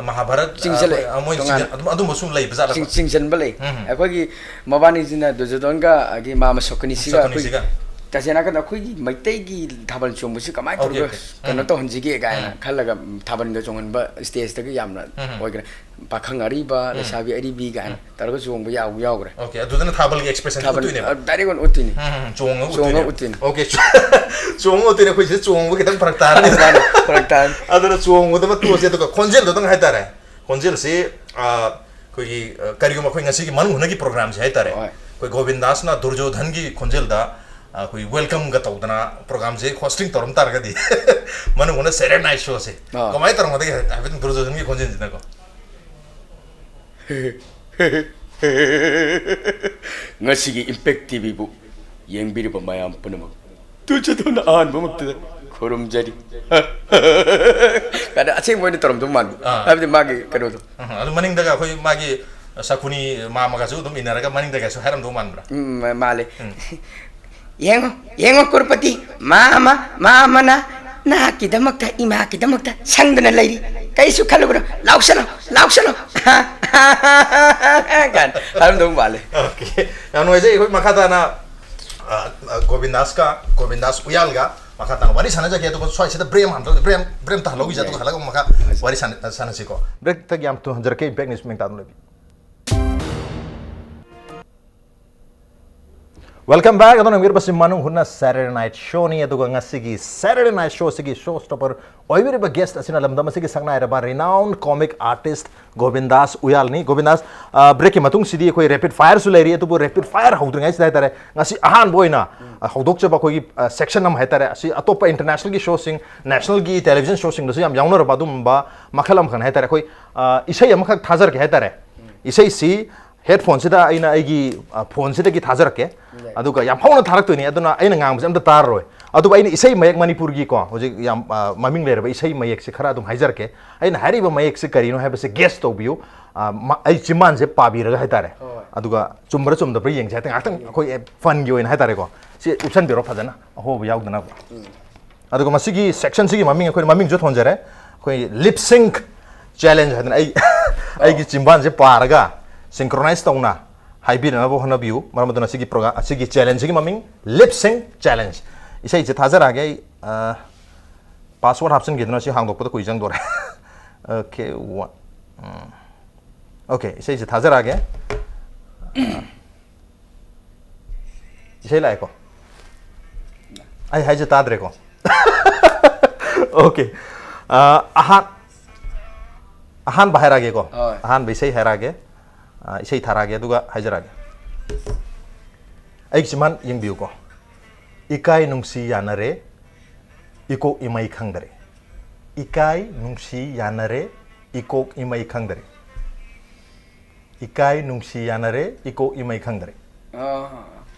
ꯃꯍꯥꯚꯥꯔꯠ, ꯆꯤꯡꯁꯤꯜꯂꯛꯑꯦ, ꯑ, ꯃꯣꯏ ꯇꯣꯉꯥꯟꯅ꯫ ꯆꯤꯡꯁꯤꯜ-, ꯑꯗꯨꯝ, ꯑꯗꯨꯝꯕꯁꯨ ꯂꯩꯕꯖꯥꯠꯂ? ꯆꯤꯡ-, ꯆꯤꯡꯁꯤꯟꯕ ꯂꯩ꯫ ꯎꯝ꯫ ꯑꯩꯈꯣꯏꯒꯤ ꯃꯕꯥꯅꯤꯁꯤꯅ ꯗꯨꯔꯖꯣꯙꯟꯒ ꯑꯗꯒꯤ ꯃꯥꯃ ꯁꯣꯀꯅꯤꯁꯤꯒ ꯑꯩꯈꯣꯏ ꯁꯣꯀꯅꯤꯁꯤꯒ꯫ ꯇꯁꯦꯡꯅ ꯍꯥꯏꯔꯀꯥꯟꯗ ꯑꯩꯈꯣꯏꯒꯤ ꯃꯩꯇꯩꯒꯤ ꯊꯥꯕꯜ ꯆꯣꯡꯕꯁꯤ ꯀꯃꯥꯏꯅ Okay, ꯇꯧꯔꯒ okay. ꯀꯩꯅꯣ ꯎꯝ꯫ ꯇꯧꯍꯟꯁꯤꯒꯦ ꯀꯥꯏꯅ ꯎꯝ꯫ ꯈꯜꯂꯒ, ꯎꯝ, ꯊꯥꯕꯜꯒ ꯆꯣꯡꯍꯟꯕ stageꯇꯒ ꯌꯥꯝꯅ ꯎꯝ꯫ ꯑꯣꯏꯈ꯭ꯔꯦ꯫ ꯄꯥꯈꯪ ꯑꯔꯤꯕ, ꯎꯝ꯫ ꯂꯩꯁꯥꯕꯤ ꯑꯔꯤꯕꯤ ꯀꯥꯏꯅ ꯇꯧꯔꯒ ꯆꯣꯡꯕ ꯌꯥꯎ-, ꯌꯥꯎꯈ꯭ꯔꯦ꯫ Okay, ꯑꯗꯨꯗꯅ ꯊꯥꯕꯜꯒꯤ expression ꯊꯥꯕꯜ, ꯎꯠꯇꯣꯏꯅꯦꯕ꯫ ꯑ, direct ꯑꯣꯏꯅ ꯎꯠꯇꯣꯏꯅꯤ꯫ ꯎꯝ, ꯎꯝ, ꯆꯣꯡꯉꯒ ꯆꯣꯡꯉꯒ ꯎꯠꯇꯣꯏꯅꯦꯕ꯫ ꯎꯠꯇꯣꯏꯅꯤ꯫ Okay, ꯆꯣꯡꯉꯒ ꯎꯠꯇꯣꯏꯅꯦ꯫ ꯑꯩꯈꯣꯏ ꯁꯤꯗ ꯆꯣꯡꯕ ꯈꯤꯇꯪ ꯐꯔꯛ ꯇꯥꯔꯅꯤ꯫ ꯃꯥꯅꯦ, ꯐꯔꯛ ꯇꯥꯔꯅꯤ꯫ ꯑꯗꯨꯅ ꯆꯣꯡꯕꯗ ꯑꯃ ꯇꯣꯛꯑꯁꯦ, ꯑꯗꯨꯒ ꯈꯣꯟꯖꯦꯜꯗꯣ ꯑꯗꯨꯝ ꯍꯥꯏꯇꯥꯔꯦ꯫ ꯈꯣꯟꯖꯦꯜꯁꯤ, ꯑ, ꯑꯩꯈꯣꯏꯒꯤ, ꯑ, ꯀꯔꯤꯒꯨꯝꯕ ꯑꯩꯈꯣꯏ ꯉꯁꯤꯒꯤ ꯃꯅꯨꯡ ꯍꯨꯠꯅꯒꯤ programꯁꯦ ꯍꯥꯏꯇꯥꯔꯦ, ꯍꯣꯏ꯫ ꯑꯩꯈꯣꯏ ꯒꯣꯕꯤꯟꯗꯥꯁꯅ ꯗꯨꯔꯖꯣꯙꯟꯒꯤ ꯈꯣꯟꯖꯦꯜꯗ, ꯑ, ꯑꯩꯈꯣꯏ welcomeꯒ ꯇꯧꯗꯅ programꯁꯦ hosting ꯇꯧꯔꯝ ꯇꯥꯔꯒꯗꯤ, ꯃꯅꯨꯡ ꯍꯨꯠꯅ Saturday night showꯁꯦ ꯑꯥ꯫ ꯀꯃꯥꯏꯅ ꯇꯧꯔꯝꯒꯗꯒꯦ? ꯍꯥꯏꯐꯦꯠ ꯗꯨꯔꯖꯣꯙꯟꯒꯤ ꯈꯣꯟꯖꯦꯜꯁꯤꯅꯀꯣ꯫ ꯉꯁꯤꯒꯤ Impact TVꯕꯨ ꯌꯦꯡꯕꯤꯔꯤꯕ ꯃꯌꯥꯝ ꯄꯨꯝꯅꯃꯛ ꯇꯨꯆꯗꯨꯅ ꯑꯍꯥꯟꯕꯃꯛꯇꯗ ꯈꯨꯔꯨꯝꯖꯔꯤ꯫ ꯀꯥꯏꯅ ꯑꯁꯦꯡꯕ ꯑꯣꯏꯅ ꯇꯧꯔꯝꯗꯧ ꯃꯥꯟꯕ꯫ ꯑꯥ꯫ ꯍꯥꯏꯕꯗꯤ ꯃꯥꯒꯤ ꯀꯩꯅꯣꯗꯣ꯫ ꯎꯝ, ꯑꯗꯨ ꯃꯅꯤꯡꯗꯒ ꯑꯩꯈꯣꯏ ꯃꯥꯒꯤ ꯁꯀꯨꯅꯤ ꯃꯥꯃꯒꯁꯨ ꯑꯗꯨꯝ ꯏꯟꯅꯔꯒ ꯃꯅꯤꯡꯗꯒꯁꯨ ꯍꯥꯏꯔꯝꯗꯧ ꯃꯥꯟꯕ꯭ꯔꯥ? ꯎꯝ, ꯃꯥ-, ꯃꯥꯜꯂꯦ꯫ ꯎꯝ꯫ "ꯌꯦꯡꯉꯣ, ꯌꯦꯡꯉꯣ ꯀ꯭ꯔꯣꯔꯄꯇꯤ, ꯃꯥꯃ, ꯃꯥꯃꯅ ꯅꯍꯥꯛꯀꯤꯗꯃꯛꯇ, ꯏꯃꯥꯒꯤꯗꯃꯛꯇ ꯁꯪꯗꯅ ꯂꯩꯔꯤ꯫ ꯀꯩꯁꯨ ꯈꯜꯂꯨꯒꯅꯨ, ꯂꯥꯎꯁꯜꯂꯣ, ꯂꯥꯎꯁꯜꯂꯣ!" ꯀꯥꯏꯅ ꯍꯥꯏꯔꯝꯗꯧ ꯃꯥꯜꯂꯦ꯫ Okay, ꯌꯥꯝ ꯅꯨꯡꯉꯥꯏꯖꯩ꯫ ꯑꯩꯈꯣꯏ ꯃꯈꯥ ꯇꯥꯅ, ꯑ, ꯑ, ꯒꯣꯕꯤꯟꯗꯥꯁꯀ, ꯒꯣꯕꯤꯟꯗꯥꯁ ꯎꯌꯥꯜꯒ ꯃꯈꯥ ꯇꯥꯅ ꯋꯥꯔꯤ ꯁꯥꯟꯅꯖꯒꯦ꯫ ꯑꯗꯨꯒ ꯁ꯭ꯋꯥꯏꯁꯤꯗ break ꯑꯃ ꯍꯥꯟ-, break, break ꯑꯝꯇ ꯍꯜꯍꯧꯈꯤꯁꯦ꯫ ꯑꯗꯨꯒ ꯍꯜꯂꯒ ꯑꯃꯨꯛ ꯃꯈꯥ ꯋꯥꯔꯤ ꯁꯥꯟꯅ-, ꯁꯥꯟꯅꯁꯤꯀꯣ꯫ Breakꯇꯒꯤ ꯌꯥꯝ ꯊꯨꯅ ꯍꯟꯖꯔꯛꯀꯦ꯫ Impact News ꯃꯦꯡ ꯇꯥꯗꯨꯅ ꯂꯩꯕꯤꯌꯨ꯫ Welcome back꯫ ꯑꯗꯣ ꯅꯪꯕꯤꯔꯕꯁꯤ ꯃꯅꯨꯡ ꯍꯨꯠꯅ Saturday Night Showꯅꯤ꯫ ꯑꯗꯨꯒ ꯉꯁꯤꯒꯤ Saturday Night Showꯁꯤꯒꯤ show stopper ꯑꯣꯏꯕꯤꯔꯤꯕ guest ꯑꯁꯤꯅ ꯂꯝꯗꯝ ꯑꯁꯤꯒꯤ ꯁꯛꯅꯥꯏꯔꯕ renowned comic artist ꯒꯣꯕꯤꯟꯗꯥꯁ ꯎꯌꯥꯜꯅꯤ꯫ ꯒꯣꯕꯤꯟꯗꯥꯁ, ꯑ, breakꯀꯤ ꯃꯇꯨꯡꯁꯤꯗꯤ ꯑꯩꯈꯣꯏ rapid fireꯁꯨ ꯂꯩꯔꯤ꯫ ꯑꯗꯨꯕꯨ rapid fire ꯍꯧꯗ꯭ꯔꯤꯉꯩꯁꯤꯗ ꯍꯥꯏꯇꯥꯔꯦ, ꯉꯁꯤ ꯑꯍꯥꯟꯕ ꯑꯣꯏꯅ, ꯑ, ꯍꯧꯗꯣꯛꯆꯕ ꯑꯩꯈꯣꯏꯒꯤ, ꯑ, section ꯑꯃ ꯍꯥꯏꯇꯥꯔꯦ, ꯑꯁꯤ ꯑꯇꯣꯞꯄ internationalꯒꯤ showꯁꯤꯡ, nationalꯒꯤ television showꯁꯤꯡꯗꯁꯨ ꯌꯥꯝ ꯌꯥꯎꯅꯔꯕ ꯑꯗꯨꯝꯕ ꯃꯈꯜ ꯑꯃꯈꯛꯅꯤ ꯍꯥꯏꯇꯥꯔꯦ꯫ ꯑꯩꯈꯣꯏ, ꯑ, ꯏꯁꯩ ꯑꯃꯈꯛ ꯊꯥꯖꯔꯛꯀꯦ ꯍꯥꯏꯇꯥꯔꯦ꯫ ꯏꯁꯩꯁꯤ headphoneꯁꯤꯗ ꯑꯩꯅ ꯑꯩꯒꯤ, ꯑ, phoneꯁꯤꯗꯒꯤ ꯊꯥꯖꯔꯛꯀꯦ꯫ ꯌꯥꯏ꯫ ꯑꯗꯨꯒ ꯌꯥꯝ ꯍꯧꯅ ꯊꯥꯔꯛꯇꯣꯏꯅꯤ, ꯑꯗꯨꯅ ꯑꯩꯅ ꯉꯥꯡꯕꯁꯦ ꯑꯝꯇ ꯇꯥꯔꯔꯣꯏ꯫ ꯑꯗꯨꯕꯨ ꯑꯩꯅ ꯏꯁꯩ ꯃꯌꯦꯛ ꯃꯅꯤꯄꯨꯔꯒꯤꯀꯣ, ꯍꯧꯖꯤꯛ ꯌꯥꯝ, ꯑ, ꯃꯃꯤꯡ ꯂꯩꯔꯕ ꯏꯁꯩ ꯃꯌꯦꯛꯁꯦ ꯈꯔ ꯑꯗꯨꯝ ꯍꯥꯏꯖꯔꯛꯀꯦ꯫ ꯑꯩꯅ ꯍꯥꯏꯔꯤꯕ ꯃꯌꯦꯛꯁꯦ ꯀꯔꯤꯅꯣ ꯍꯥꯏꯕꯁꯦ guess ꯇꯧꯕꯤꯌꯨ꯫ ꯑ, ꯃ-, ꯑꯩ ꯆꯤꯝꯕꯥꯟꯁꯦ ꯄꯥꯕꯤꯔꯒ ꯍꯥꯏꯇꯥꯔꯦ꯫ ꯍꯣꯏ꯫ ꯑꯗꯨꯒ ꯆꯨꯝꯕ꯭ꯔꯥ ꯆꯨꯝꯗꯕ꯭ꯔꯥ ꯌꯦꯡꯁꯦ ꯍꯥꯏꯇꯥꯔꯦ, ꯉꯥꯏꯍꯥꯛꯇꯪ ꯑꯩꯈꯣꯏ, ꯑ, funꯒꯤ ꯑꯣꯏꯅ ꯍꯥꯏꯇꯥꯔꯦꯀꯣ꯫ ꯁꯤ ꯎꯞꯁꯟꯕꯤꯔꯣ ꯐꯖꯅ, ꯑꯍꯣꯕ ꯌꯥꯎꯗꯅꯕ꯫ ꯑꯗꯨꯒ ꯃꯁꯤꯒꯤ sectionꯁꯤꯒꯤ ꯃꯃꯤꯡ ꯑꯩꯈꯣꯏꯅ ꯃꯃꯤꯡꯁꯨ ꯊꯣꯟꯖꯔꯦ, ꯑꯩꯈꯣꯏ lip sync ꯆꯦꯂꯦꯟꯖ ꯍꯥꯏꯗꯅ ꯑꯩ ꯑꯩꯒꯤ ꯆꯤꯝꯕꯥꯟꯁꯦ ꯄꯥꯔꯒ ꯁꯤꯡꯀ꯭ꯔꯣꯅꯥꯏꯁ ꯇꯧꯅ ꯍꯥꯏꯕꯤꯅꯅꯕ ꯍꯣꯠꯅꯕꯤꯌꯨ꯫ ꯃꯔꯝ ꯑꯗꯨꯅ ꯁꯤꯒꯤ ꯄ꯭ꯔꯣꯒꯥꯝ, ꯁꯤꯒꯤ ꯆꯦꯂꯦꯟꯖꯁꯤꯒꯤ ꯃꯃꯤꯡ ꯂꯤꯞ ꯁꯤꯡ ꯆꯦꯂꯦꯟꯖ꯫ ꯏꯁꯩꯁꯦ ꯊꯥꯖꯔꯛꯑꯒꯦ꯫ ꯑꯩ ꯄꯥꯁꯋꯥꯔꯗ ꯍꯥꯞꯆꯤꯟꯈꯤꯗꯅ ꯁꯤ ꯍꯥꯡꯗꯣꯛꯄꯗ ꯀꯨꯏ ꯆꯪꯗꯣꯔꯦ꯫ Okay, one. ꯑꯣꯀꯦ, ꯏꯁꯩꯁꯦ ꯊꯥꯖꯔꯛꯑꯒꯦ꯫ ꯏꯁꯩ ꯂꯥꯛꯑꯦꯀꯣ? ꯑꯩ ꯍꯥꯏꯁꯦ ꯇꯥꯗ꯭ꯔꯦꯀꯣ? ꯑꯣꯀꯦ꯫ ꯑ, ꯑꯍꯥꯟ ꯑꯍꯥꯟꯕ ꯍꯥꯏꯔꯛꯑꯒꯦꯀꯣ? ꯍꯣꯏ꯫ ꯑꯍꯥꯟꯕ ꯏꯁꯩ ꯍꯥꯏꯔꯛꯑꯒꯦ꯫ ꯑ, ꯏꯁꯩ ꯊꯥꯔꯛꯑꯒꯦ, ꯑꯗꯨꯒ ꯍꯥꯏꯖꯔꯛꯑꯒꯦ꯫ ꯑꯩꯒꯤ ꯆꯤꯝꯕꯥꯟ ꯌꯦꯡꯕꯤꯌꯨꯀꯣ꯫ ꯏꯀꯥꯏ ꯅꯨꯡꯁꯤ ꯌꯥꯅꯔꯦ, ꯏꯀꯣꯛ ꯏꯃꯩ ꯈꯪꯗꯔꯦ꯫ ꯏꯀꯥꯏ ꯅꯨꯡꯁꯤ ꯌꯥꯅꯔꯦ, ꯏꯀꯣꯛ ꯏꯃꯩ ꯈꯪꯗꯔꯦ꯫ ꯏꯀꯥꯏ ꯅꯨꯡꯁꯤ ꯌꯥꯅꯔꯦ, ꯏꯀꯣꯛ ꯏꯃꯩ ꯈꯪꯗꯔꯦ꯫ ꯑꯥ꯫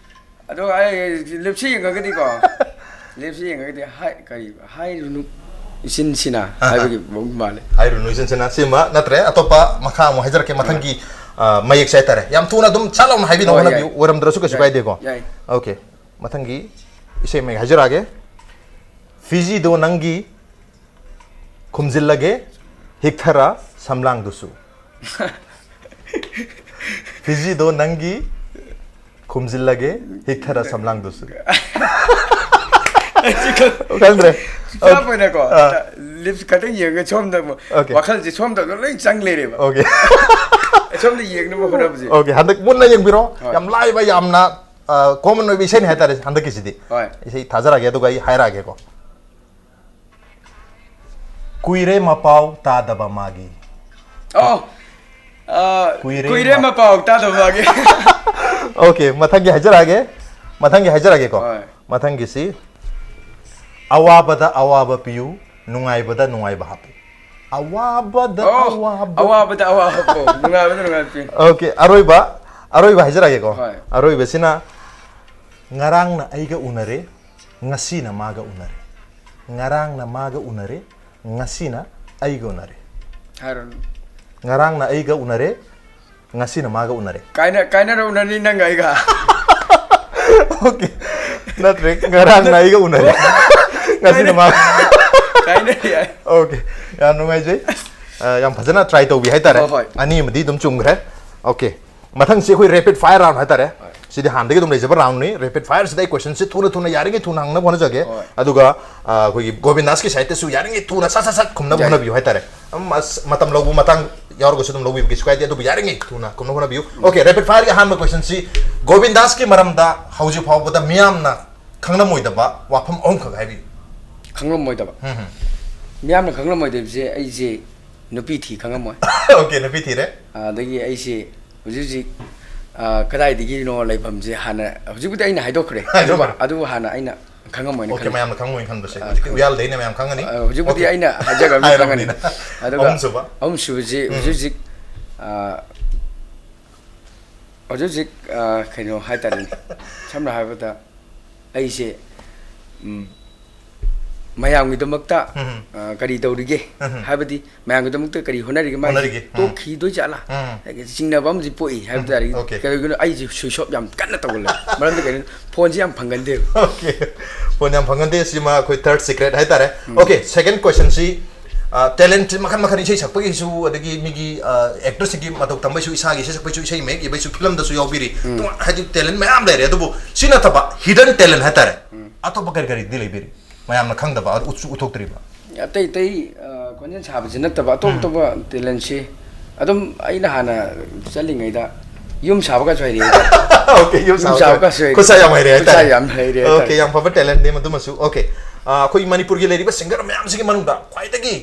ꯑꯗꯣ ꯑꯩ ꯂꯤꯞꯁꯤ ꯌꯦꯡꯉꯒꯗꯤꯀꯣ, ꯂꯤꯞꯁꯤ ꯌꯦꯡꯉꯒꯗꯤ ꯍꯥꯏ, ꯀꯔꯤ, "ꯍꯥꯏꯔꯨꯅꯨ ꯏꯆꯤꯟꯁꯤꯅ" ꯍꯥꯏꯕꯒꯤ ꯃꯑꯣꯡ ꯃꯥꯜꯂꯦ꯫ ꯍꯥꯏꯔꯨꯅꯨ ꯏꯆꯤꯟꯁꯤꯅ ꯁꯤꯃ ꯅꯠꯇ꯭ꯔꯦ, ꯑꯇꯣꯞꯄ ꯃꯈꯥ ꯑꯃꯨꯛ ꯍꯥꯏꯖꯔꯛꯀꯦ꯫ ꯃꯊꯪꯒꯤ, ꯑ, ꯃꯌꯦꯛꯁꯦ ꯍꯥꯏꯇꯥꯔꯦ, ꯌꯥꯝ ꯊꯨꯅ ꯑꯗꯨꯝ ꯁꯠ ꯂꯥꯎꯅ ꯍꯥꯏꯕꯤꯅꯕ ꯍꯣꯏ, ꯍꯣꯠꯅꯕꯤꯌꯨ꯫ ꯌꯥꯏ꯫ ꯑꯣꯏꯔꯝꯗ꯭ꯔꯁꯨ ꯀꯩꯁꯨ ꯌꯥꯏ, ꯀꯥꯏꯗꯦꯀꯣ꯫ ꯌꯥꯏ꯫ ꯑꯣꯀꯦ, ꯃꯊꯪꯒꯤ ꯏꯁꯩ ꯃꯌꯦꯛ ꯍꯥꯏꯖꯔꯛꯑꯒꯦ꯫ ꯐꯤꯖꯤꯗꯣ ꯅꯪꯒꯤ ꯈꯨꯝꯖꯤꯜꯂꯒꯦ, ꯍꯤꯛꯊꯔ ꯁꯝꯂꯥꯡꯗꯨꯁꯨ꯫ ꯐꯤꯖꯤꯗꯣ ꯅꯪꯒꯤ ꯈꯨꯝꯖꯤꯜꯂꯒꯦ, ꯍꯤꯛꯊꯔ ꯁꯝꯂꯥꯡꯗꯨꯁꯨ꯫ ꯈꯪꯗ꯭ꯔꯦ꯫ ꯆꯥꯞ ꯑꯣꯏꯅꯀꯣ, ꯑꯥ꯫ ꯂꯤꯞꯁ ꯈꯛꯇꯪ ꯌꯦꯡꯉꯒ ꯁꯣꯝꯗ ꯑꯃꯨꯛ ꯑꯣꯀꯦ꯫ ꯋꯥꯈꯜꯁꯦ ꯁꯣꯝꯗ ꯂꯣꯏ ꯆꯪ ꯂꯩꯔꯦꯕ꯫ ꯑꯣꯀꯦ꯫ ꯁꯣꯝꯗ ꯌꯦꯡꯅꯕ ꯍꯣꯠꯅꯕꯁꯦ꯫ ꯑꯣꯀꯦ, ꯍꯟꯗꯛ ꯃꯨꯟꯅ ꯌꯦꯡꯕꯤꯔꯣ꯫ ꯍꯣꯏ꯫ ꯌꯥꯝ ꯂꯥꯏꯕ, ꯌꯥꯝꯅ, ꯑ, ꯀꯣꯃꯟ ꯑꯣꯏꯕ ꯏꯁꯩꯅꯤ ꯍꯥꯏꯇꯥꯔꯦ ꯍꯟꯗꯛꯀꯤꯁꯤꯗꯤ꯫ ꯍꯣꯏ꯫ ꯏꯁꯩ ꯊꯥꯖꯔꯛꯑꯒꯦ, ꯑꯗꯨꯒ ꯑꯩ ꯍꯥꯏꯔꯛꯑꯒꯦꯀꯣ꯫ ꯀꯨꯏꯔꯦ ꯃꯄꯥꯎ ꯇꯥꯗꯕ ꯃꯥꯒꯤ꯫ ꯑꯣ꯫ ꯑ, ꯀꯨꯏꯔꯦ ꯀꯨꯏꯔꯦ ꯃ- ꯃꯄꯥꯎ ꯇꯥꯗꯕ ꯃꯥꯒꯤ꯫ ꯑꯣꯀꯦ, ꯃꯊꯪꯒꯤ ꯍꯥꯏꯖꯔꯛꯑꯒꯦ꯫ ꯃꯊꯪꯒꯤ ꯍꯥꯏꯖꯔꯛꯑꯒꯦꯀꯣ꯫ ꯍꯣꯏ꯫ ꯃꯊꯪꯒꯤꯁꯤ, "ꯑꯋꯥꯕꯗ ꯑꯋꯥꯕ ꯄꯤꯌꯨ, ꯅꯨꯡꯉꯥꯏꯕꯗ ꯅꯨꯡꯉꯥꯏꯕ ꯍꯥꯞꯄꯨ"꯫ ꯑꯋꯥꯕꯗ ꯑꯣ, ꯑꯋꯥꯕ꯫ ꯑꯋꯥꯕꯗ ꯑꯋꯥꯕ ꯄꯤꯌꯨ, ꯅꯨꯡꯉꯥꯏꯕꯗ ꯅꯨꯡꯉꯥꯏꯕ ꯄꯤꯌꯨ꯫ ꯑꯣꯀꯦ, ꯑꯔꯣꯏꯕ, ꯑꯔꯣꯏꯕ ꯍꯥꯏꯖꯔꯛꯑꯒꯦꯀꯣ꯫ ꯍꯣꯏ꯫ ꯑꯔꯣꯏꯕꯁꯤꯅ, "ꯉꯔꯥꯡꯅ ꯑꯩꯒ ꯎꯅꯔꯦ, ꯉꯁꯤꯅ ꯃꯥꯒ ꯎꯅꯔꯦ꯫ ꯉꯔꯥꯡꯅ ꯃꯥꯒ ꯎꯅꯔꯦ, ꯉꯁꯤꯅ ꯑꯩꯒ ꯎꯅꯔꯦ"꯫ ꯍꯥꯏꯔꯣꯅꯦ꯫ "ꯉꯔꯥꯡꯅ ꯑꯩꯒ ꯎꯅꯔꯦ, ꯉꯁꯤꯅ ꯃꯥꯒ ꯎꯅꯔꯦ"꯫ ꯀꯥꯏꯅ, ꯀꯥꯏꯅꯔ ꯎꯅꯅꯤ ꯅꯪ ꯑꯩꯒ꯫ ꯑꯣꯀꯦ꯫ ꯅꯠꯇ꯭ꯔꯦ, "ꯉꯔꯥꯡꯅ ꯑꯩꯒ ꯎꯅꯔꯦ, ꯉꯁꯤꯅ ꯃꯥꯒ"꯫ ꯀꯥꯏꯅꯔꯤ ꯍꯥꯏ꯫ ꯑꯣꯀꯦ꯫ ꯌꯥꯝ ꯅꯨꯡꯉꯥꯏꯖꯩ꯫ ꯑ, ꯌꯥꯝ ꯐꯖꯅ ꯇ꯭ꯔꯥꯏ ꯇꯧꯕꯤ ꯍꯥꯏꯇꯥꯔꯦ꯫ ꯍꯣꯏ, ꯍꯣꯏ꯫ ꯑꯅꯤ ꯑꯃꯗꯤ ꯑꯗꯨꯝ ꯆꯨꯝꯈ꯭ꯔꯦ꯫ ꯑꯣꯀꯦ, ꯃꯊꯪꯁꯤ ꯑꯩꯈꯣꯏ ꯔꯦꯄꯤꯗ ꯐꯥꯏꯌꯔ ꯔꯥꯎꯟ ꯍꯥꯏꯇꯥꯔꯦ꯫ ꯁꯤꯗꯤ ꯍꯥꯟꯅꯗꯒꯤ ꯑꯗꯨꯝ ꯂꯩꯖꯕ ꯔꯥꯎꯟꯅꯤ꯫ ꯔꯦꯄꯤꯗ ꯐꯥꯏꯌꯔꯁꯤꯗ ꯑꯩ ꯀꯣꯏꯁꯟꯁꯤ ꯊꯨꯅ ꯊꯨꯅ, ꯌꯥꯔꯤꯉꯩ ꯊꯨꯅ ꯍꯪꯅꯕ ꯍꯣꯠꯅꯖꯒꯦ꯫ ꯍꯣꯏ꯫ ꯑꯗꯨꯒ ꯑ, ꯑꯩꯈꯣꯏꯒꯤ ꯒꯣꯕꯤꯟꯗꯥꯁꯀꯤ ꯁꯥꯏꯠꯇꯁꯨ ꯌꯥꯔꯤꯉꯩ ꯊꯨꯅ ꯁꯠ ꯁꯠ ꯁꯠ ꯈꯨꯝꯅꯕ ꯌꯥꯏ꯫ ꯍꯣꯠꯅꯕꯤꯌꯨ ꯍꯥꯏꯇꯥꯔꯦ꯫ ꯑꯗꯨꯝ ꯑꯁ, ꯃꯇꯝ ꯂꯧꯕ ꯃꯇꯥꯡ ꯌꯥꯎꯔꯒꯁꯨ ꯑꯗꯨꯝ ꯂꯧꯕꯤꯕ ꯀꯩꯁꯨ ꯀꯥꯏꯗꯦ, ꯑꯗꯨꯕꯨ ꯌꯥꯔꯤꯉꯩ ꯊꯨꯅ ꯈꯨꯝꯅꯕ ꯍꯣꯠꯅꯕꯤꯌꯨ꯫ ꯑꯣꯀꯦ, ꯔꯦꯄꯤꯗ ꯐꯥꯏꯌꯔꯒꯤ ꯑꯍꯥꯟꯕ ꯀꯣꯏꯁꯟꯁꯤ ꯒꯣꯕꯤꯟꯗꯥꯁꯀꯤ ꯃꯔꯝꯗ ꯍꯧꯖꯤꯛ ꯐꯥꯎꯕꯗ ꯃꯤꯌꯥꯝꯅ ꯈꯪꯂꯝꯃꯣꯏꯗꯕ ꯋꯥꯐꯝ ꯑꯍꯨꯝꯈꯛ ꯍꯥꯏꯕꯤꯌꯨ꯫ ꯈꯪꯂꯝꯃꯣꯏꯗꯕ꯫ ꯎꯝ, ꯎꯝ꯫ ꯃꯤꯌꯥꯝꯅ ꯈꯪꯂꯝꯃꯣꯏꯗꯕꯁꯦ ꯑꯩꯁꯦ ꯅꯨꯄꯤ ꯊꯤ ꯈꯪꯉꯝꯃꯣꯏ꯫ ꯑꯣꯀꯦ, ꯅꯨꯄꯤ ꯊꯤꯔꯦ꯫ ꯑꯗꯒꯤ ꯑꯩꯁꯦ ꯍꯧꯖꯤꯛ ꯍꯧꯖꯤꯛ, ꯑ, ꯀꯗꯥꯏꯗꯒꯤꯅꯣ ꯂꯩꯐꯝꯁꯦ ꯍꯥꯟꯅ, ꯍꯧꯖꯤꯛꯄꯨꯗꯤ ꯑꯩꯅ ꯍꯥꯏꯗꯣꯛꯈ꯭ꯔꯦ꯫ ꯍꯥꯏꯗꯣꯛꯈ꯭ꯔꯦ꯫ ꯑꯗꯨꯕꯨ ꯍꯥꯟꯅ ꯑꯩꯅ ꯈꯪꯉꯝꯃꯣꯏꯅ ꯑꯣꯀꯦ, ꯈꯜꯂꯤ꯫ ꯃꯌꯥꯝꯅ ꯈꯪꯉꯣꯏꯅ ꯈꯟꯕꯁꯦ꯫ ꯑ, ꯍꯧꯖꯤꯛꯇꯤ ꯈꯪꯉꯣꯏ꯫ ꯎꯌꯥꯜꯗꯩꯅ ꯃꯌꯥꯝ ꯈꯪꯉꯅꯤ꯫ ꯑ, ꯍꯧꯖꯤꯛꯄꯨꯗꯤ ꯑꯣꯀꯦ꯫ ꯑꯩꯅ ꯍꯥꯏꯖꯈ꯭ꯔꯕꯅꯤꯅ ꯍꯥꯏꯔꯕꯅꯤꯅ꯫ ꯈꯪꯉꯅꯤ꯫ ꯑꯗꯨꯒ ꯑꯍꯨꯝꯁꯨꯕ? ꯑꯍꯨꯝꯁꯨꯕꯁꯤ ꯍꯧꯖꯤꯛ ꯍꯧꯖꯤꯛ, ꯑ, ꯍꯧꯖꯤꯛ ꯍꯧꯖꯤꯛ, ꯑ, ꯀꯩꯅꯣ ꯍꯥꯏꯇꯥꯔꯦꯅꯦ, ꯁꯝꯅ ꯍꯥꯏꯔꯕꯗ ꯑꯩꯁꯦ, ꯎꯝ, ꯃꯌꯥꯝꯒꯤꯗꯃꯛꯇ, ꯎꯝ꯫ ꯑ, ꯀꯔꯤ ꯇꯧꯔꯤꯒꯦ ꯎꯝ꯫ ꯍꯥꯏꯕꯗꯤ ꯃꯌꯥꯝꯒꯤꯗꯃꯛꯇ ꯀꯔꯤ ꯍꯣꯠꯅꯔꯤꯒꯦ, ꯃꯥꯒꯤ ꯍꯣꯠꯅꯔꯤꯒꯦ꯫ ꯎꯝ꯫ ꯇꯣꯛꯈꯤꯗꯣꯏ ꯖꯥꯠꯂꯥ? ꯎꯝ꯫ ꯍꯥꯏꯗꯤ ꯆꯤꯡꯅꯕ ꯑꯃꯗꯤ ꯄꯣꯛꯏ ꯍꯥꯏꯕ ꯇꯥꯔꯦ꯫ ꯑꯣꯀꯦ꯫ ꯀꯔꯤꯒꯤꯅꯣ, ꯑꯩꯁꯦ ꯁ꯭ꯋꯤꯆ ꯑꯣꯐ ꯌꯥꯝ ꯀꯟꯅ ꯇꯧꯒꯜꯂꯦ꯫ ꯃꯔꯝꯗꯤ ꯀꯩꯅꯣ, ꯐꯣꯟꯁꯦ ꯌꯥꯝ ꯐꯪꯒꯟꯗꯦꯕ꯫ ꯑꯣꯀꯦ꯫ ꯐꯣꯟ ꯌꯥꯝ ꯐꯪꯒꯟꯗꯦ, ꯁꯤꯃ ꯑꯩꯈꯣꯏ ꯊꯔꯗ ꯁꯤꯀ꯭ꯔꯦꯠ ꯍꯥꯏꯇꯥꯔꯦ꯫ ꯑꯣꯀꯦ, ꯁꯦꯀꯦꯟ ꯀꯣꯏꯁꯟꯁꯤ, ꯑ, ꯇꯦꯂꯦꯟꯠ ꯃꯈꯜ ꯃꯈꯜ, ꯏꯁꯩ ꯁꯛꯄꯒꯤꯁꯨ, ꯑꯗꯒꯤ ꯃꯤꯒꯤ, ꯑ, ꯑꯦꯛꯇꯔꯁꯤꯡꯒꯤ ꯃꯇꯧ ꯇꯝꯕꯩꯁꯨ, ꯏꯁꯥꯒꯤ ꯏꯁꯩ ꯁꯛꯄꯩꯁꯨ, ꯏꯁꯩ ꯃꯌꯦꯛ ꯏꯕꯩꯁꯨ, ꯐꯤꯂꯝꯗꯁꯨ ꯌꯥꯎꯕꯤꯔꯤ꯫ ꯇꯣꯉꯥꯟ-, ꯍꯥꯏꯗꯤ ꯇꯦꯂꯦꯟꯠ ꯃꯌꯥꯝ ꯂꯩꯔꯦ, ꯑꯗꯨꯕꯨ ꯁꯤ ꯅꯠꯇꯕ ꯍꯤꯗꯟ ꯇꯦꯂꯦꯟꯠ ꯍꯥꯏꯇꯥꯔꯦ꯫ ꯑꯇꯣꯞꯄ ꯀꯔꯤ ꯀꯔꯤꯗꯤ ꯂꯩꯕꯤꯔꯤ? ꯃꯌꯥꯝꯅ ꯈꯪꯗꯕ, ꯑꯗꯨ ꯎꯠꯁꯨ ꯎꯠꯊꯣꯛꯇ꯭ꯔꯤꯕ? ꯑꯇꯩ ꯑꯇꯩ, ꯑ, ꯈꯣꯟꯖꯦꯜ ꯁꯥꯕꯁꯤ ꯅꯠꯇꯕ ꯑꯇꯣꯞ ꯑꯇꯣꯞꯄ ꯇꯦꯂꯦꯟꯠꯁꯤ ꯑꯗꯨꯝ ꯑꯩꯅ ꯍꯥꯟꯅ ꯆꯠꯂꯤꯉꯩꯗ ꯌꯨꯝ ꯁꯥꯕꯒꯁꯨ ꯍꯩꯔꯛꯑꯦ꯫ ꯑꯣꯀꯦ, ꯌꯨꯝ ꯌꯨꯝ ꯁꯥꯕ ꯁꯥꯕꯒꯁꯨ ꯍꯩꯔꯛꯑꯦ꯫ ꯈꯨꯠꯁꯥ ꯌꯥꯝ ꯍꯩꯔꯦ ꯍꯥꯏꯇꯥꯔꯦ꯫ ꯈꯨꯠꯁꯥ ꯌꯥꯝ ꯍꯩꯔꯦ ꯍꯥꯏꯇꯥꯔꯦ꯫ ꯑꯣꯀꯦ, ꯌꯥꯝ ꯐꯕ ꯇꯦꯂꯦꯟꯠꯅꯤ ꯃꯗꯨꯃꯁꯨ꯫ ꯑꯣꯀꯦ, ꯑ, ꯑꯩꯈꯣꯏ ꯃꯅꯤꯄꯨꯔꯒꯤ ꯂꯩꯔꯤꯕ ꯁꯤꯡꯒꯔ ꯃꯌꯥꯝꯁꯤꯒꯤ ꯃꯅꯨꯡꯗ ꯈ꯭ꯋꯥꯏꯗꯒꯤ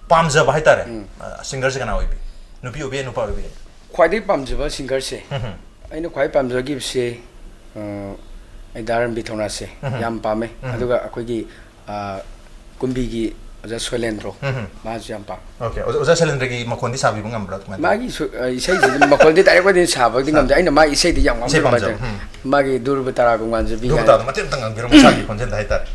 ꯄꯥꯝꯖꯕ ꯍꯥꯏꯇꯥꯔꯦ, ꯑ, ꯁꯤꯡꯒꯔꯁꯦ ꯀꯅꯥ ꯑꯣꯏꯕꯤ? ꯅꯨꯄꯤ ꯑꯣꯏꯕ ꯌꯥꯏ, ꯅꯨꯄꯥ ꯑꯣꯏꯕ ꯌꯥꯏ꯫ ꯈ꯭ꯋꯥꯏꯗꯒꯤ ꯄꯥꯝꯖꯕ ꯁꯤꯡꯒꯔꯁꯦ, ꯎꯝ꯫ ꯑꯩꯅ ꯈ꯭ꯋꯥꯏ ꯄꯥꯝꯖꯈꯤꯕꯁꯦ, ꯑ, ꯑꯩ ꯗꯥ ꯔꯟꯕꯤꯔ ꯊꯧꯅꯥꯁꯦ ꯎꯝ꯫ ꯌꯥꯝ ꯄꯥꯝꯃꯦ꯫ ꯎꯝ꯫ ꯑꯗꯨꯒ ꯑꯩꯈꯣꯏꯒꯤ, ꯑ, ꯀꯨꯝꯕꯤꯒꯤ ꯑꯣꯖꯥ ꯁꯣꯏꯂꯦꯟꯗ꯭ꯔꯣ, ꯎꯝ꯫ ꯃꯥꯁꯨ ꯌꯥꯝ ꯄꯥꯝꯃꯦ꯫ ꯑꯣꯀꯦ, ꯑꯣꯖꯥ, ꯑꯣꯖꯥ ꯁꯣꯏꯂꯦꯟꯗ꯭ꯔꯒꯤ ꯃꯈꯣꯟꯗꯤ ꯁꯥꯕꯤꯕ ꯉꯝꯕ꯭ꯔꯥ? ꯀꯃꯥꯏꯅ ꯇꯧꯋꯤ? ꯃꯥꯒꯤ ꯁꯨ-, ꯑ, ꯏꯁꯩꯁꯤꯗꯤ ꯃꯈꯣꯟꯗꯤ ꯗꯥꯏꯔꯦꯛ ꯑꯣꯏꯅ ꯁꯥꯕꯗꯤ ꯉꯝꯗꯦ꯫ ꯑꯩꯅ ꯃꯥꯒꯤ ꯏꯁꯩꯗꯤ ꯌꯥꯝ ꯏꯁꯩ ꯉꯥꯎꯖꯕ ꯄꯥꯝꯖꯕ, ꯍꯥꯏꯇꯥꯔꯦ꯫ ꯎꯝ꯫ ꯃꯥꯒꯤ ꯗꯨꯔꯕ ꯇꯥꯔꯥ ꯀꯣꯡꯉꯥꯟꯖꯕꯤ ꯗꯨꯔꯕ ꯀꯥꯏꯅ꯫ ꯇꯥꯔꯥꯗꯣ ꯃꯇꯦꯛ ꯑꯃꯇꯪ ꯉꯥꯡꯕꯤꯔꯝꯃꯨ, ꯏꯁꯥꯒꯤ ꯈꯣꯟꯖꯦꯜꯗ ꯍꯥꯏꯇꯥꯔꯦ꯫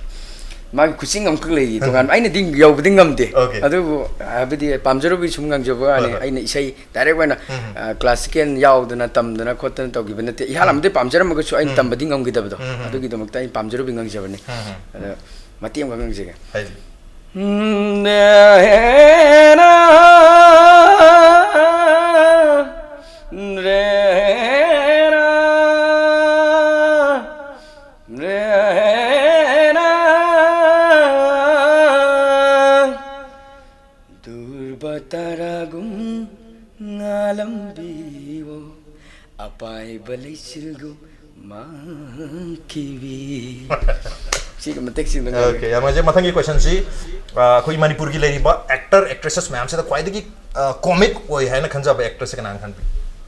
ꯃꯥꯒꯤ ꯈꯨꯆꯤꯡ ꯑꯃꯈꯛ ꯂꯩꯔꯤ ꯇꯣꯉꯥꯟꯕ꯫ ꯑꯩꯅꯗꯤ ꯌꯧꯕꯗꯤ ꯉꯝꯗꯦ꯫ ꯑꯣꯀꯦ꯫ ꯑꯗꯨꯕꯨ ꯍꯥꯏꯕꯗꯤ ꯄꯥꯝꯖꯔꯨꯕꯒꯤ ꯁꯨꯝ ꯉꯥꯡꯖꯕ ꯋꯥꯅꯤ꯫ ꯍꯣꯏ, ꯍꯣꯏ꯫ ꯑꯩꯅ ꯏꯁꯩ ꯗꯥꯏꯔꯦꯛ ꯑꯣꯏꯅ, ꯎꯝ꯫ ꯑ, ꯀ꯭ꯂꯥꯁꯤꯀꯦꯜ ꯌꯥꯎꯗꯅ ꯇꯝꯗꯅ ꯈꯣꯠꯇꯅ ꯇꯧꯈꯤꯕ ꯅꯠꯇꯦ꯫ ꯏꯍꯥꯟ ꯑꯃꯗꯤ ꯄꯥꯝꯖꯔꯝꯃꯒꯁꯨ ꯑꯩꯅ ꯎꯝ꯫ ꯇꯝꯕꯗꯤ ꯉꯝꯈꯤꯗꯕꯗꯣ꯫ ꯎꯝ, ꯎꯝ꯫ ꯑꯗꯨꯒꯤꯗꯃꯛꯇ ꯑꯩꯅ ꯄꯥꯝꯖꯔꯨꯕꯒꯤ ꯉꯥꯡꯖꯕꯅꯤ꯫ ꯎꯝ, ꯎꯝ꯫ ꯑꯗ ꯃꯇꯦꯛ ꯑꯃꯈꯛ ꯉꯥꯡꯖꯒꯦ꯫ ꯍꯥꯏꯕꯤꯌꯨ꯫ ꯅꯦꯅ, ꯔꯦꯅ, ꯔꯦꯅ꯫ ꯗꯨꯔꯕ ꯇꯥꯔꯥꯒꯨꯝ ꯉꯥꯜꯂꯝꯕꯤꯌꯣ, ꯑꯄꯥꯏꯕ ꯂꯩꯆꯤꯜꯒꯨꯝ ꯃꯥꯡꯈꯤꯕꯤ꯫ ꯁꯤꯒꯤ ꯃꯇꯦꯛꯁꯤꯡꯗꯣ ꯉꯥꯏꯔꯦ꯫ Okay, ꯌꯥꯝ ꯅꯨꯡꯉꯥꯏꯖꯩ꯫ ꯃꯊꯪꯒꯤ questionꯁꯤ, ꯑ, ꯑꯩꯈꯣꯏ ꯃꯅꯤꯄꯨꯔꯒꯤ ꯂꯩꯔꯤꯕ actor, actresses ꯃꯌꯥꯝꯁꯤꯗ ꯈ꯭ꯋꯥꯏꯗꯒꯤ, ꯑ, comic ꯑꯣꯏ ꯍꯥꯏꯅ ꯈꯟꯖꯕ actressꯁꯦ ꯀꯅꯥꯅ ꯈꯟꯕꯤ?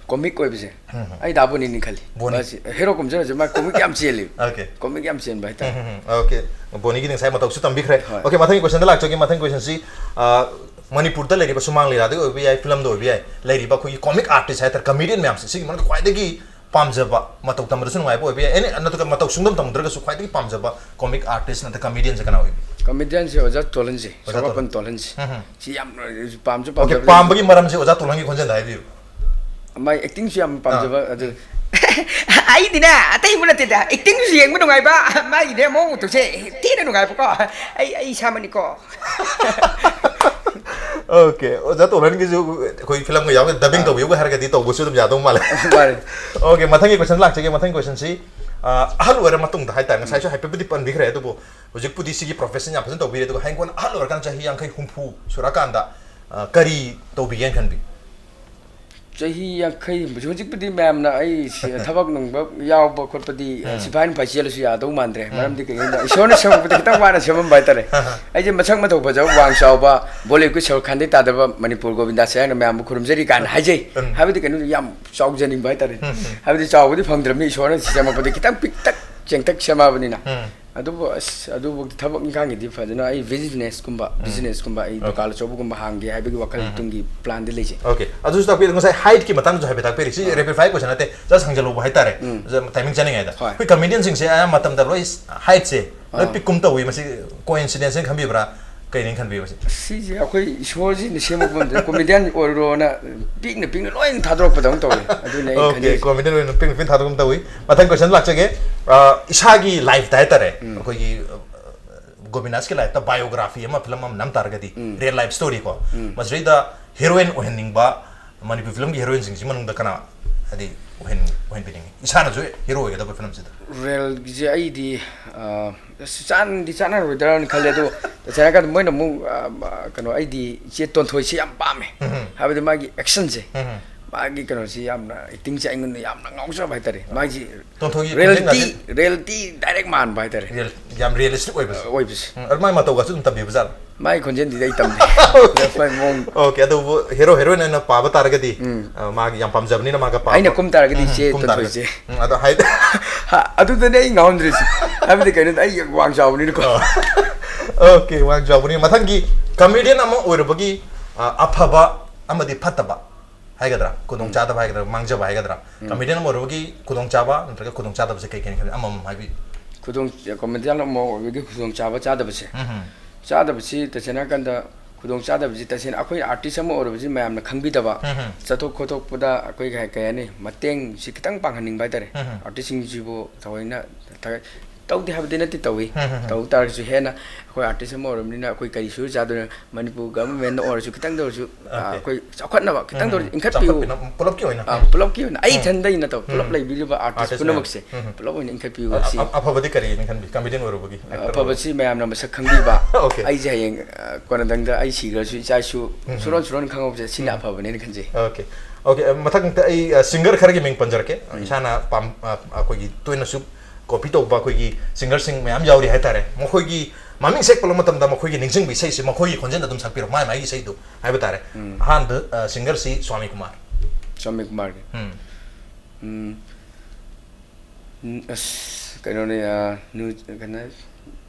Comic ꯑꯣꯏꯕꯁꯦ? ꯎꯝ, ꯎꯝ꯫ ꯑꯩ ꯗꯥ ꯕꯣꯅꯤꯅꯤ ꯈꯜꯂꯤ꯫ ꯕꯣꯅꯤ꯫ ꯃꯥꯁꯤ hero ꯀꯨꯝꯖꯔꯁꯨ ꯃꯥ comic ꯌꯥꯝ ꯆꯦꯜꯂꯤ꯫ Okay꯫ Comic ꯌꯥꯝ ꯆꯦꯟꯕ ꯍꯥꯏꯇꯥꯔꯦ꯫ ꯎꯝ, ꯎꯝ, ꯎꯝ꯫ Okay꯫ ꯕꯣꯅꯤꯒꯤ ꯉꯁꯥꯏ ꯃꯇꯧꯁꯨ ꯇꯝꯕꯤꯈ꯭ꯔꯦ꯫ ꯍꯣꯏ꯫ Okay, ꯃꯊꯪꯒꯤ questionꯗ ꯂꯥꯛꯆꯒꯦ꯫ ꯃꯊꯪꯒꯤ questionꯁꯤ, ꯑ, ꯃꯅꯤꯄꯨꯔꯗ ꯂꯩꯔꯤꯕ ꯁꯨꯃꯥꯡ ꯂꯤꯂꯥꯗꯒꯤ ꯑꯣꯏꯕ ꯌꯥꯏ, filmꯗ ꯑꯣꯏꯕ ꯌꯥꯏ, ꯂꯩꯔꯤꯕ ꯑꯩꯈꯣꯏꯒꯤ comic artist ꯍꯥꯏꯇꯥꯔꯦ, comedian ꯃꯌꯥꯝꯁꯦ, ꯁꯤꯒꯤ ꯃꯅꯨꯡꯗ ꯈ꯭ꯋꯥꯏꯗꯒꯤ ꯄꯥꯝꯖꯕ, ꯃꯇꯧ ꯇꯝꯕꯗꯁꯨ ꯅꯨꯡꯉꯥꯏꯕ ꯑꯣꯏꯕ ꯌꯥꯏ, any, ꯅꯠꯇ꯭ꯔꯒ ꯃꯇꯧ ꯁꯨꯡꯇꯝ ꯇꯝꯗ꯭ꯔꯒꯁꯨ ꯈ꯭ꯋꯥꯏꯗꯒꯤ ꯄꯥꯝꯖꯕ comic artist ꯅꯠꯇ꯭ꯔꯒ comedianꯁꯦ ꯀꯅꯥ ꯑꯣꯏꯕꯤ? Comedianꯁꯦ ꯑꯣꯖꯥ ꯇꯣꯜꯍꯟꯁꯦ, ꯑꯣꯖꯥ ꯁꯣꯔꯣꯛꯄꯟ ꯇꯣꯜꯍꯟ꯫ ꯇꯣꯜꯍꯟꯁꯦ꯫ ꯎꯝ, ꯎꯝ꯫ ꯁꯤ ꯌꯥꯝ ꯄꯥꯝꯁꯨ Okay, ꯄꯥꯝꯖꯕ꯫ ꯄꯥꯝꯕꯒꯤ ꯃꯔꯝꯁꯦ ꯑꯣꯖꯥ ꯇꯣꯜꯍꯟꯒꯤ ꯈꯣꯟꯖꯦꯜꯗ ꯍꯥꯏꯕꯤꯌꯨ꯫ ꯃꯥꯏ actingꯁꯨ ꯌꯥꯝ ꯄꯥꯝꯖꯕ, ꯑꯥ꯫ ꯑꯗꯨ ꯑꯩꯗꯤꯅꯦ, ꯑꯇꯩꯕꯨ ꯅꯠꯇꯦꯗ, actingꯁꯨ ꯌꯦꯡꯕ ꯅꯨꯡꯉꯥꯏꯕ, ꯃꯥꯒꯤꯅꯦ ꯃꯑꯣꯡ ꯃꯇꯧꯁꯦ ꯊꯤꯅ ꯅꯨꯡꯉꯥꯏꯕꯀꯣ꯫ ꯑꯩ, ꯑꯩ ꯏꯁꯥꯃꯛꯅꯤꯀꯣ꯫ Okay, ꯑꯣꯖꯥ ꯇꯣꯜꯍꯟꯒꯤꯁꯨ ꯑꯩꯈꯣꯏ filmꯒ ꯌꯥꯎꯅ dubbing ꯑꯥ꯫ ꯇꯧꯕꯤꯌꯨꯒ ꯍꯥꯏꯔꯒꯗꯤ ꯇꯧꯕꯁꯨ ꯑꯗꯨꯝ ꯌꯥꯗꯧ ꯃꯥꯜꯂꯦ꯫ ꯃꯥꯅꯦ꯫ Okay, ꯃꯊꯪꯒꯤ question ꯂꯥꯛꯆꯒꯦ꯫ ꯃꯊꯪꯒꯤ questionꯁꯤ, ꯑ, ꯑꯍꯜ ꯑꯣꯏꯔ ꯃꯇꯨꯡꯗ ꯍꯥꯏꯇꯥꯔꯦ, ꯉꯁꯥꯏꯁꯨ ꯎꯝ꯫ ꯍꯥꯏꯐꯦꯠꯄꯨꯗꯤ ꯄꯟꯕꯤꯈ꯭ꯔꯦ, ꯑꯗꯨꯕꯨ ꯍꯧꯖꯤꯛꯄꯨꯗꯤ ꯁꯤꯒꯤ profession ꯌꯥꯝ ꯐꯖꯅ ꯇꯧꯕꯤꯔꯦ, ꯑꯗꯨꯒ ꯍꯌꯦꯡ ꯀꯣꯟꯅ ꯑꯍꯜ ꯑꯣꯏꯔꯀꯥꯟꯗ ꯆꯍꯤ ꯌꯥꯡꯈꯩ, ꯍꯨꯝꯐꯨ ꯁꯨꯔꯀꯥꯟꯗ, ꯑ, ꯀꯔꯤ ꯇꯧꯕꯤꯒꯦꯅ ꯈꯟꯕꯤ? ꯆꯍꯤ ꯌꯥꯡꯈꯩ ꯍꯨꯝꯐꯨꯁꯦ ꯍꯧꯖꯤꯛꯄꯨꯗꯤ ꯃꯌꯥꯝꯅ ꯑꯩ ꯁꯤ-, ꯊꯕꯛ ꯅꯨꯡꯕꯛ ꯌꯥꯎꯕ ꯈꯣꯠꯄꯗꯤ, ꯎꯝ꯫ ꯁꯤꯐꯥꯏ ꯅꯨꯄꯥ ꯆꯦꯜꯂꯁꯨ ꯌꯥꯗꯧ ꯃꯥꯟꯗ꯭ꯔꯦ꯫ ꯎꯝ꯫ ꯃꯔꯝꯗꯤ ꯀꯩꯒꯤꯅꯣꯗ ꯏꯁꯣꯔꯅ ꯁꯦꯝꯃꯛꯄꯗ ꯈꯤꯇꯪ ꯋꯥꯅ ꯁꯦꯝꯃꯝꯕ ꯍꯥꯏꯇꯥꯔꯦ꯫ ꯑꯩꯁꯦ ꯃꯁꯛ ꯃꯇꯧ ꯐꯖꯕ, ꯋꯥꯡ ꯆꯥꯎꯕ, Bollywoodꯀꯤ ꯁꯔꯨꯛ ꯈꯥꯟꯗꯩ ꯇꯥꯗꯕ ꯃꯅꯤꯄꯨꯔ ꯒꯣꯕꯤꯟꯗꯥꯁꯦ ꯍꯥꯏꯅ ꯃꯌꯥꯝꯕꯨ ꯈꯨꯔꯨꯝꯖꯔꯤ ꯀꯥꯏꯅ ꯍꯥꯏꯖꯩ꯫ ꯎꯝ꯫ ꯍꯥꯏꯕꯗꯤ ꯀꯩꯅꯣꯗ ꯌꯥꯝ ꯆꯥꯎꯖꯅꯤꯡꯕ ꯍꯥꯏꯇꯥꯔꯦ꯫ ꯎꯝ, ꯎꯝ꯫ ꯍꯥꯏꯕꯗꯤ ꯆꯥꯎꯕꯗꯤ ꯐꯪꯗ꯭ꯔꯕꯅꯤ, ꯏꯁꯣꯔꯅ ꯁꯦꯝꯃꯛꯄꯗ ꯈꯤꯇꯪ ꯄꯤꯛꯇꯛ ꯆꯦꯡꯇꯛ ꯁꯦꯝꯃꯛꯑꯕꯅꯤꯅ꯫ ꯎꯝ꯫ ꯑꯗꯨꯕꯨ ꯑꯁ, ꯑꯗꯨꯕꯨ ꯊꯕꯛ ꯏꯪꯈꯥꯡꯒꯤꯗꯤ ꯐꯖꯅ ꯑꯩ businessꯀꯨꯝꯕ, ꯎꯝ꯫ Businessꯀꯨꯝꯕ ꯑꯩ Okay꯫ ꯗꯨꯀꯥꯟ ꯑꯆꯧꯕꯒꯨꯝꯕ ꯍꯥꯡꯒꯦ ꯍꯥꯏꯕꯒꯤ ꯋꯥꯈꯜ ꯎꯝ꯫ ꯇꯨꯡꯒꯤ planꯗꯤ ꯂꯩꯖꯩ꯫ Okay, ꯑꯗꯨꯁꯨ ꯇꯥꯛꯄꯤꯔꯦ꯫ ꯉꯁꯥꯏ heightꯀꯤ ꯃꯇꯥꯡꯗꯁꯨ ꯍꯥꯏꯐꯦꯠ ꯇꯥꯛꯄꯤꯔꯦ꯫ ꯁꯤ ꯑꯥ꯫ Rapid fire question ꯅꯠꯇꯦ, just ꯍꯪꯖꯜꯍꯧꯕ ꯍꯥꯏꯇꯥꯔꯦ꯫ ꯎꯝ꯫ Timing ꯆꯠꯅꯤꯡꯉꯥꯏꯗ꯫ ꯍꯣꯏ꯫ ꯑꯩꯈꯣꯏ comedianꯁꯤꯡꯁꯦ ꯑꯌꯥꯝꯕ ꯃꯇꯝꯗ ꯂꯣꯏ heightꯁꯦ ꯂꯣꯏ ꯑꯥ꯫ ꯄꯤꯛꯀꯨꯝ ꯇꯧꯏ꯫ ꯃꯁꯤ coincidenceꯅ ꯈꯟꯕꯤꯕ꯭ꯔꯥ? ꯀꯩꯅ ꯈꯟꯕꯤꯕ ꯁꯤ? ꯁꯤꯁꯦ ꯑꯩꯈꯣꯏ ꯏꯁꯣꯔꯁꯤꯅ ꯁꯦꯝꯃꯛꯄ ꯑꯃꯗ comedian ꯑꯣꯏꯔꯣꯅ ꯄꯤꯛꯅ ꯄꯤꯛꯅ ꯂꯣꯏꯅ ꯊꯥꯗꯣꯔꯛꯄꯗꯧꯅ ꯇꯧꯋꯦ꯫ ꯑꯗꯨꯅ ꯑꯩꯅ Okay, ꯈꯟꯖꯩꯁꯦ꯫ Comedian ꯑꯣꯏꯅ ꯄꯤꯛꯅ ꯄꯤꯛꯅ ꯊꯥꯗꯣꯔꯛꯄ ꯇꯧꯏ꯫ ꯃꯊꯪ question ꯂꯥꯛꯆꯒꯦ꯫ ꯑ, ꯏꯁꯥꯒꯤ lifeꯇ ꯍꯥꯏꯇꯥꯔꯦ, ꯎꯝ꯫ ꯑꯩꯈꯣꯏꯒꯤ, ꯑ, ꯒꯣꯕꯤꯟꯗꯥꯁꯀꯤ ꯂꯥꯏꯐꯇ ꯕꯥꯏꯑꯣꯒ꯭ꯔꯥꯐꯤ ꯑꯃ ꯐꯤꯂꯝ ꯑꯃ ꯅꯝ ꯇꯥꯔꯒꯗꯤ, ꯔꯤꯌꯦꯜ ꯂꯥꯏꯐ ꯁ꯭ꯇꯣꯔꯤ ꯀꯣ, ꯃꯁꯤꯗꯩꯗ ꯍꯦꯔꯣꯏꯟ ꯑꯣꯏꯍꯟꯅꯤꯡꯕ ꯃꯅꯤꯄꯨꯔ ꯐꯤꯂꯝꯒꯤ ꯍꯦꯔꯣꯏꯟꯁꯤꯡꯁꯤ ꯃꯅꯨꯡꯗ ꯀꯅꯥ ꯍꯥꯏꯗꯤ ꯑꯣꯏꯍꯟ ꯑꯣꯏꯍꯟꯕꯤꯅꯤꯡꯉꯤ? ꯏꯁꯥꯅꯁꯨ ꯍꯦꯔꯣ ꯑꯣꯏꯒꯗꯕ ꯐꯤꯂꯝꯁꯤꯗ꯫ ꯔꯤꯌꯦꯜꯒꯤꯁꯦ ꯑꯩꯗꯤ ꯑ, ꯑꯁ, ꯆꯥꯟꯗꯤ ꯆꯥꯟꯅꯔꯣꯏꯗ꯭ꯔꯥꯅ ꯈꯜꯂꯦ꯫ ꯑꯗꯣ ꯇꯁꯦꯡꯅ ꯍꯥꯏꯔꯀꯥꯟꯗ ꯃꯣꯏꯅ ꯑꯃꯨꯛ ꯑ, ꯀꯩꯅꯣ, ꯑꯩꯗꯤ ꯏꯆꯦ ꯇꯣꯟꯊꯣꯏꯁꯦ ꯌꯥꯝ ꯄꯥꯝꯃꯦ꯫ ꯍꯥꯏꯕꯗꯤ ꯃꯥꯒꯤ ꯑꯦꯛꯁꯟꯁꯦ, ꯃꯥꯒꯤ ꯀꯩꯅꯣꯁꯤ ꯌꯥꯝꯅ, ꯑꯦꯛꯇꯤꯡꯁꯦ ꯑꯩꯉꯣꯟꯗ ꯌꯥꯝꯅ ꯉꯥꯎꯖꯕ ꯍꯥꯏꯇꯥꯔꯦ꯫ ꯃꯥꯒꯤ ꯇꯣꯟꯊꯣꯏꯒꯤ ꯔꯤꯌꯦꯂꯤꯇꯤ ꯈꯣꯟꯖꯦꯜꯒꯁꯦ ꯔꯤꯌꯦꯂꯤꯇꯤ ꯗꯥꯏꯔꯦꯛ ꯃꯥꯟꯕ ꯍꯥꯏꯇꯥꯔꯦ꯫ ꯔꯤꯌꯦꯜ ꯌꯥꯝ ꯔꯤꯌꯦꯂꯤꯁꯇꯤꯛ ꯑꯣꯏꯕꯁꯦ꯫ ꯑꯣꯏꯕꯁꯦ꯫ ꯎꯝ, ꯑꯗꯨ ꯃꯥꯏ ꯃꯇꯧꯒꯁꯨ ꯑꯗꯨꯝ ꯇꯝꯕꯤꯕ ꯖꯥꯠꯂ? ꯃꯥꯒꯤ ꯈꯣꯟꯖꯦꯜꯗꯨꯗꯤ ꯑꯩ ꯇꯝꯗꯦ꯫ ꯃꯥꯏ ꯃꯑꯣꯡ ꯑꯣꯀꯦ, ꯑꯗꯨꯕꯨ ꯍꯦꯔꯣ ꯍꯦꯔꯣꯏꯟ ꯑꯣꯏꯅ ꯄꯥꯕ ꯇꯥꯔꯒꯗꯤ, ꯑ, ꯃꯥꯒꯤ ꯌꯥꯝ ꯄꯥꯝꯖꯕꯅꯤꯅ ꯃꯥꯒ ꯄꯥꯕ꯫ ꯑꯩꯅ ꯀꯨꯝ ꯇꯥꯔꯒꯗꯤ ꯎꯝ, ꯏꯆꯦ ꯀꯨꯝ ꯇꯥꯔꯒꯗꯤ꯫ ꯇꯣꯟꯊꯣꯏꯁꯦ꯫ ꯎꯝ, ꯑꯗꯣ ꯍꯥꯏ- ꯍꯥ, ꯑꯗꯨꯗꯅꯦ ꯑꯩ ꯉꯥꯎꯍꯟꯗ꯭ꯔꯤꯁꯦ꯫ ꯍꯥꯏꯕꯗꯤ ꯀꯩꯅꯣꯗ ꯑꯩ ꯋꯥꯡ ꯆꯥꯎꯕꯅꯤꯅꯀꯣ꯫ ꯑꯣꯀꯦ, ꯋꯥꯡ ꯆꯥꯎꯕꯅꯤ꯫ ꯃꯊꯪꯒꯤ ꯀꯃꯦꯗꯤꯌꯟ ꯑꯃ ꯑꯣꯏꯔꯨꯕꯒꯤ, ꯑ, ꯑꯐꯕ ꯑꯃꯗꯤ ꯐꯠꯇꯕ ꯍꯥꯏꯒꯗ꯭ꯔꯥ, ꯈꯨꯗꯣꯡ ꯆꯥꯗꯕ ꯍꯥꯏꯒꯗ꯭ꯔꯥ, ꯃꯥꯡꯖꯕ ꯍꯥꯏꯒꯗ꯭ꯔꯥ, ꯀꯃꯦꯗꯤꯌꯟ ꯑꯃ ꯑꯣꯏꯔꯨꯕꯒꯤ ꯈꯨꯗꯣꯡ ꯆꯥꯕ ꯅꯠꯇ꯭ꯔꯒ ꯈꯨꯗꯣꯡ ꯆꯥꯗꯕꯁꯦ ꯀꯩ ꯀꯩꯅꯣ ꯈꯜꯂꯤ? ꯑꯃꯃꯝ ꯍꯥꯏꯕꯤꯌꯨ꯫ ꯈꯨꯗꯣꯡ ꯀꯃꯦꯗꯤꯌꯟ ꯑꯃ ꯑꯣꯏꯕꯒꯤ ꯈꯨꯗꯣꯡ ꯆꯥꯕ ꯆꯥꯗꯕꯁꯦ꯫ ꯆꯥꯗꯕꯁꯤ ꯇꯁꯦꯡꯅ ꯍꯥꯏꯔꯀꯥꯟꯗ, ꯈꯨꯗꯣꯡ ꯆꯥꯗꯕꯁꯤ ꯇꯁꯦꯡꯅ ꯑꯩꯈꯣꯏ ꯑꯥꯔꯇꯤꯁ ꯑꯃ ꯑꯣꯏꯔꯕꯁꯤ ꯃꯌꯥꯝꯅ ꯈꯪꯕꯤꯗꯕ, ꯆꯠꯊꯣꯛ ꯈꯣꯠꯇꯣꯛꯄꯗ ꯑꯩꯈꯣꯏ ꯀꯩ ꯀꯩ ꯍꯥꯏꯅꯤ, ꯃꯇꯦꯡꯁꯤ ꯈꯤꯇꯪ ꯄꯥꯡꯍꯟꯅꯤꯡꯕ ꯍꯥꯏꯇꯥꯔꯦ꯫ ꯑꯥꯔꯇꯤꯁꯁꯤꯡꯁꯤꯕꯨ ꯊꯑꯣꯏꯅ ꯊ- ꯇꯧꯗꯦ ꯍꯥꯏꯕꯗꯤ ꯅꯠꯇꯦ, ꯇꯧꯏ꯫ ꯇꯧ ꯇꯥꯔꯒꯁꯨ ꯍꯦꯟꯅ ꯑꯩꯈꯣꯏ ꯑꯥꯔꯇꯤꯁ ꯑꯃ ꯑꯣꯏꯔꯕꯅꯤꯅ ꯑꯩꯈꯣꯏ ꯀꯔꯤ ꯁꯨꯔ ꯆꯥꯗꯣꯏꯅꯣ? ꯃꯅꯤꯄꯨꯔ ꯒꯚꯔꯟꯃꯦꯟꯠꯅ ꯑꯣꯏꯔꯁꯨ ꯈꯤꯇꯪꯗ ꯑꯣꯏꯔꯁꯨ, ꯑ, ꯑꯣꯀꯦ꯫ ꯑꯩꯈꯣꯏ ꯆꯥꯎꯈꯠꯅꯕ ꯈꯤꯇꯪꯗ ꯑꯣꯏꯔꯁꯨ ꯏꯟꯈꯠꯄꯤꯌꯨ꯫ ꯆꯥꯎꯈꯠꯄꯤꯅ-, ꯄꯨꯂꯞꯀꯤ ꯑꯣꯏꯅ꯫ ꯑ, ꯄꯨꯂꯞꯀꯤ ꯑꯣꯏꯅ ꯑꯩ ꯏꯊꯟꯗꯩ ꯅꯠꯇꯕ, ꯄꯨꯂꯞ ꯂꯩꯕꯤꯔꯤꯕ ꯑꯥꯔꯇꯤꯁ ꯑꯥꯔꯇꯤꯁ ꯄꯨꯝꯅꯃꯛꯁꯦ ꯃꯌꯥꯝ꯫ ꯄꯨꯂꯞ ꯑꯣꯏꯅ ꯏꯟꯈꯠꯄꯤꯌꯨ ꯑ-, ꯁꯤ꯫ ꯑ-, ꯑꯐꯕꯗꯤ ꯀꯔꯤꯅ ꯈꯟꯕꯤ ꯀꯃꯦꯗꯤꯌꯟ ꯑꯣꯏꯔꯨꯕꯒꯤ? ꯑꯦꯛꯇꯔ ꯑꯐꯕꯁꯤ ꯃꯌꯥꯝꯅ ꯃꯁꯛ ꯈꯪꯕꯤꯕ꯫ ꯑꯣꯀꯦ꯫ ꯑꯩꯁꯦ ꯍꯌꯦꯡ, ꯑ, ꯀꯣꯟꯅꯊꯪꯗ ꯑꯩ ꯁꯤꯈ꯭ꯔꯁꯨ ꯏꯆꯥ ꯏꯁꯨ ꯁꯨꯔꯣꯟ ꯁꯨꯔꯣꯟ ꯈꯪꯍꯧꯕꯁꯦ ꯁꯤꯅ ꯑꯐꯕꯅꯦꯅ ꯈꯟꯖꯩ꯫ ꯑꯣꯀꯦ꯫ ꯑꯣꯀꯦ, ꯑ, ꯃꯊꯪꯗ ꯑꯩ, ꯑ, ꯁꯤꯡꯒꯔ ꯈꯔꯒꯤ ꯃꯤꯡ ꯄꯟꯖꯔꯛꯀꯦ꯫ ꯏꯁꯥꯅ ꯄꯥꯝ-, ꯑ, ꯑꯩꯈꯣꯏꯒꯤ ꯇꯣꯏꯅꯁꯨ ꯀꯣꯄꯤ ꯇꯧꯕ ꯑꯩꯈꯣꯏꯒꯤ ꯁꯤꯡꯒꯔꯁꯤꯡ ꯃꯌꯥꯝ ꯌꯥꯎꯔꯤ ꯍꯥꯏꯇꯥꯔꯦ꯫ ꯃꯈꯣꯏꯒꯤ ꯃꯃꯤꯡ ꯍꯦꯛ ꯄꯜꯂꯛꯄ ꯃꯇꯝꯗ ꯃꯈꯣꯏꯒꯤ ꯅꯤꯡꯁꯤꯡꯕ ꯏꯁꯩꯁꯦ ꯃꯈꯣꯏꯒꯤ ꯈꯣꯟꯖꯦꯜꯗ ꯑꯗꯨꯝ ꯁꯛꯄꯤꯔꯣ, ꯃꯥꯏ ꯃꯥꯏꯒꯤ ꯏꯁꯩꯗꯨ ꯍꯥꯏꯕ ꯇꯥꯔꯦ꯫ ꯑꯍꯥꯟꯕ, ꯑ, ꯁꯤꯡꯒꯔꯁꯤ ꯁ꯭ꯋꯥꯃꯤ ꯀꯨꯃꯥꯔ꯫ ꯁ꯭ꯋꯥꯃꯤ ꯀꯨꯃꯥꯔꯒꯤ꯫ ꯎꯝ꯫ ꯎꯝ, ꯎꯝ, ꯑꯁ, ꯀꯩꯅꯣꯅꯦ, ꯑ, ꯅ꯭ꯌꯨ-, ꯀꯩꯅꯣ,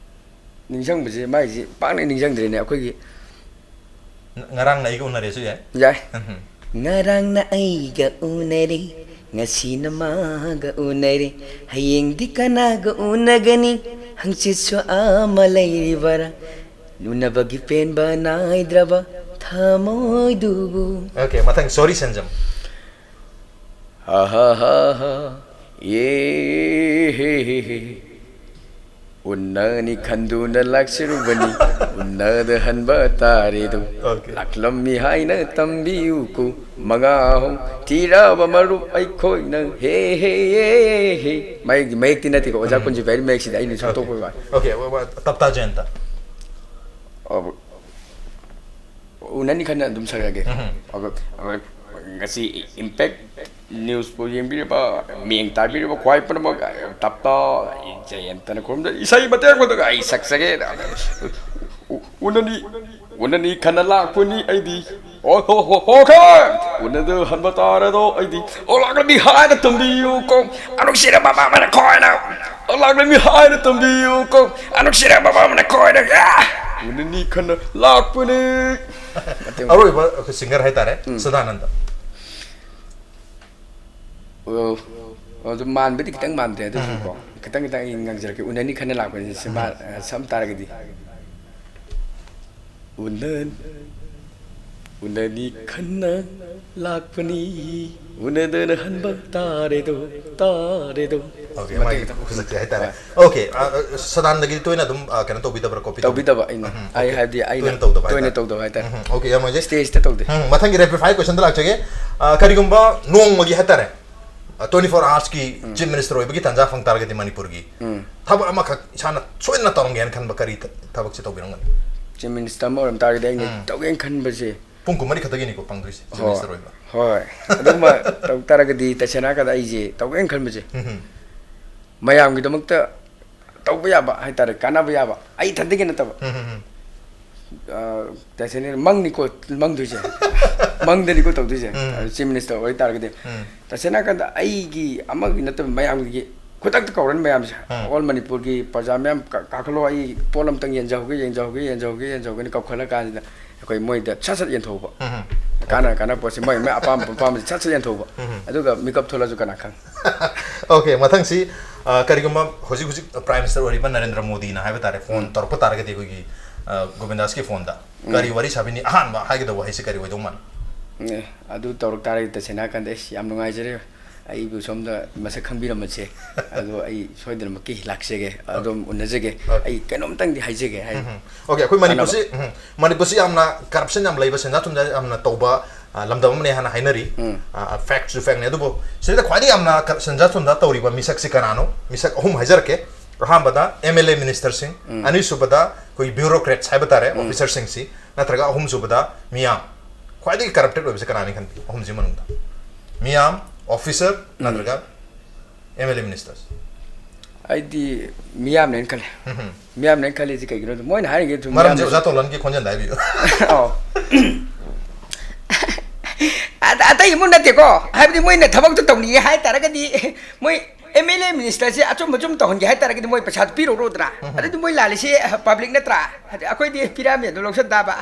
ꯅꯤꯡꯁꯤꯡꯕꯁꯦ, ꯃꯥꯏꯁꯦ ꯄꯥꯛꯅ ꯅꯤꯡꯁꯤꯡꯗ꯭ꯔꯦꯅꯦ ꯑꯩꯈꯣꯏꯒꯤ꯫ ꯉ-, ꯉꯔꯥꯡꯅ ꯑꯩꯒ ꯎꯅꯔꯦꯁꯨ ꯌꯥꯏ꯫ ꯌꯥꯏ꯫ ꯎꯝ꯫ ꯉꯔꯥꯡꯅ ꯑꯩꯒ ꯎꯅꯔꯦ, ꯉꯁꯤꯅ ꯃꯥꯒ ꯎꯅꯔꯦ, ꯍꯌꯦꯡꯗꯤ ꯀꯅꯥꯒ ꯎꯅꯒꯅꯤ? ꯍꯪꯆꯤꯠꯁꯨ ꯑꯃ ꯂꯩꯔꯤꯕꯔꯥ? ꯎꯅꯕꯒꯤ ꯄꯦꯟꯕ ꯅꯥꯏꯗ꯭ꯔꯕ ꯊꯃꯣꯏꯗꯨꯕꯨ꯫ ꯑꯣꯀꯦ, ꯃꯊꯪ ꯁꯣꯔꯤ ꯁꯦꯟꯖꯝ꯫ ꯍꯥ ꯍꯥ ꯍꯥ ꯍꯥ, ꯌꯦ ꯍꯦ ꯍꯦ ꯍꯦ꯫ ꯎꯟꯅꯅꯤ ꯈꯟꯗꯨꯅ ꯂꯥꯛꯆꯔꯨꯕꯅꯤ, ꯎꯟꯅꯗ ꯍꯟꯕ ꯇꯥꯔꯦꯗꯣ꯫ Okay. ꯂꯥꯛꯂꯝꯃꯤ ꯍꯥꯏꯅ ꯇꯝꯕꯤꯌꯨꯀꯣ, ꯃꯉꯥ ꯑꯍꯨꯝ ꯊꯤꯔꯕ ꯃꯔꯨꯞ ꯑꯩꯈꯣꯏꯅ꯫ ꯍꯦ ꯍꯦ ꯍꯦ ꯍꯦ꯫ ꯃꯌꯦꯛꯇꯤ ꯃꯌꯦꯛꯇꯤ ꯅꯠꯇꯦꯀꯣ, ꯑꯣꯖꯥ ꯀꯨꯟꯖꯤꯠ ꯚꯥꯏꯔꯤ ꯃꯌꯦꯛꯁꯤꯗ ꯑꯩꯅ ꯁꯨꯝ ꯇꯣꯛꯄꯩ ꯋꯥꯅꯤ꯫ Okay, ꯇꯞꯇꯥ ꯖꯌꯟꯇ꯫ ꯑꯣ, ꯎꯅꯅꯤ ꯈꯟꯅ ꯑꯗꯨꯝ ꯁꯛꯂꯒꯦ꯫ ꯎꯝ꯫ ꯑꯗꯣ, ꯑꯗꯣ, ꯉꯁꯤ ꯏꯝꯄꯦꯛ ꯅ꯭ꯌꯨꯁꯄꯨ ꯌꯦꯡꯕꯤꯔꯤꯕ, ꯃꯤꯌꯦꯡ ꯇꯥꯕꯤꯔꯤꯕ ꯈ꯭ꯋꯥꯏ ꯄꯨꯝꯅꯃꯛ ꯇꯞꯇꯥ ꯖꯌꯟꯇꯅ ꯈꯨꯔꯨꯝꯖꯔꯤ꯫ ꯏꯁꯩ ꯃꯇꯦꯛ ꯑꯃꯗꯒ ꯑꯩ ꯁꯛꯆꯒꯦ꯫ ꯎ-, ꯎꯅꯅꯤ, ꯎꯅꯅꯤ ꯈꯟꯅ ꯂꯥꯛꯄꯅꯤ ꯑꯩꯗꯤ꯫ ꯑꯣ ꯍꯣ ꯍꯣ ꯍꯣ ꯈꯦ! ꯎꯅꯗ ꯍꯟꯕ ꯇꯥꯔꯦꯗꯣ ꯑꯩꯗꯤ꯫ ꯑꯣ ꯂꯥꯛꯂꯝꯃꯤ ꯍꯥꯏꯅ ꯇꯝꯕꯤꯌꯨꯀꯣ, ꯑꯅꯨꯡꯁꯤꯔꯕ ꯃꯃꯥꯅ ꯈꯣꯏꯅ꯫ ꯑꯣ ꯂꯥꯛꯂꯝꯃꯤ ꯍꯥꯏꯅ ꯇꯝꯕꯤꯌꯨꯀꯣ, ꯑꯅꯨꯡꯁꯤꯔꯕ ꯃꯃꯥꯅ ꯈꯣꯏꯅ꯫ ꯑꯦ! ꯎꯅꯅꯤ ꯈꯟꯅ ꯂꯥꯛꯄꯅꯤ꯫ ꯑꯔꯣꯏꯕ ꯑꯩꯈꯣꯏ ꯁꯤꯡꯒꯔ ꯍꯥꯏꯇꯥꯔꯦ, ꯁꯗꯥꯅꯟꯗ꯫ ꯑꯣ, ꯑꯣ, ꯑꯗꯨ ꯃꯥꯟꯕꯗꯤ ꯈꯤꯇꯪ ꯃꯥꯟꯗꯦ, ꯑꯗꯨꯁꯨꯀꯣ꯫ ꯈꯤꯇꯪ ꯈꯤꯇꯪ ꯑꯩ ꯉꯥꯡꯖꯔꯛꯀꯦ꯫ ꯎꯅꯅꯤ ꯈꯟꯅ ꯂꯥꯛꯄꯅꯤ꯫ ꯁꯤ ꯃꯥ, ꯑ, ꯁꯝ ꯇꯥꯔꯒꯗꯤ꯫ ꯎꯅ-, ꯎꯅꯅꯤ ꯈꯟꯅ ꯂꯥꯛꯄꯅꯤ, ꯎꯅꯗꯅ ꯍꯟꯕ ꯇꯥꯔꯦꯗꯣ, ꯇꯥꯔꯦꯗꯣ꯫ Okay, ꯃꯇꯦꯛ ꯃꯥꯒꯤ ꯈꯤꯇꯪ꯫ ꯈꯨꯖꯤꯛꯁꯦ ꯍꯥꯏꯇꯥꯔꯦ꯫ ꯍꯣꯏ꯫ Okay, ꯑ, ꯑ, ꯁꯗꯥꯟꯗꯒꯤꯗꯤ ꯇꯣꯏꯅ ꯑꯗꯨꯝ, ꯑ, ꯀꯩꯅꯣ ꯇꯧꯕꯤꯗꯕ꯭ꯔꯥ, copy ꯇꯧꯕꯤ-? ꯇꯧꯕꯤꯗꯕ ꯑꯩꯅ꯫ ꯎꯝ, ꯑꯩ okay. ꯍꯥꯏꯕꯗꯤ ꯑꯩꯅ ꯇꯣꯏꯅ ꯇꯧꯗꯕ ꯇꯣꯏꯅ ꯍꯥꯏꯇꯥꯔꯦ꯫ ꯇꯧꯗꯕ ꯍꯥꯏꯇꯥꯔꯦ꯫ ꯎꯝ, okay, ꯌꯥꯝ ꯅꯨꯡꯉꯥꯏꯖꯩ꯫ Stageꯇ ꯇꯧꯗꯦ꯫ ꯎꯝ, ꯃꯊꯪꯒꯤ rapid fire questionꯗ ꯂꯥꯛꯆꯒꯦ꯫ ꯑ, ꯀꯔꯤꯒꯨꯝꯕ ꯅꯣꯡꯃꯒꯤ ꯍꯥꯏꯇꯥꯔꯦ, ꯑ, twenty four hoursꯀꯤ Chief Minister ꯑꯣꯏꯕꯒꯤ ꯇꯥꯟꯖꯥ ꯐꯪ ꯇꯥꯔꯒꯗꯤ ꯃꯅꯤꯄꯨꯔꯒꯤ ꯎꯝ꯫ ꯊꯕꯛ ꯑꯃꯈꯛ ꯏꯁꯥꯅ ꯁꯣꯏꯗꯅ ꯇꯧꯔꯝꯒꯦ ꯍꯥꯏꯅ ꯈꯟꯕ ꯀꯔꯤ ꯊ-, ꯊꯕꯛꯁꯦ ꯇꯧꯕꯤꯔꯝꯒꯅꯤ? Chief Minister ꯑꯃ ꯑꯣꯏꯔꯝ ꯇꯥꯔꯒꯗꯤ ꯑꯩꯅ ꯎꯝ꯫ ꯇꯧꯒꯦꯅ ꯈꯟꯕꯁꯦ, ꯄꯨꯡ ꯀꯨꯟꯃꯔꯤ ꯈꯛꯇꯒꯤꯅꯤꯀꯣ ꯐꯪꯗꯣꯏꯁꯦ, Chief ꯍꯣꯏ꯫ Minister ꯑꯣꯏꯕ꯫ ꯍꯣꯏ꯫ ꯑꯗꯨꯝꯕ ꯇꯧ ꯇꯥꯔꯒꯗꯤ ꯇꯁꯦꯡꯅ ꯍꯥꯏꯔꯀꯥꯟꯗ ꯑꯩꯁꯦ ꯇꯧꯒꯦꯅ ꯈꯟꯕꯁꯦ, ꯎꯝ, ꯎꯝ꯫ ꯃꯌꯥꯝꯒꯤꯗꯃꯛꯇ ꯇꯧꯕ ꯌꯥꯕ ꯍꯥꯏꯇꯥꯔꯦ, ꯀꯥꯟꯅꯕ ꯌꯥꯕ, ꯑꯩ ꯏꯊꯟꯗꯒꯤ ꯅꯠꯇꯕ꯫ ꯎꯝ, ꯎꯝ, ꯎꯝ꯫ ꯑ, ꯇꯁꯦꯡꯅ ꯃꯪꯅꯤꯀꯣ, ꯃꯪꯗꯣꯏꯁꯦ꯫ ꯃꯪꯗꯅꯤꯀꯣ ꯇꯧꯗꯣꯏꯁꯦ꯫ ꯎꯝ꯫ Chief Minister ꯑꯣꯏꯇꯥꯔꯒꯗꯤ꯫ ꯎꯝ꯫ ꯇꯁꯦꯡꯅ ꯍꯥꯏꯔꯀꯥꯟꯗ ꯑꯩꯒꯤ ꯑꯃꯒꯤ ꯅꯠꯇꯕ ꯃꯌꯥꯝꯒꯤ ꯈꯨꯗꯛꯇ ꯀꯧꯔꯅꯤ ꯃꯌꯥꯝꯁꯦ꯫ ꯎꯝ꯫ All ꯃꯅꯤꯄꯨꯔꯒꯤ ꯄ꯭ꯔꯖꯥ ꯃꯌꯥꯝ ꯀꯥ-, ꯀꯥꯈꯠꯂꯣ, ꯑꯩ ꯄꯣꯠ ꯑꯝꯇꯪ ꯌꯦꯟꯖꯍꯧꯒꯦ, ꯌꯦꯟꯖꯍꯧꯒꯦ, ꯌꯦꯟꯖꯍꯧꯒꯦ, ꯌꯦꯟꯖꯍꯧꯒꯦꯅ ꯀꯧꯈꯠꯂ ꯀꯥꯟꯁꯤꯗ ꯑꯩꯈꯣꯏ ꯃꯣꯏꯗ ꯁꯠ ꯁꯠ ꯌꯦꯟꯊꯣꯛꯄ꯫ ꯎꯝ, ꯎꯝ꯫ ꯀꯥꯟꯅ ꯀꯥꯟꯅꯕ ꯄꯣꯠꯁꯦ ꯃꯣꯏ, ꯃꯣꯏ ꯑꯄꯥꯝꯕ ꯑꯄꯥꯝꯕꯁꯦ ꯁꯠ ꯁꯠ ꯌꯦꯟꯊꯣꯛꯄ꯫ ꯎꯝ, ꯎꯝ꯫ ꯑꯗꯨꯒ ꯃꯤꯀꯞ ꯊꯣꯛꯂꯛꯑꯁꯨ ꯀꯅꯥ ꯈꯪ꯫ Okay, ꯃꯊꯪꯁꯤ, ꯑ, ꯀꯔꯤꯒꯨꯝꯕ ꯍꯧꯖꯤꯛ ꯍꯧꯖꯤꯛ Prime Minister ꯑꯣꯏꯔꯤꯕ ꯅꯔꯦꯟꯗ꯭ꯔ ꯃꯣꯗꯤꯅ ꯍꯥꯏꯕ ꯇꯥꯔꯦ, phone ꯇꯧꯔꯛꯄ ꯇꯥꯔꯒꯗꯤ ꯑꯩꯈꯣꯏꯒꯤ, ꯑ, ꯒꯣꯕꯤꯟꯗꯥꯁꯀꯤ phoneꯗ ꯀꯔꯤ ꯋꯥꯔꯤ ꯁꯥꯕꯤꯅꯤ? ꯑꯍꯥꯟꯕ ꯍꯥꯏꯒꯗꯕ ꯋꯥꯍꯩꯁꯤ ꯀꯔꯤ ꯑꯣꯏꯗꯧ ꯃꯥꯜꯂꯤ? ꯑꯦ, ꯑꯗꯨ ꯇꯧꯔꯛ ꯇꯥꯔꯒꯗꯤ ꯇꯁꯦꯡꯅ ꯍꯥꯏꯔꯀꯥꯟꯗ ꯑꯩꯁ ꯌꯥꯝ ꯅꯨꯡꯉꯥꯏꯖꯔꯦ꯫ ꯑꯩꯕꯨ ꯁꯣꯝꯗ ꯃꯁꯛ ꯈꯪꯕꯤꯔꯝꯕꯁꯦ, ꯑꯗꯣ ꯑꯩ ꯁꯣꯏꯗꯅꯃꯛꯀꯤ ꯂꯥꯛꯆꯒꯦ, ꯑꯗꯨꯝ ꯎꯅꯖꯒꯦ꯫ Okay. ꯑꯩ ꯀꯩꯅꯣꯝꯇꯪꯗꯤ ꯍꯥꯏꯖꯒꯦ ꯍꯥꯏ꯫ ꯎꯝ. Okay, ꯑꯩꯈꯣꯏ ꯃꯅꯤꯄꯨꯔꯁꯤ, ꯎꯝ, ꯃꯅꯤꯄꯨꯔꯁꯤ ꯌꯥꯝꯅ corruption ꯌꯥꯝ ꯂꯩꯕ, ꯁꯦꯟꯖꯥ ꯊꯨꯝꯖꯥ ꯌꯥꯝꯅ ꯇꯧꯕ, ꯑ, ꯂꯝꯗꯝ ꯑꯃꯅꯦ ꯍꯥꯟꯅ ꯍꯥꯏꯅꯔꯤ꯫ ꯎꯝ. ꯑ, factꯁꯨ factꯅꯦ꯫ ꯑꯗꯨꯕꯨ ꯁꯤꯗ ꯈ꯭ꯋꯥꯏꯗꯒꯤ ꯌꯥꯝꯅ ꯀ-, ꯁꯦꯟꯖꯥ ꯊꯨꯝꯖꯥ ꯇꯧꯔꯤꯕ ꯃꯤꯁꯛꯁꯤ ꯀꯅꯥꯅꯣ? ꯃꯤꯁꯛ ꯑꯍꯨꯝ ꯍꯥꯏꯖꯔꯛꯀꯦ꯫ ꯑꯍꯥꯟꯕꯗ M L A ministerꯁꯤꯡ, ꯎꯝ. ꯑꯅꯤꯁꯨꯕꯗ ꯑꯩꯈꯣꯏ bureaucrats ꯍꯥꯏꯕ ꯇꯥꯔꯦ, ꯎꯝ. officerꯁꯤꯡꯁꯤ, ꯅꯠꯇ꯭ꯔꯒ ꯑꯍꯨꯝꯁꯨꯕꯗ ꯃꯤꯌꯥꯝ꯫ ꯈ꯭ꯋꯥꯏꯗꯒꯤ corrupted ꯑꯣꯏꯕꯁꯤ ꯀꯅꯥꯅꯤ ꯈꯟꯕꯤ? ꯑꯍꯨꯝꯁꯤ ꯃꯅꯨꯡꯗ ꯃꯤꯌꯥꯝ, officer, ꯎꯝ. ꯅꯠꯇ꯭ꯔꯒ M L A ministers? ꯑꯩꯗꯤ ꯃꯤꯌꯥꯝꯅꯦꯅ ꯈꯜꯂꯦ꯫ ꯎꯝ. ꯃꯤꯌꯥꯝꯅꯦꯅ ꯈꯜꯂꯤꯁꯤ ꯀꯩꯒꯤꯅꯣꯗ ꯃꯣꯏꯅ ꯍꯥꯏꯔꯤꯉꯩ ꯑꯗꯨꯝ ꯃꯔꯝꯁꯦ ꯃꯤꯌꯥꯝꯅ ꯑꯣꯖꯥ ꯇꯣꯂꯟꯒꯤ ꯈꯣꯟꯖꯦꯜꯗ ꯍꯥꯏꯕꯤꯌꯨ꯫ ꯑꯧ꯫ ꯑ-, ꯑꯇꯩ ꯑꯃꯨꯛ ꯅꯠꯇꯦꯀꯣ, ꯍꯥꯏꯕꯗꯤ ꯃꯣꯏꯅ ꯊꯕꯛꯇꯣ ꯇꯧꯅꯤꯡꯉꯦ ꯍꯥꯏ ꯇꯥꯔꯒꯗꯤ, ꯃꯣꯏ M L A ministerꯁꯦ ꯑꯆꯨꯝ ꯑꯆꯨꯝ ꯇꯧꯍꯟꯒꯦ ꯍꯥꯏ ꯇꯥꯔꯒꯗꯤ ꯃꯣꯏ ꯄꯩꯁꯥꯗꯣ ꯄꯤꯔꯛꯎꯗ꯭ꯔꯥ? ꯑꯗꯨꯗꯤ ꯃꯣꯏ ꯂꯥꯜꯂꯤꯁꯦ public ꯅꯠꯇ꯭ꯔꯥ? ꯍꯥꯏꯗꯤ ꯑꯩꯈꯣꯏꯗꯤ ꯄꯤꯔꯛꯑꯝꯃꯦ ꯑꯗꯨ ꯂꯧꯁꯟ ꯇꯥꯕ꯫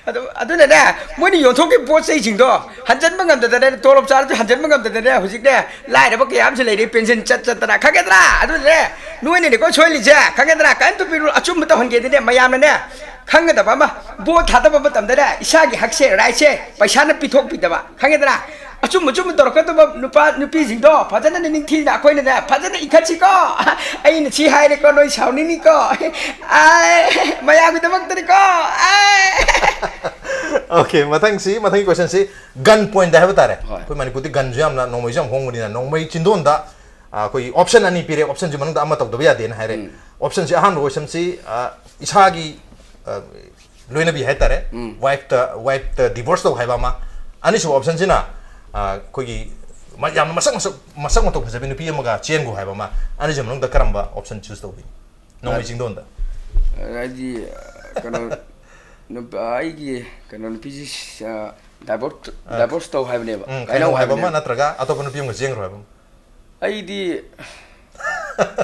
ꯑꯗꯨ, ꯑꯗꯨꯅꯅꯦ, ꯃꯣꯏꯅ ꯌꯣꯟꯊꯣꯛꯈꯤꯕ ꯄꯣꯠ ꯆꯩꯁꯤꯡꯗꯣ ꯍꯟꯖꯟꯕ ꯉꯝꯗꯗꯅ, ꯇꯣꯂꯣꯞ ꯆꯥꯔꯁꯨ ꯍꯟꯖꯟꯕ ꯉꯝꯗꯗꯅ ꯍꯧꯖꯤꯛꯅꯦ, ꯂꯥꯏꯔꯕ ꯀꯌꯥ ꯑꯃꯁꯨ ꯂꯩꯔꯤ, pension ꯆꯠ ꯆꯠꯇꯅ, ꯈꯪꯒꯦꯗ꯭ꯔꯥ? ꯑꯗꯨꯅꯦ, ꯅꯣꯏꯅꯅꯦꯀꯣ ꯁꯣꯏꯍꯜꯂꯤꯁꯦ, ꯈꯪꯒꯦꯗ꯭ꯔꯥ? ꯀꯔꯤꯝꯇ ꯄꯤꯔꯨ, ꯑꯆꯨꯝꯕ ꯇꯧꯍꯟꯒꯦꯗꯤꯅꯦ, ꯃꯌꯥꯝꯅꯅꯦ, ꯈꯪꯒꯗꯕ ꯑꯃ, vote ꯊꯥꯗꯕ ꯃꯇꯝꯗꯅꯦ, ꯏꯁꯥꯒꯤ ꯍꯛꯁꯦ, rightꯁꯦ, ꯄꯩꯁꯥꯅ ꯄꯤꯊꯣꯛꯄꯤꯗꯕ, ꯈꯪꯒꯦꯗ꯭ꯔꯥ? ꯑꯆꯨꯝ ꯑꯆꯨꯝꯕ ꯇꯧꯔꯛꯀꯗꯕ ꯅꯨꯄꯥ ꯅꯨꯄꯤꯁꯤꯡꯗꯣ ꯐꯖꯅ ꯅꯤꯡꯊꯤꯅ ꯑꯩꯈꯣꯏꯅꯅꯦ, ꯐꯖꯅ ꯏꯟꯈꯠꯁꯤꯀꯣ꯫ ꯑꯩꯅ ꯁꯤ ꯍꯥꯏꯔꯦꯀꯣ, ꯅꯣꯏ ꯁꯥꯎꯅꯤꯡꯅꯤꯀꯣ꯫ ꯑꯥꯏ, ꯃꯌꯥꯝꯒꯤꯗꯃꯛꯇꯅꯤꯀꯣ꯫ ꯑꯥꯏ꯫ Okay, ꯃꯊꯪꯁꯤ, ꯃꯊꯪꯒꯤ questionꯁꯤ gun pointꯇ ꯍꯥꯏꯕ ꯇꯥꯔꯦ꯫ ꯍꯣꯏ꯫ ꯑꯩꯈꯣꯏ ꯃꯅꯤꯄꯨꯔꯗꯤ gunꯁꯨ ꯌꯥꯝꯅ ꯅꯣꯡꯃꯩꯁꯨ ꯌꯥꯝ ꯍꯣꯡꯕꯅꯤꯅ, ꯅꯣꯡꯃꯩ ꯆꯤꯟꯗꯣꯟꯗ, ꯑ, ꯑꯩꯈꯣꯏꯒꯤ option ꯑꯅꯤ ꯄꯤꯔꯦ, optionꯁꯤ ꯃꯅꯨꯡꯗ ꯑꯃ ꯇꯧꯗꯕ ꯌꯥꯗꯦꯅ ꯍꯥꯏꯔꯦ꯫ ꯎꯝ. Optionꯁꯤ, ꯑꯍꯥꯟꯕ optionꯁꯤ, ꯑ, ꯏꯁꯥꯒꯤ, ꯑ, ꯂꯣꯏꯅꯕꯤ ꯍꯥꯏꯇꯥꯔꯦ, ꯎꯝ. wifeꯇ, wifeꯇ divorce ꯇꯧ ꯍꯥꯏꯕ ꯑꯃ, ꯑꯅꯤꯁꯨꯕ optionꯁꯤꯅ, ꯑ, ꯑꯩꯈꯣꯏꯒꯤ ꯃ-, ꯌꯥꯝꯅ ꯃꯁꯛ, ꯃꯁꯛ, ꯃꯁꯛ ꯃꯇꯧ ꯐꯖꯕꯤ ꯅꯨꯄꯤ ꯑꯃꯒ ꯆꯦꯟꯈꯣ ꯍꯥꯏꯕ ꯑꯃ, ꯑꯅꯤꯁꯤ ꯃꯅꯨꯡꯗ ꯀꯔꯝꯕ option choose ꯇꯧꯕꯤꯅꯤ? ꯅꯣꯡꯃꯩ ꯑ, ꯆꯤꯡꯗꯣꯟꯗ꯫ ꯍꯥꯏꯗꯤ, ꯀꯩꯅꯣ, ꯅꯨꯄꯥ, ꯑꯩꯒꯤ ꯀꯩꯅꯣ, ꯅꯨꯄꯤꯁꯤ, ꯑ, divorce, ꯑ, divorce ꯇꯧ ꯍꯥꯏꯕꯅꯦꯕ꯫ ꯎꯝ, ꯀꯥꯏꯅꯧ ꯀꯥꯏꯅꯧ ꯍꯥꯏꯕ ꯑꯃ ꯍꯥꯏꯕꯅꯦꯕ꯫ ꯅꯠꯇ꯭ꯔꯒ ꯑꯇꯣꯞꯄ ꯅꯨꯄꯤ ꯑꯃꯒ ꯆꯦꯟꯈ꯭ꯔꯣ ꯍꯥꯏꯕ ꯑꯃ? ꯑꯩꯗꯤ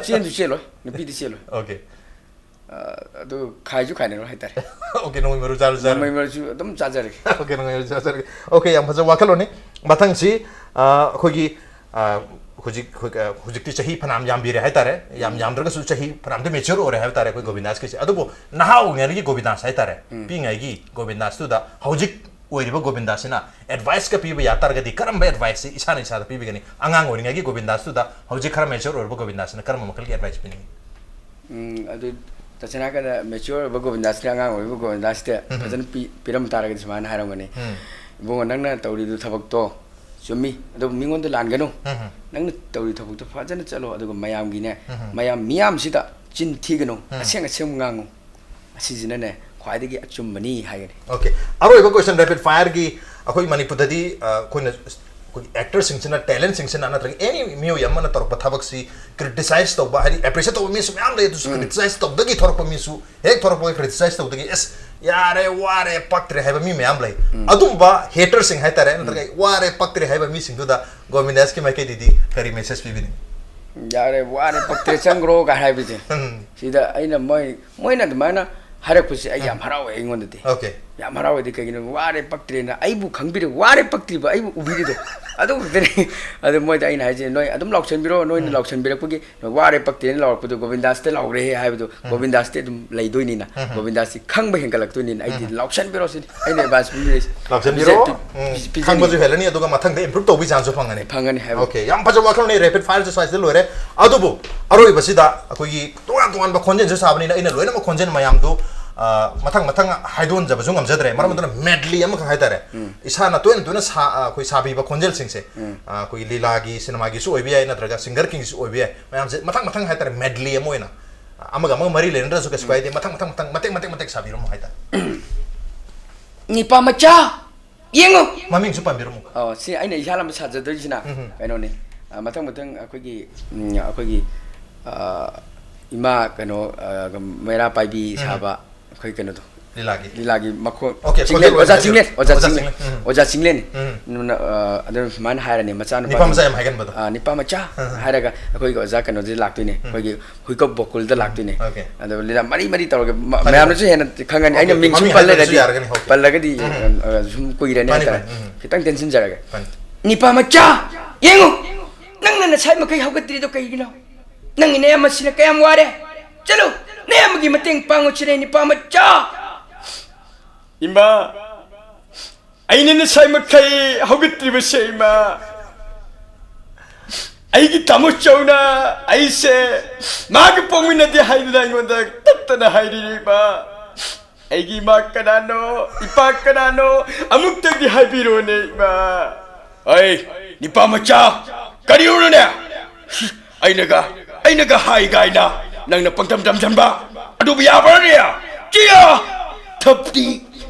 ꯆꯦꯟꯁꯨ ꯆꯦꯜꯂꯣꯏ, ꯅꯨꯄꯤꯗꯤ ꯆꯦꯜꯂꯣꯏ꯫ Okay. ꯑ, ꯑꯗꯨ ꯈꯥꯏꯁꯨ ꯈꯥꯏꯅꯔꯣꯏ ꯍꯥꯏꯇꯥꯔꯦ꯫ Okay, ꯅꯣꯡꯃꯩ ꯃꯔꯨ ꯆꯥꯔꯁꯨ ꯆꯥꯔꯣꯏ꯫ ꯅꯣꯡꯃꯩ ꯃꯔꯨꯁꯨ ꯑꯗꯨꯝ ꯆꯥꯖꯔꯒꯦ꯫ Okay, ꯅꯣꯡꯃꯩ ꯃꯔꯨ ꯆꯥꯔꯁꯨ ꯆꯥꯔꯣꯏ꯫ Okay, ꯌꯥꯝ ꯐꯖꯕ ꯋꯥꯈꯜꯂꯣꯟꯅꯤ꯫ ꯃꯊꯪꯁꯤ, ꯑ, ꯑꯩꯈꯣꯏꯒꯤ, ꯑ, ꯍꯧꯖꯤꯛ, ꯍꯧꯖꯤꯛ, ꯑ, ꯍꯧꯖꯤꯛꯇꯤ ꯆꯍꯤ ꯐꯅꯌꯥꯝ ꯌꯥꯝꯕꯤꯔꯦ ꯍꯥꯏꯇꯥꯔꯦ꯫ ꯌꯥꯝ ꯌꯥꯝꯗ꯭ꯔꯒꯁꯨ ꯆꯍꯤ ꯐꯅꯌꯥꯝꯗꯤ mature ꯑꯣꯏꯔꯦ ꯍꯥꯏꯕ ꯇꯥꯔꯦ ꯑꯩꯈꯣꯏ ꯒꯣꯕꯤꯟꯗꯥꯁꯀꯤꯁꯦ꯫ ꯑꯗꯨꯕꯨ ꯅꯍꯥ ꯑꯣꯏꯔꯤꯉꯩꯒꯤ ꯒꯣꯕꯤꯟꯗꯥꯁ ꯍꯥꯏꯇꯥꯔꯦ, ꯎꯝ. ꯄꯤꯛꯏꯉꯩꯒꯤ ꯒꯣꯕꯤꯟꯗꯥꯁꯇꯨꯗ ꯍꯧꯖꯤꯛ ꯑꯣꯏꯔꯤꯕ ꯒꯣꯕꯤꯟꯗꯥꯁꯤꯅ ꯑꯦꯗꯚꯥꯏꯁꯀ ꯄꯤꯕ ꯌꯥ ꯇꯥꯔꯒꯗꯤ ꯀꯔꯝꯕ ꯑꯦꯗꯚꯥꯏꯁꯁꯤ ꯏꯁꯥꯅ ꯏꯁꯥꯗ ꯄꯤꯕꯤꯒꯅꯤ? ꯑꯉꯥꯡ ꯑꯣꯏꯔꯤꯉꯩꯒꯤ ꯒꯣꯕꯤꯟꯗꯥꯁꯇꯨꯗ ꯍꯧꯖꯤꯛ ꯈꯔ ꯃꯦꯆꯣꯔ ꯑꯣꯏꯔꯕ ꯒꯣꯕꯤꯟꯗꯥꯁꯤꯅ ꯀꯔꯝꯕ ꯃꯈꯜꯒꯤ ꯑꯦꯗꯚꯥꯏꯁ ꯄꯤꯅꯤꯡꯉꯤ? ꯎꯝ, ꯑꯗꯨ ꯇꯁꯦꯡꯅ ꯍꯥꯏꯔꯀꯥꯟꯗ ꯃꯦꯆꯣꯔ ꯑꯣꯏꯕ ꯒꯣꯕꯤꯟꯗꯥꯁꯇ ꯑꯉꯥꯡ ꯑꯣꯏꯔꯤꯕ ꯒꯣꯕꯤꯟꯗꯥꯁꯇ ꯎꯝ꯫ ꯐꯖꯅ ꯄꯤ-, ꯄꯤꯔꯝ ꯇꯥꯔꯒꯗꯤ ꯁꯨꯃꯥꯏꯅ ꯍꯥꯏꯔꯝꯒꯅꯤ, ꯎꯝ꯫ "ꯏꯕꯨꯡꯉꯣ, ꯅꯪꯅ ꯇꯧꯔꯤꯗꯨ ꯊꯕꯛꯇꯣ ꯆꯨꯝꯃꯤ, ꯑꯗꯨꯕꯨ ꯃꯤꯉꯣꯟꯗ ꯂꯥꯟꯒꯅꯨ꯫ ꯎꯝ꯫ ꯅꯪꯅ ꯇꯧꯔꯤ ꯊꯕꯛꯇꯣ ꯐꯖꯅ ꯆꯠꯂꯣ, ꯑꯗꯨꯒ ꯃꯌꯥꯝꯒꯤꯅꯦ, ꯎꯝ꯫ ꯃꯌꯥꯝ ꯃꯤꯌꯥꯝꯁꯤꯗ ꯆꯤꯟ ꯊꯤꯒꯅꯨ, ꯎꯝ꯫ ꯑꯁꯦꯡ ꯑꯁꯦꯡꯕ ꯉꯥꯡꯉꯨ꯫ ꯑꯁꯤꯁꯤꯅꯅꯦ ꯈ꯭ꯋꯥꯏꯗꯒꯤ ꯑꯆꯨꯝꯕꯅꯤ" ꯍꯥꯏꯒꯅꯤ꯫ ꯑꯣꯀꯦ, ꯑꯔꯣꯏꯕ ꯀꯣꯏꯁꯟ, ꯔꯦꯄꯤꯗ ꯐꯥꯌꯔꯒꯤ꯫ ꯑꯩꯈꯣꯏ ꯃꯅꯤꯄꯨꯔꯗꯗꯤ, ꯑ, ꯑꯩꯈꯣꯏꯅ, ꯑꯩꯈꯣꯏꯒꯤ ꯑꯦꯛꯇꯔꯁꯤꯡꯁꯤꯅ, ꯇꯦꯂꯦꯟꯁꯤꯡꯁꯤꯅ, ꯅꯠꯇ꯭ꯔꯒ ꯑꯦꯅꯤ ꯃꯤꯑꯣꯏ ꯑꯃꯅ ꯇꯧꯔꯛꯄ ꯊꯕꯛꯁꯤ ꯀ꯭ꯔꯤꯇꯤꯁꯥꯏꯁ ꯇꯧꯕ, ꯍꯥꯏꯗꯤ ꯑꯦꯄ꯭ꯔꯤꯁꯤꯌꯦꯠ ꯇꯧꯕ ꯃꯤꯁꯨ ꯃꯌꯥꯝ ꯂꯩ, ꯑꯗꯨꯁꯨ ꯎꯝ꯫ ꯀ꯭ꯔꯤꯇꯤꯁꯥꯏꯁ ꯇꯧꯗꯒꯤ ꯊꯣꯔꯛꯄ ꯃꯤꯁꯨ, ꯍꯦꯛ ꯊꯣꯔꯛꯄꯒ ꯀ꯭ꯔꯤꯇꯤꯁꯥꯏꯁ ꯇꯧꯗꯒꯤ, "ꯑꯦꯁ, ꯌꯥꯔꯦ, ꯋꯥꯔꯦ, ꯄꯛꯇ꯭ꯔꯦ" ꯍꯥꯏꯕ ꯃꯤ ꯃꯌꯥꯝ ꯂꯩ꯫ ꯎꯝ꯫ ꯑꯗꯨꯝꯕ ꯍꯦꯇꯔꯁꯤꯡ ꯍꯥꯏꯇꯥꯔꯦ, ꯅꯠꯇ꯭ꯔꯒ "ꯋꯥꯔꯦ, ꯄꯛꯇ꯭ꯔꯦ" ꯍꯥꯏꯕ ꯃꯤꯁꯤꯡꯗꯨꯗ ꯒꯣꯕꯤꯟꯗꯥꯁꯀꯤ ꯃꯥꯏꯀꯩꯗꯒꯤ ꯀꯔꯤ ꯃꯦꯁꯦꯖ ꯄꯤꯕꯤꯅꯤꯡꯉꯤ? "ꯌꯥꯔꯦ, ꯋꯥꯔꯦ, ꯄꯛꯇ꯭ꯔꯦ, ꯆꯪꯈ꯭ꯔꯣ" ꯀꯥꯏ ꯍꯥꯏꯕꯁꯦ꯫ ꯎꯝ꯫ ꯁꯤꯗ ꯑꯩꯅ ꯃꯣꯏ, ꯃꯣꯏꯅ ꯑꯗꯨꯃꯥꯏꯅ ꯍꯥꯏꯔꯛꯄꯁꯦ ꯑꯩ ꯌꯥꯝ ꯎꯝ꯫ ꯍꯔꯥꯎꯋꯦ ꯑꯩꯉꯣꯟꯗꯗꯤ꯫ ꯑꯣꯀꯦ꯫ ꯌꯥꯝ ꯍꯔꯥꯎꯋꯦꯗꯤ ꯀꯩꯒꯤꯅꯣ, "ꯋꯥꯔꯦ, ꯄꯛꯇ꯭ꯔꯦꯅ" ꯑꯩꯕꯨ ꯈꯪꯕꯤꯔꯦ, ꯋꯥꯔꯦ, ꯄꯛꯇ꯭ꯔꯤꯕ ꯑꯩꯕꯨ ꯎꯕꯤꯔꯤꯗꯣ꯫ ꯑꯗꯨ ꯈꯛꯇꯅꯤ꯫ ꯑꯗꯨ ꯃꯣꯏꯗ ꯑꯩꯅ ꯍꯥꯏꯁꯦ, ꯅꯣꯏ ꯑꯗꯨꯝ ꯂꯥꯎꯁꯟꯕꯤꯔꯣ, ꯅꯣꯏꯅ ꯎꯝ꯫ ꯂꯥꯎꯁꯟꯕꯤꯔꯛꯄꯒꯤ, "ꯋꯥꯔꯦ, ꯄꯛꯇ꯭ꯔꯦꯅ" ꯂꯥꯎꯔꯛꯄꯗꯣ ꯒꯣꯕꯤꯟꯗꯥꯁꯇ ꯂꯥꯎꯔꯦ ꯍꯥꯏꯕꯗꯣ, ꯎꯝ꯫ ꯒꯣꯕꯤꯟꯗꯥꯁꯇꯤ ꯑꯗꯨꯝ ꯂꯩꯗꯣꯏꯅꯤꯅ, ꯎꯝ꯫ ꯒꯣꯕꯤꯟꯗꯥꯁꯇꯤ ꯈꯪꯕ ꯍꯦꯟꯒꯠꯂꯛꯇꯣꯏꯅꯤꯅ ꯑꯩꯗꯤ ꯎꯝ꯫ ꯂꯥꯎꯁꯟꯕꯤꯔꯣ ꯁꯤꯅꯤ ꯑꯩꯅ ꯑꯦꯗꯚꯥꯏꯁ ꯄꯤꯕꯤꯔꯤꯁꯦ꯫ ꯂꯥꯎꯁꯟꯕꯤꯔꯣ꯫ ꯄꯤꯖ-, ꯄꯤ-, ꯎꯝ꯫ ꯄꯤꯖꯅꯤꯡꯉꯤ꯫ ꯈꯪꯕꯁꯨ ꯍꯦꯜꯂꯅꯤ, ꯑꯗꯨꯒ ꯃꯊꯪꯗ ꯏꯝꯄ꯭ꯔꯨꯞ ꯇꯧꯕꯒꯤ ꯆꯥꯟꯁꯁꯨ ꯐꯪꯒꯅꯤ꯫ ꯐꯪꯒꯅꯤ ꯍꯥꯏꯕ꯫ ꯑꯣꯀꯦ, ꯌꯥꯝ ꯐꯖꯕ ꯋꯥꯈꯜꯅꯤ꯫ ꯔꯦꯄꯤꯗ ꯐꯥꯌꯔꯁꯦ ꯁ꯭ꯋꯥꯏꯁꯤꯗ ꯂꯣꯏꯔꯦ꯫ ꯑꯗꯨꯕꯨ ꯑꯔꯣꯏꯕꯁꯤꯗ ꯑꯩꯈꯣꯏꯒꯤ ꯇꯣꯉꯥꯟ ꯇꯣꯉꯥꯟꯕ ꯈꯣꯟꯖꯦꯜꯁꯨ ꯁꯥꯕꯅꯤꯅ ꯑꯩꯅ ꯂꯣꯏꯅꯃꯛ ꯈꯣꯟꯖꯦꯜ ꯃꯌꯥꯝꯗꯨ, ꯑ, ꯃꯊꯪ ꯃꯊꯪ ꯍꯥꯏꯗꯣꯟꯖꯕꯁꯨ ꯉꯝꯖꯗ꯭ꯔꯦ꯫ ꯃꯔꯝ ꯑꯗꯨꯅ ꯃꯦꯗꯂꯤ ꯑꯃꯈꯛ ꯍꯥꯏꯇꯥꯔꯦ꯫ ꯎꯝ꯫ ꯏꯁꯥꯅ ꯇꯣꯏꯅ ꯇꯣꯏꯅ ꯁꯥ-, ꯑ, ꯑꯩꯈꯣꯏ ꯁꯥꯕꯤꯕ ꯈꯣꯟꯖꯦꯜꯁꯤꯡꯁꯦ, ꯎꯝ꯫ ꯑ, ꯑꯩꯈꯣꯏꯒꯤ ꯂꯤꯂꯥꯒꯤ, ꯁꯤꯅꯦꯃꯥꯒꯤꯁꯨ ꯑꯣꯏꯕ ꯌꯥꯏ, ꯅꯠꯇ꯭ꯔꯒ ꯁꯤꯡꯒꯔꯁꯤꯡꯒꯤꯁꯨ ꯑꯣꯏꯕ ꯌꯥꯏ꯫ ꯃꯌꯥꯝꯁꯦ ꯃꯊꯪ ꯃꯊꯪ ꯍꯥꯏꯇꯥꯔꯦ, ꯃꯦꯗꯂꯤ ꯑꯃ ꯑꯣꯏꯅ, ꯑꯃꯒ ꯑꯃꯒ ꯃꯔꯤ ꯂꯩꯅꯗ꯭ꯔꯁꯨ ꯀꯩꯁꯨ ꯀꯥꯏꯗꯦ꯫ ꯃꯊꯪ ꯃꯊꯪ ꯃꯊꯪ ꯃꯇꯦꯛ ꯃꯇꯦꯛ ꯃꯇꯦꯛ ꯁꯥꯕꯤꯔꯝꯃꯣ ꯍꯥꯏꯇꯥꯔꯦ꯫ ꯅꯤꯄꯥ ꯃꯆꯥ, ꯌꯦꯡꯉꯨ! ꯃꯃꯤꯡꯁꯨ ꯄꯟꯕꯤꯔꯝꯃꯨ꯫ ꯑꯣ, ꯁꯤ ꯑꯩꯅ ꯏꯁꯥ ꯂꯝꯕ ꯁꯥꯖꯗꯣꯏꯁꯤꯅ ꯎꯝ꯫ ꯀꯩꯅꯣꯅꯤ꯫ ꯑ, ꯃꯊꯪ ꯃꯊꯪ ꯑꯩꯈꯣꯏꯒꯤ, ꯎꯝ, ꯑꯩꯈꯣꯏꯒꯤ, ꯑ, ꯏꯃꯥ ꯀꯩꯅꯣ, ꯑ, ꯃꯩꯔꯥ ꯄꯥꯏꯕꯤ ꯎꯝ꯫ ꯁꯥꯕ ꯑꯩꯈꯣꯏ ꯀꯩꯅꯣꯗꯣ꯫ ꯂꯤꯂꯥꯒꯤ꯫ ꯂꯤꯂꯥꯒꯤ ꯃꯈꯣꯟ꯫ ꯑꯣꯀꯦ, ꯆꯤꯡꯂꯦꯟ, ꯈꯣꯟꯖꯦꯜ ꯑꯣꯖꯥ ꯑꯣꯏꯅ ꯆꯤꯡꯂꯦꯟ, ꯑꯣꯖꯥ ꯑꯣꯖꯥ ꯆꯤꯡꯂꯦꯟ, ꯆꯤꯡꯂꯦꯟ꯫ ꯎꯝ꯫ ꯑꯣꯖꯥ ꯆꯤꯡꯂꯦꯟ꯫ ꯎꯝ꯫ ꯑꯗꯨꯅ, ꯑ, ꯑꯗꯨꯅ ꯁꯨꯃꯥꯏꯅ ꯍꯥꯏꯔꯅꯤ, ꯃꯆꯥꯅꯨꯄꯥ꯫ ꯅꯤꯄꯥ ꯃꯆꯥ ꯌꯥꯝ ꯍꯥꯏꯒꯟꯕꯗꯣ꯫ ꯑ, ꯅꯤꯄꯥ ꯃꯆꯥ ꯎꯝ꯫ ꯍꯥꯏꯔꯒ ꯑꯩꯈꯣꯏꯒꯤ ꯑꯣꯖꯥ ꯀꯩꯅꯣꯗꯤ ꯂꯥꯛꯇꯣꯏꯅꯦ꯫ ꯎꯝ꯫ ꯑꯩꯈꯣꯏꯒꯤ ꯍꯨꯏꯀꯞ ꯚꯣꯀꯜꯗ ꯂꯥꯛꯇꯣꯏꯅꯦ꯫ ꯑꯣꯀꯦ꯫ ꯑꯗꯣ ꯂꯤꯂꯥ ꯃꯔꯤ ꯃꯔꯤ ꯇꯧꯔꯒ ꯃ-, ꯐꯅꯤ, ꯃꯌꯥꯝꯅꯁꯨ ꯐꯅꯤ꯫ ꯍꯦꯟꯅ ꯈꯪꯒꯅꯤ꯫ ꯑꯩꯅ ꯑꯣꯀꯦ, ꯃꯤꯡ ꯁꯨꯝ ꯃꯃꯤꯡ ꯄꯜ ꯍꯥꯏꯗ꯭ꯔꯁꯨ ꯂꯩꯔꯗꯤ, ꯌꯥꯔꯒꯅꯤ, ꯑꯣꯀꯦ꯫ ꯄꯜꯂꯒꯗꯤ, ꯎꯝ꯫ ꯑ, ꯁꯨꯝ ꯀꯨꯏꯔꯅꯤ ꯐꯅꯤ, ꯍꯥꯏꯇꯥꯔꯦ꯫ ꯐꯅꯤ, ꯎꯝ꯫ ꯈꯤꯇꯪ ꯇꯦꯟꯁꯤꯟꯖꯔꯒꯦ꯫ ꯐꯅꯤ꯫ ꯅꯤꯄꯥ ꯃꯆꯥ, ꯌꯦꯡꯉꯨ! ꯅꯪꯅ ꯅꯁꯥꯏ ꯃꯈꯩ ꯍꯧꯒꯠꯇ꯭ꯔꯤꯗꯣ ꯀꯩꯒꯤꯅꯣ? ꯅꯪꯒꯤ ꯅꯌꯥꯝꯕꯁꯤꯅ ꯀꯌꯥꯝ ꯋꯥꯔꯦ? ꯆꯠꯂꯨ! ꯅꯌꯥꯝꯕꯒꯤ ꯃꯇꯦꯡ ꯄꯥꯡꯉꯨ ꯁꯤꯅꯦ, ꯅꯤꯄꯥ ꯃꯆꯥ! ꯏꯃꯥ! ꯑꯩꯅ ꯉꯁꯥꯏ ꯃꯈꯩ ꯍꯧꯒꯠꯇ꯭ꯔꯤꯕꯁꯦ ꯏꯃꯥ, ꯑꯩꯒꯤ ꯇꯥꯃꯣ ꯆꯧꯅ ꯑꯩꯁꯦ ꯃꯥꯒ ꯄꯣꯛꯃꯤꯟꯅꯗꯦ ꯍꯥꯏꯗꯨꯅ ꯑꯩꯉꯣꯟꯗ ꯇꯠꯇꯅ ꯍꯥꯏꯔꯤꯕ꯫ ꯑꯩꯒꯤ ꯏꯃꯥ ꯀꯅꯥꯅꯣ, ꯏꯄꯥ ꯀꯅꯥꯅꯣ, ꯑꯃꯨꯛꯇꯗꯤ ꯍꯥꯏꯕꯤꯔꯣꯅꯦ ꯏꯃꯥ꯫ ꯑꯩ ꯅꯤꯄꯥ ꯃꯆꯥ, ꯀꯔꯤꯅꯣꯅꯦ? ꯑꯩꯅꯒ, ꯑꯩꯅꯒ ꯍꯥꯏ ꯀꯥꯏꯅ ꯅꯪꯅ ꯄꯪꯇꯝ ꯇꯝꯁꯟꯕ ꯑꯗꯨꯕꯨ ꯌꯥꯕ꯭ꯔꯅꯦ? ꯆꯤꯌꯥ! ꯊꯞꯇꯤ꯫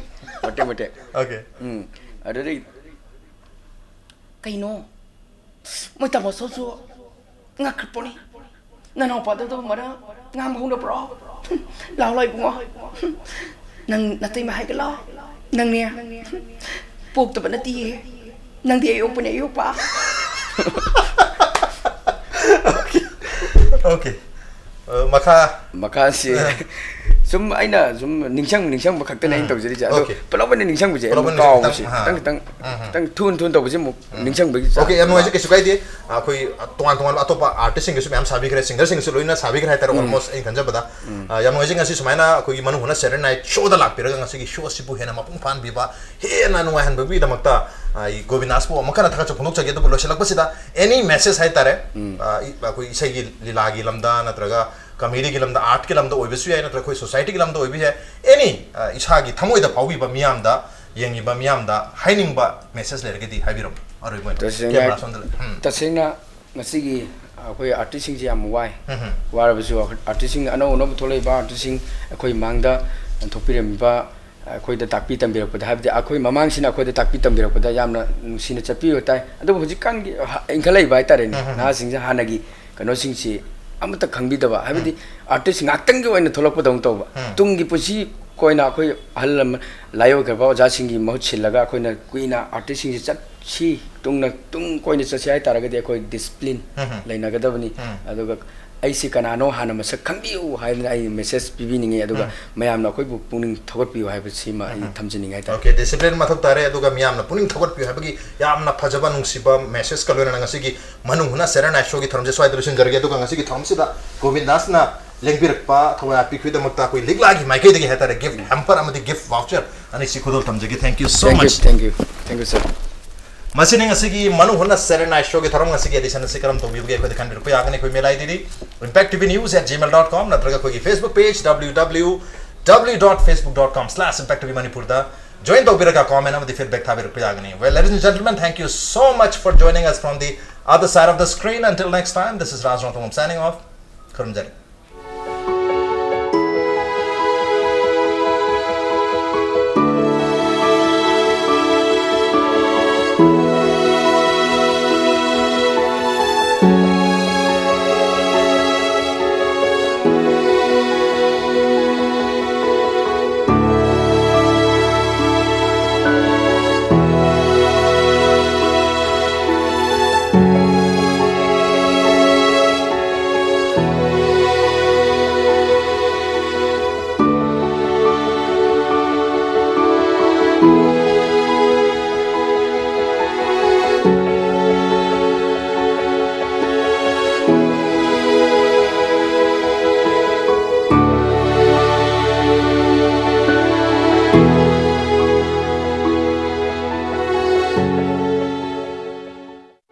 ꯃꯇꯦꯛ, ꯃꯇꯦꯛ꯫ Okay. ꯎꯝ꯫ ꯑꯗꯨꯗꯩ ꯀꯩꯅꯣ? ꯃꯣꯏ ꯇꯥꯃꯣ ꯁꯣꯝꯁꯨ ꯉꯛꯈ꯭ꯔ ꯄꯣꯠꯅꯤ꯫ ꯅꯅꯥꯎꯄꯥꯗꯨ ꯑꯗꯨꯒꯨꯝꯕꯅ ꯉꯥꯡꯕ ꯍꯧꯅꯕ꯭ꯔꯣ? ꯂꯥꯎ ꯂꯥꯎ ꯏꯕꯨꯡꯉꯣ꯫ ꯅꯪ ꯅꯇꯩꯃ ꯍꯥꯏꯒꯠꯂꯣ꯫ ꯅꯪꯅꯦ꯫ ꯄꯣꯛꯇꯕ ꯅꯠꯇꯤꯌꯦ꯫ ꯅꯪꯗꯤ ꯑꯌꯣꯛꯄꯅꯦ, ꯑꯌꯣꯛꯄ꯫ Okay. Okay. ꯑ, ꯃꯈꯥ꯫ ꯃꯈꯥꯁꯤ ꯑ꯫ ꯁꯨꯝ ꯑꯩꯅ ꯁꯨꯝ ꯅꯤꯡꯁꯤꯡ ꯅꯤꯡꯁꯤꯡꯕ ꯈꯛꯇꯅꯦ ꯑꯩꯅ ꯎꯝ꯫ ꯇꯧꯖꯔꯤꯁꯦ꯫ ꯑꯗꯣ Okay. ꯄꯨꯂꯞ ꯑꯣꯏꯅ ꯅꯤꯡꯁꯤꯡꯕꯁꯦ ꯄꯨꯂꯞ ꯑꯗꯨꯝ ꯑꯣꯏꯅ ꯀꯥꯎꯕꯁꯦ꯫ ꯈꯤꯇꯪ, ꯑ꯫ ꯈꯤꯇꯪ, ꯎꯝ, ꯎꯝ꯫ ꯈꯤꯇꯪ ꯊꯨꯅ ꯊꯨꯅ ꯇꯧꯕꯁꯦ ꯑꯃꯨꯛ ꯎꯝ꯫ ꯅꯤꯡꯁꯤꯡꯕꯒꯤ Okay, ꯌꯥꯝ ꯆꯥꯡ ꯅꯨꯡꯉꯥꯏꯖꯩ, ꯀꯩꯁꯨ ꯀꯥꯏꯗꯦ꯫ ꯑꯩꯈꯣꯏ ꯇꯣꯉꯥꯟ ꯇꯣꯉꯥꯟꯕ ꯑꯇꯣꯞꯄ artistꯁꯤꯡꯒꯤꯁꯨ ꯃꯌꯥꯝ ꯁꯥꯕꯤꯈ꯭ꯔꯦ, singerꯁꯤꯡꯒꯤꯁꯨ ꯂꯣꯏꯅ ꯁꯥꯕꯤꯈ꯭ꯔꯦ ꯍꯥꯏꯇꯥꯔꯦ, ꯎꯝ꯫ Almost ꯑꯩꯅ ꯈꯟꯖꯕꯗ꯫ ꯎꯝ꯫ ꯑ, ꯌꯥꯝ ꯅꯨꯡꯉꯥꯏꯖꯩ ꯉꯁꯤ ꯁꯨꯃꯥꯏꯅ ꯑꯩꯈꯣꯏꯒꯤ ꯃꯅꯨꯡ ꯍꯨꯠꯅ Saturday Night Showꯗ ꯂꯥꯛꯄꯤꯔꯒ ꯉꯁꯤꯒꯤ show ꯑꯁꯤꯕꯨ ꯍꯦꯟꯅ ꯃꯄꯨꯡ ꯐꯥꯍꯟꯕꯤꯕ, ꯍꯦꯟꯅ ꯅꯨꯡꯉꯥꯏꯍꯟꯕꯒꯤꯗꯃꯛꯇ, ꯑ, ꯑꯩ ꯒꯣꯕꯤꯟꯗꯥꯁꯄꯨ ꯑꯃꯨꯛ ꯍꯟꯅ ꯊꯥꯒꯠꯆꯕ ꯐꯣꯡꯗꯣꯛꯆꯒꯦ꯫ ꯑꯗꯨꯕꯨ ꯂꯣꯏꯁꯤꯜꯂꯛꯄꯁꯤꯗ any message ꯍꯥꯏꯇꯥꯔꯦ, ꯎꯝ꯫ ꯑ, ꯏ-, ꯑꯩꯈꯣꯏ ꯏꯁꯩꯒꯤ ꯂꯤꯂꯥꯒꯤ ꯂꯝꯗ ꯅꯠꯇ꯭ꯔꯒ comedyꯒꯤ ꯂꯝꯗ, artꯀꯤ ꯂꯝꯗ ꯑꯣꯏꯕꯁꯨ ꯌꯥꯏ, ꯅꯠꯇ꯭ꯔꯒ ꯑꯩꯈꯣꯏ societyꯒꯤ ꯂꯝꯗ ꯑꯣꯏꯕ ꯌꯥꯏ, any, ꯑ, ꯏꯁꯥꯒꯤ ꯊꯃꯣꯏꯗ ꯐꯥꯎꯕꯤꯕ ꯃꯤꯌꯥꯝꯗ, ꯌꯦꯡꯉꯤꯕ ꯃꯤꯌꯥꯝꯗ ꯍꯥꯏꯅꯤꯡꯕ message ꯂꯩꯔꯒꯗꯤ ꯍꯥꯏꯕꯤꯔꯝꯃꯨ꯫ ꯑꯔꯣꯏꯕ ꯑꯣꯏꯅ꯫ ꯇꯁꯦꯡꯅ, camera ꯁꯣꯝꯗ ꯂꯩ꯫ ꯎꯝ꯫ ꯇꯁꯦꯡꯅ ꯉꯁꯤꯒꯤ ꯑꯩꯈꯣꯏ artistꯁꯤꯡꯁꯦ ꯌꯥꯝ ꯋꯥꯏ꯫ ꯎꯝ, ꯎꯝ꯫ ꯋꯥꯔꯕꯁꯨ artistꯁꯤꯡ ꯑꯅꯧ ꯑꯅꯧꯕ ꯊꯣꯛꯂꯛꯏꯕ artistꯁꯤꯡ ꯑꯩꯈꯣꯏ ꯃꯥꯡꯗ ꯊꯣꯛꯄꯤꯔꯝꯃꯤꯕ ꯑꯩꯈꯣꯏꯗ ꯇꯥꯛꯄꯤ ꯇꯝꯕꯤꯔꯛꯄꯗ, ꯍꯥꯏꯕꯗꯤ ꯑꯩꯈꯣꯏ ꯃꯃꯥꯡꯁꯤꯅ ꯑꯩꯈꯣꯏꯗ ꯇꯥꯛꯄꯤ ꯇꯝꯕꯤꯔꯛꯄꯗ ꯌꯥꯝꯅ ꯅꯨꯡꯁꯤꯅ ꯆꯠꯄꯤꯕ ꯇꯥꯏ꯫ ꯑꯗꯨꯕꯨ ꯍꯧꯖꯤꯛꯀꯥꯟꯒꯤ ꯍ-, ꯏꯟꯈꯠꯂꯛꯏꯕ ꯍꯥꯏꯇꯥꯔꯦꯅꯦ, ꯎꯝ, ꯎꯝ, ꯎꯝ꯫ ꯅꯍꯥꯁꯤꯡꯁꯦ ꯍꯥꯟꯅꯒꯤ ꯀꯩꯅꯣꯁꯤꯡꯁꯤ ꯑꯃꯠꯇ ꯈꯪꯕꯤꯗꯕ, ꯍꯥꯏꯕꯗꯤ ꯎꯝ꯫ Artist ꯉꯥꯛꯇꯪꯒꯤ ꯑꯣꯏꯅ ꯊꯣꯛꯂꯛꯄꯗꯧꯅ ꯇꯧꯕ꯫ ꯎꯝ꯫ ꯇꯨꯡꯒꯤ ꯄꯨꯟꯁꯤ ꯀꯣꯏꯅ ꯑꯩꯈꯣꯏ ꯑꯍꯜ ꯂꯃꯟ ꯂꯥꯏꯑꯣꯏꯈ꯭ꯔꯕ ꯑꯣꯖꯥꯁꯤꯡꯒꯤ ꯃꯍꯨꯠ ꯁꯤꯜꯂꯒ ꯑꯩꯈꯣꯏꯅ ꯀꯨꯏꯅ artistꯁꯤꯡꯁꯤ ꯆꯠꯁꯤ, ꯇꯨꯡꯅ, ꯇꯨꯡ ꯀꯣꯏꯅ ꯆꯠꯁꯤ ꯍꯥꯏ ꯇꯥꯔꯒꯗꯤ ꯑꯩꯈꯣꯏ discipline ꯎꯝ, ꯎꯝ꯫ ꯂꯩꯅꯒꯗꯕꯅꯤ꯫ ꯎꯝ꯫ ꯑꯗꯨꯒ ꯑꯩꯁꯤ ꯀꯅꯥꯅꯣ ꯍꯥꯟꯅ ꯃꯁꯛ ꯈꯪꯕꯤꯌꯨ ꯍꯥꯏꯗꯅ ꯑꯩ message ꯄꯤꯕꯤꯅꯤꯡꯉꯤ꯫ ꯑꯗꯨꯒ ꯎꯝ꯫ ꯃꯌꯥꯝꯅ ꯑꯩꯈꯣꯏꯕꯨ ꯄꯨꯛꯅꯤꯡ ꯊꯧꯒꯠꯄꯤꯌꯨ ꯍꯥꯏꯕꯁꯤꯃ ꯑꯩ ꯎꯝ꯫ ꯊꯝꯖꯅꯤꯡꯉꯤ ꯍꯥꯏꯇꯥꯔꯦ꯫ Okay, discipline ꯃꯊꯧ ꯇꯥꯔꯦ꯫ ꯑꯗꯨꯒ ꯃꯤꯌꯥꯝꯅ ꯄꯨꯛꯅꯤꯡ ꯊꯧꯒꯠꯄꯤꯌꯨ ꯍꯥꯏꯕꯒꯤ ꯌꯥꯝꯅ ꯐꯖꯕ, ꯅꯨꯡꯁꯤꯕ message ꯀ ꯂꯣꯏꯅꯅ ꯉꯁꯤꯒꯤ ꯃꯅꯨꯡ ꯍꯨꯠꯅ Saturday Night Showꯒꯤ ꯊꯧꯔꯝꯁꯦ ꯁ꯭ꯋꯥꯏꯗ ꯂꯣꯏꯁꯤꯟꯖꯔꯒꯦ꯫ ꯑꯗꯨꯒ ꯉꯁꯤꯒꯤ ꯊꯧꯔꯝꯁꯤꯗ ꯒꯣꯕꯤꯟꯗꯥꯁꯅ ꯂꯦꯡꯕꯤꯔꯛꯄ, ꯊꯧꯕꯥꯜ ꯑꯥꯔ ꯄꯤ ꯀ꯭ꯌꯨꯗꯃꯛꯇ ꯑꯩꯈꯣꯏ ꯂꯤꯛꯂꯥꯒꯤ ꯃꯥꯏꯀꯩꯗꯒꯤ ꯍꯥꯏꯇꯥꯔꯦ, ꯒꯤꯐ ꯍꯦꯝꯄꯔ ꯑꯃꯗꯤ ꯒꯤꯐ ꯚꯥꯎꯆꯔ ꯑꯅꯤꯁꯤ ꯈꯨꯗꯣꯜ ꯇꯝꯖꯒꯦ꯫ Thank you so Thank you, much. Thank you, thank you, sir. ꯃꯁꯤꯅꯤ ꯉꯁꯤꯒꯤ ꯃꯅꯨ ꯍꯨꯠꯅ ꯁꯦꯔꯦꯅꯥꯏ ꯁꯣꯒꯤ ꯊꯧꯔꯝ ꯉꯁꯤꯒꯤ ꯑꯦꯗꯤꯁꯟ ꯑꯁꯤ ꯀꯔꯝ ꯇꯧꯕꯤꯕꯒꯦ ꯑꯩꯈꯣꯏꯗ ꯈꯟꯕꯤꯔꯛꯄ ꯌꯥꯒꯅꯤ꯫ ꯑꯩꯈꯣꯏ ꯃꯦꯜ ꯑꯥꯏ ꯗꯤꯗꯤ impact T V news at gmail dot com ꯅꯠꯇ꯭ꯔꯒ ꯑꯩꯈꯣꯏꯒꯤ Facebook page W W W dot facebook dot com slash impact T V Manipurꯗ join ꯇꯧꯕꯤꯔꯒ comment ꯑꯃꯗꯤ feedback ꯊꯥꯕꯤꯔꯛꯄ ꯌꯥꯒꯅꯤ꯫ Well, ladies and gentlemen, thank you so much for joining us from the other side of the screen. Until next time, this is Raj Rongthangam signing off. ꯈꯨꯔꯨꯝꯖꯔꯤ꯫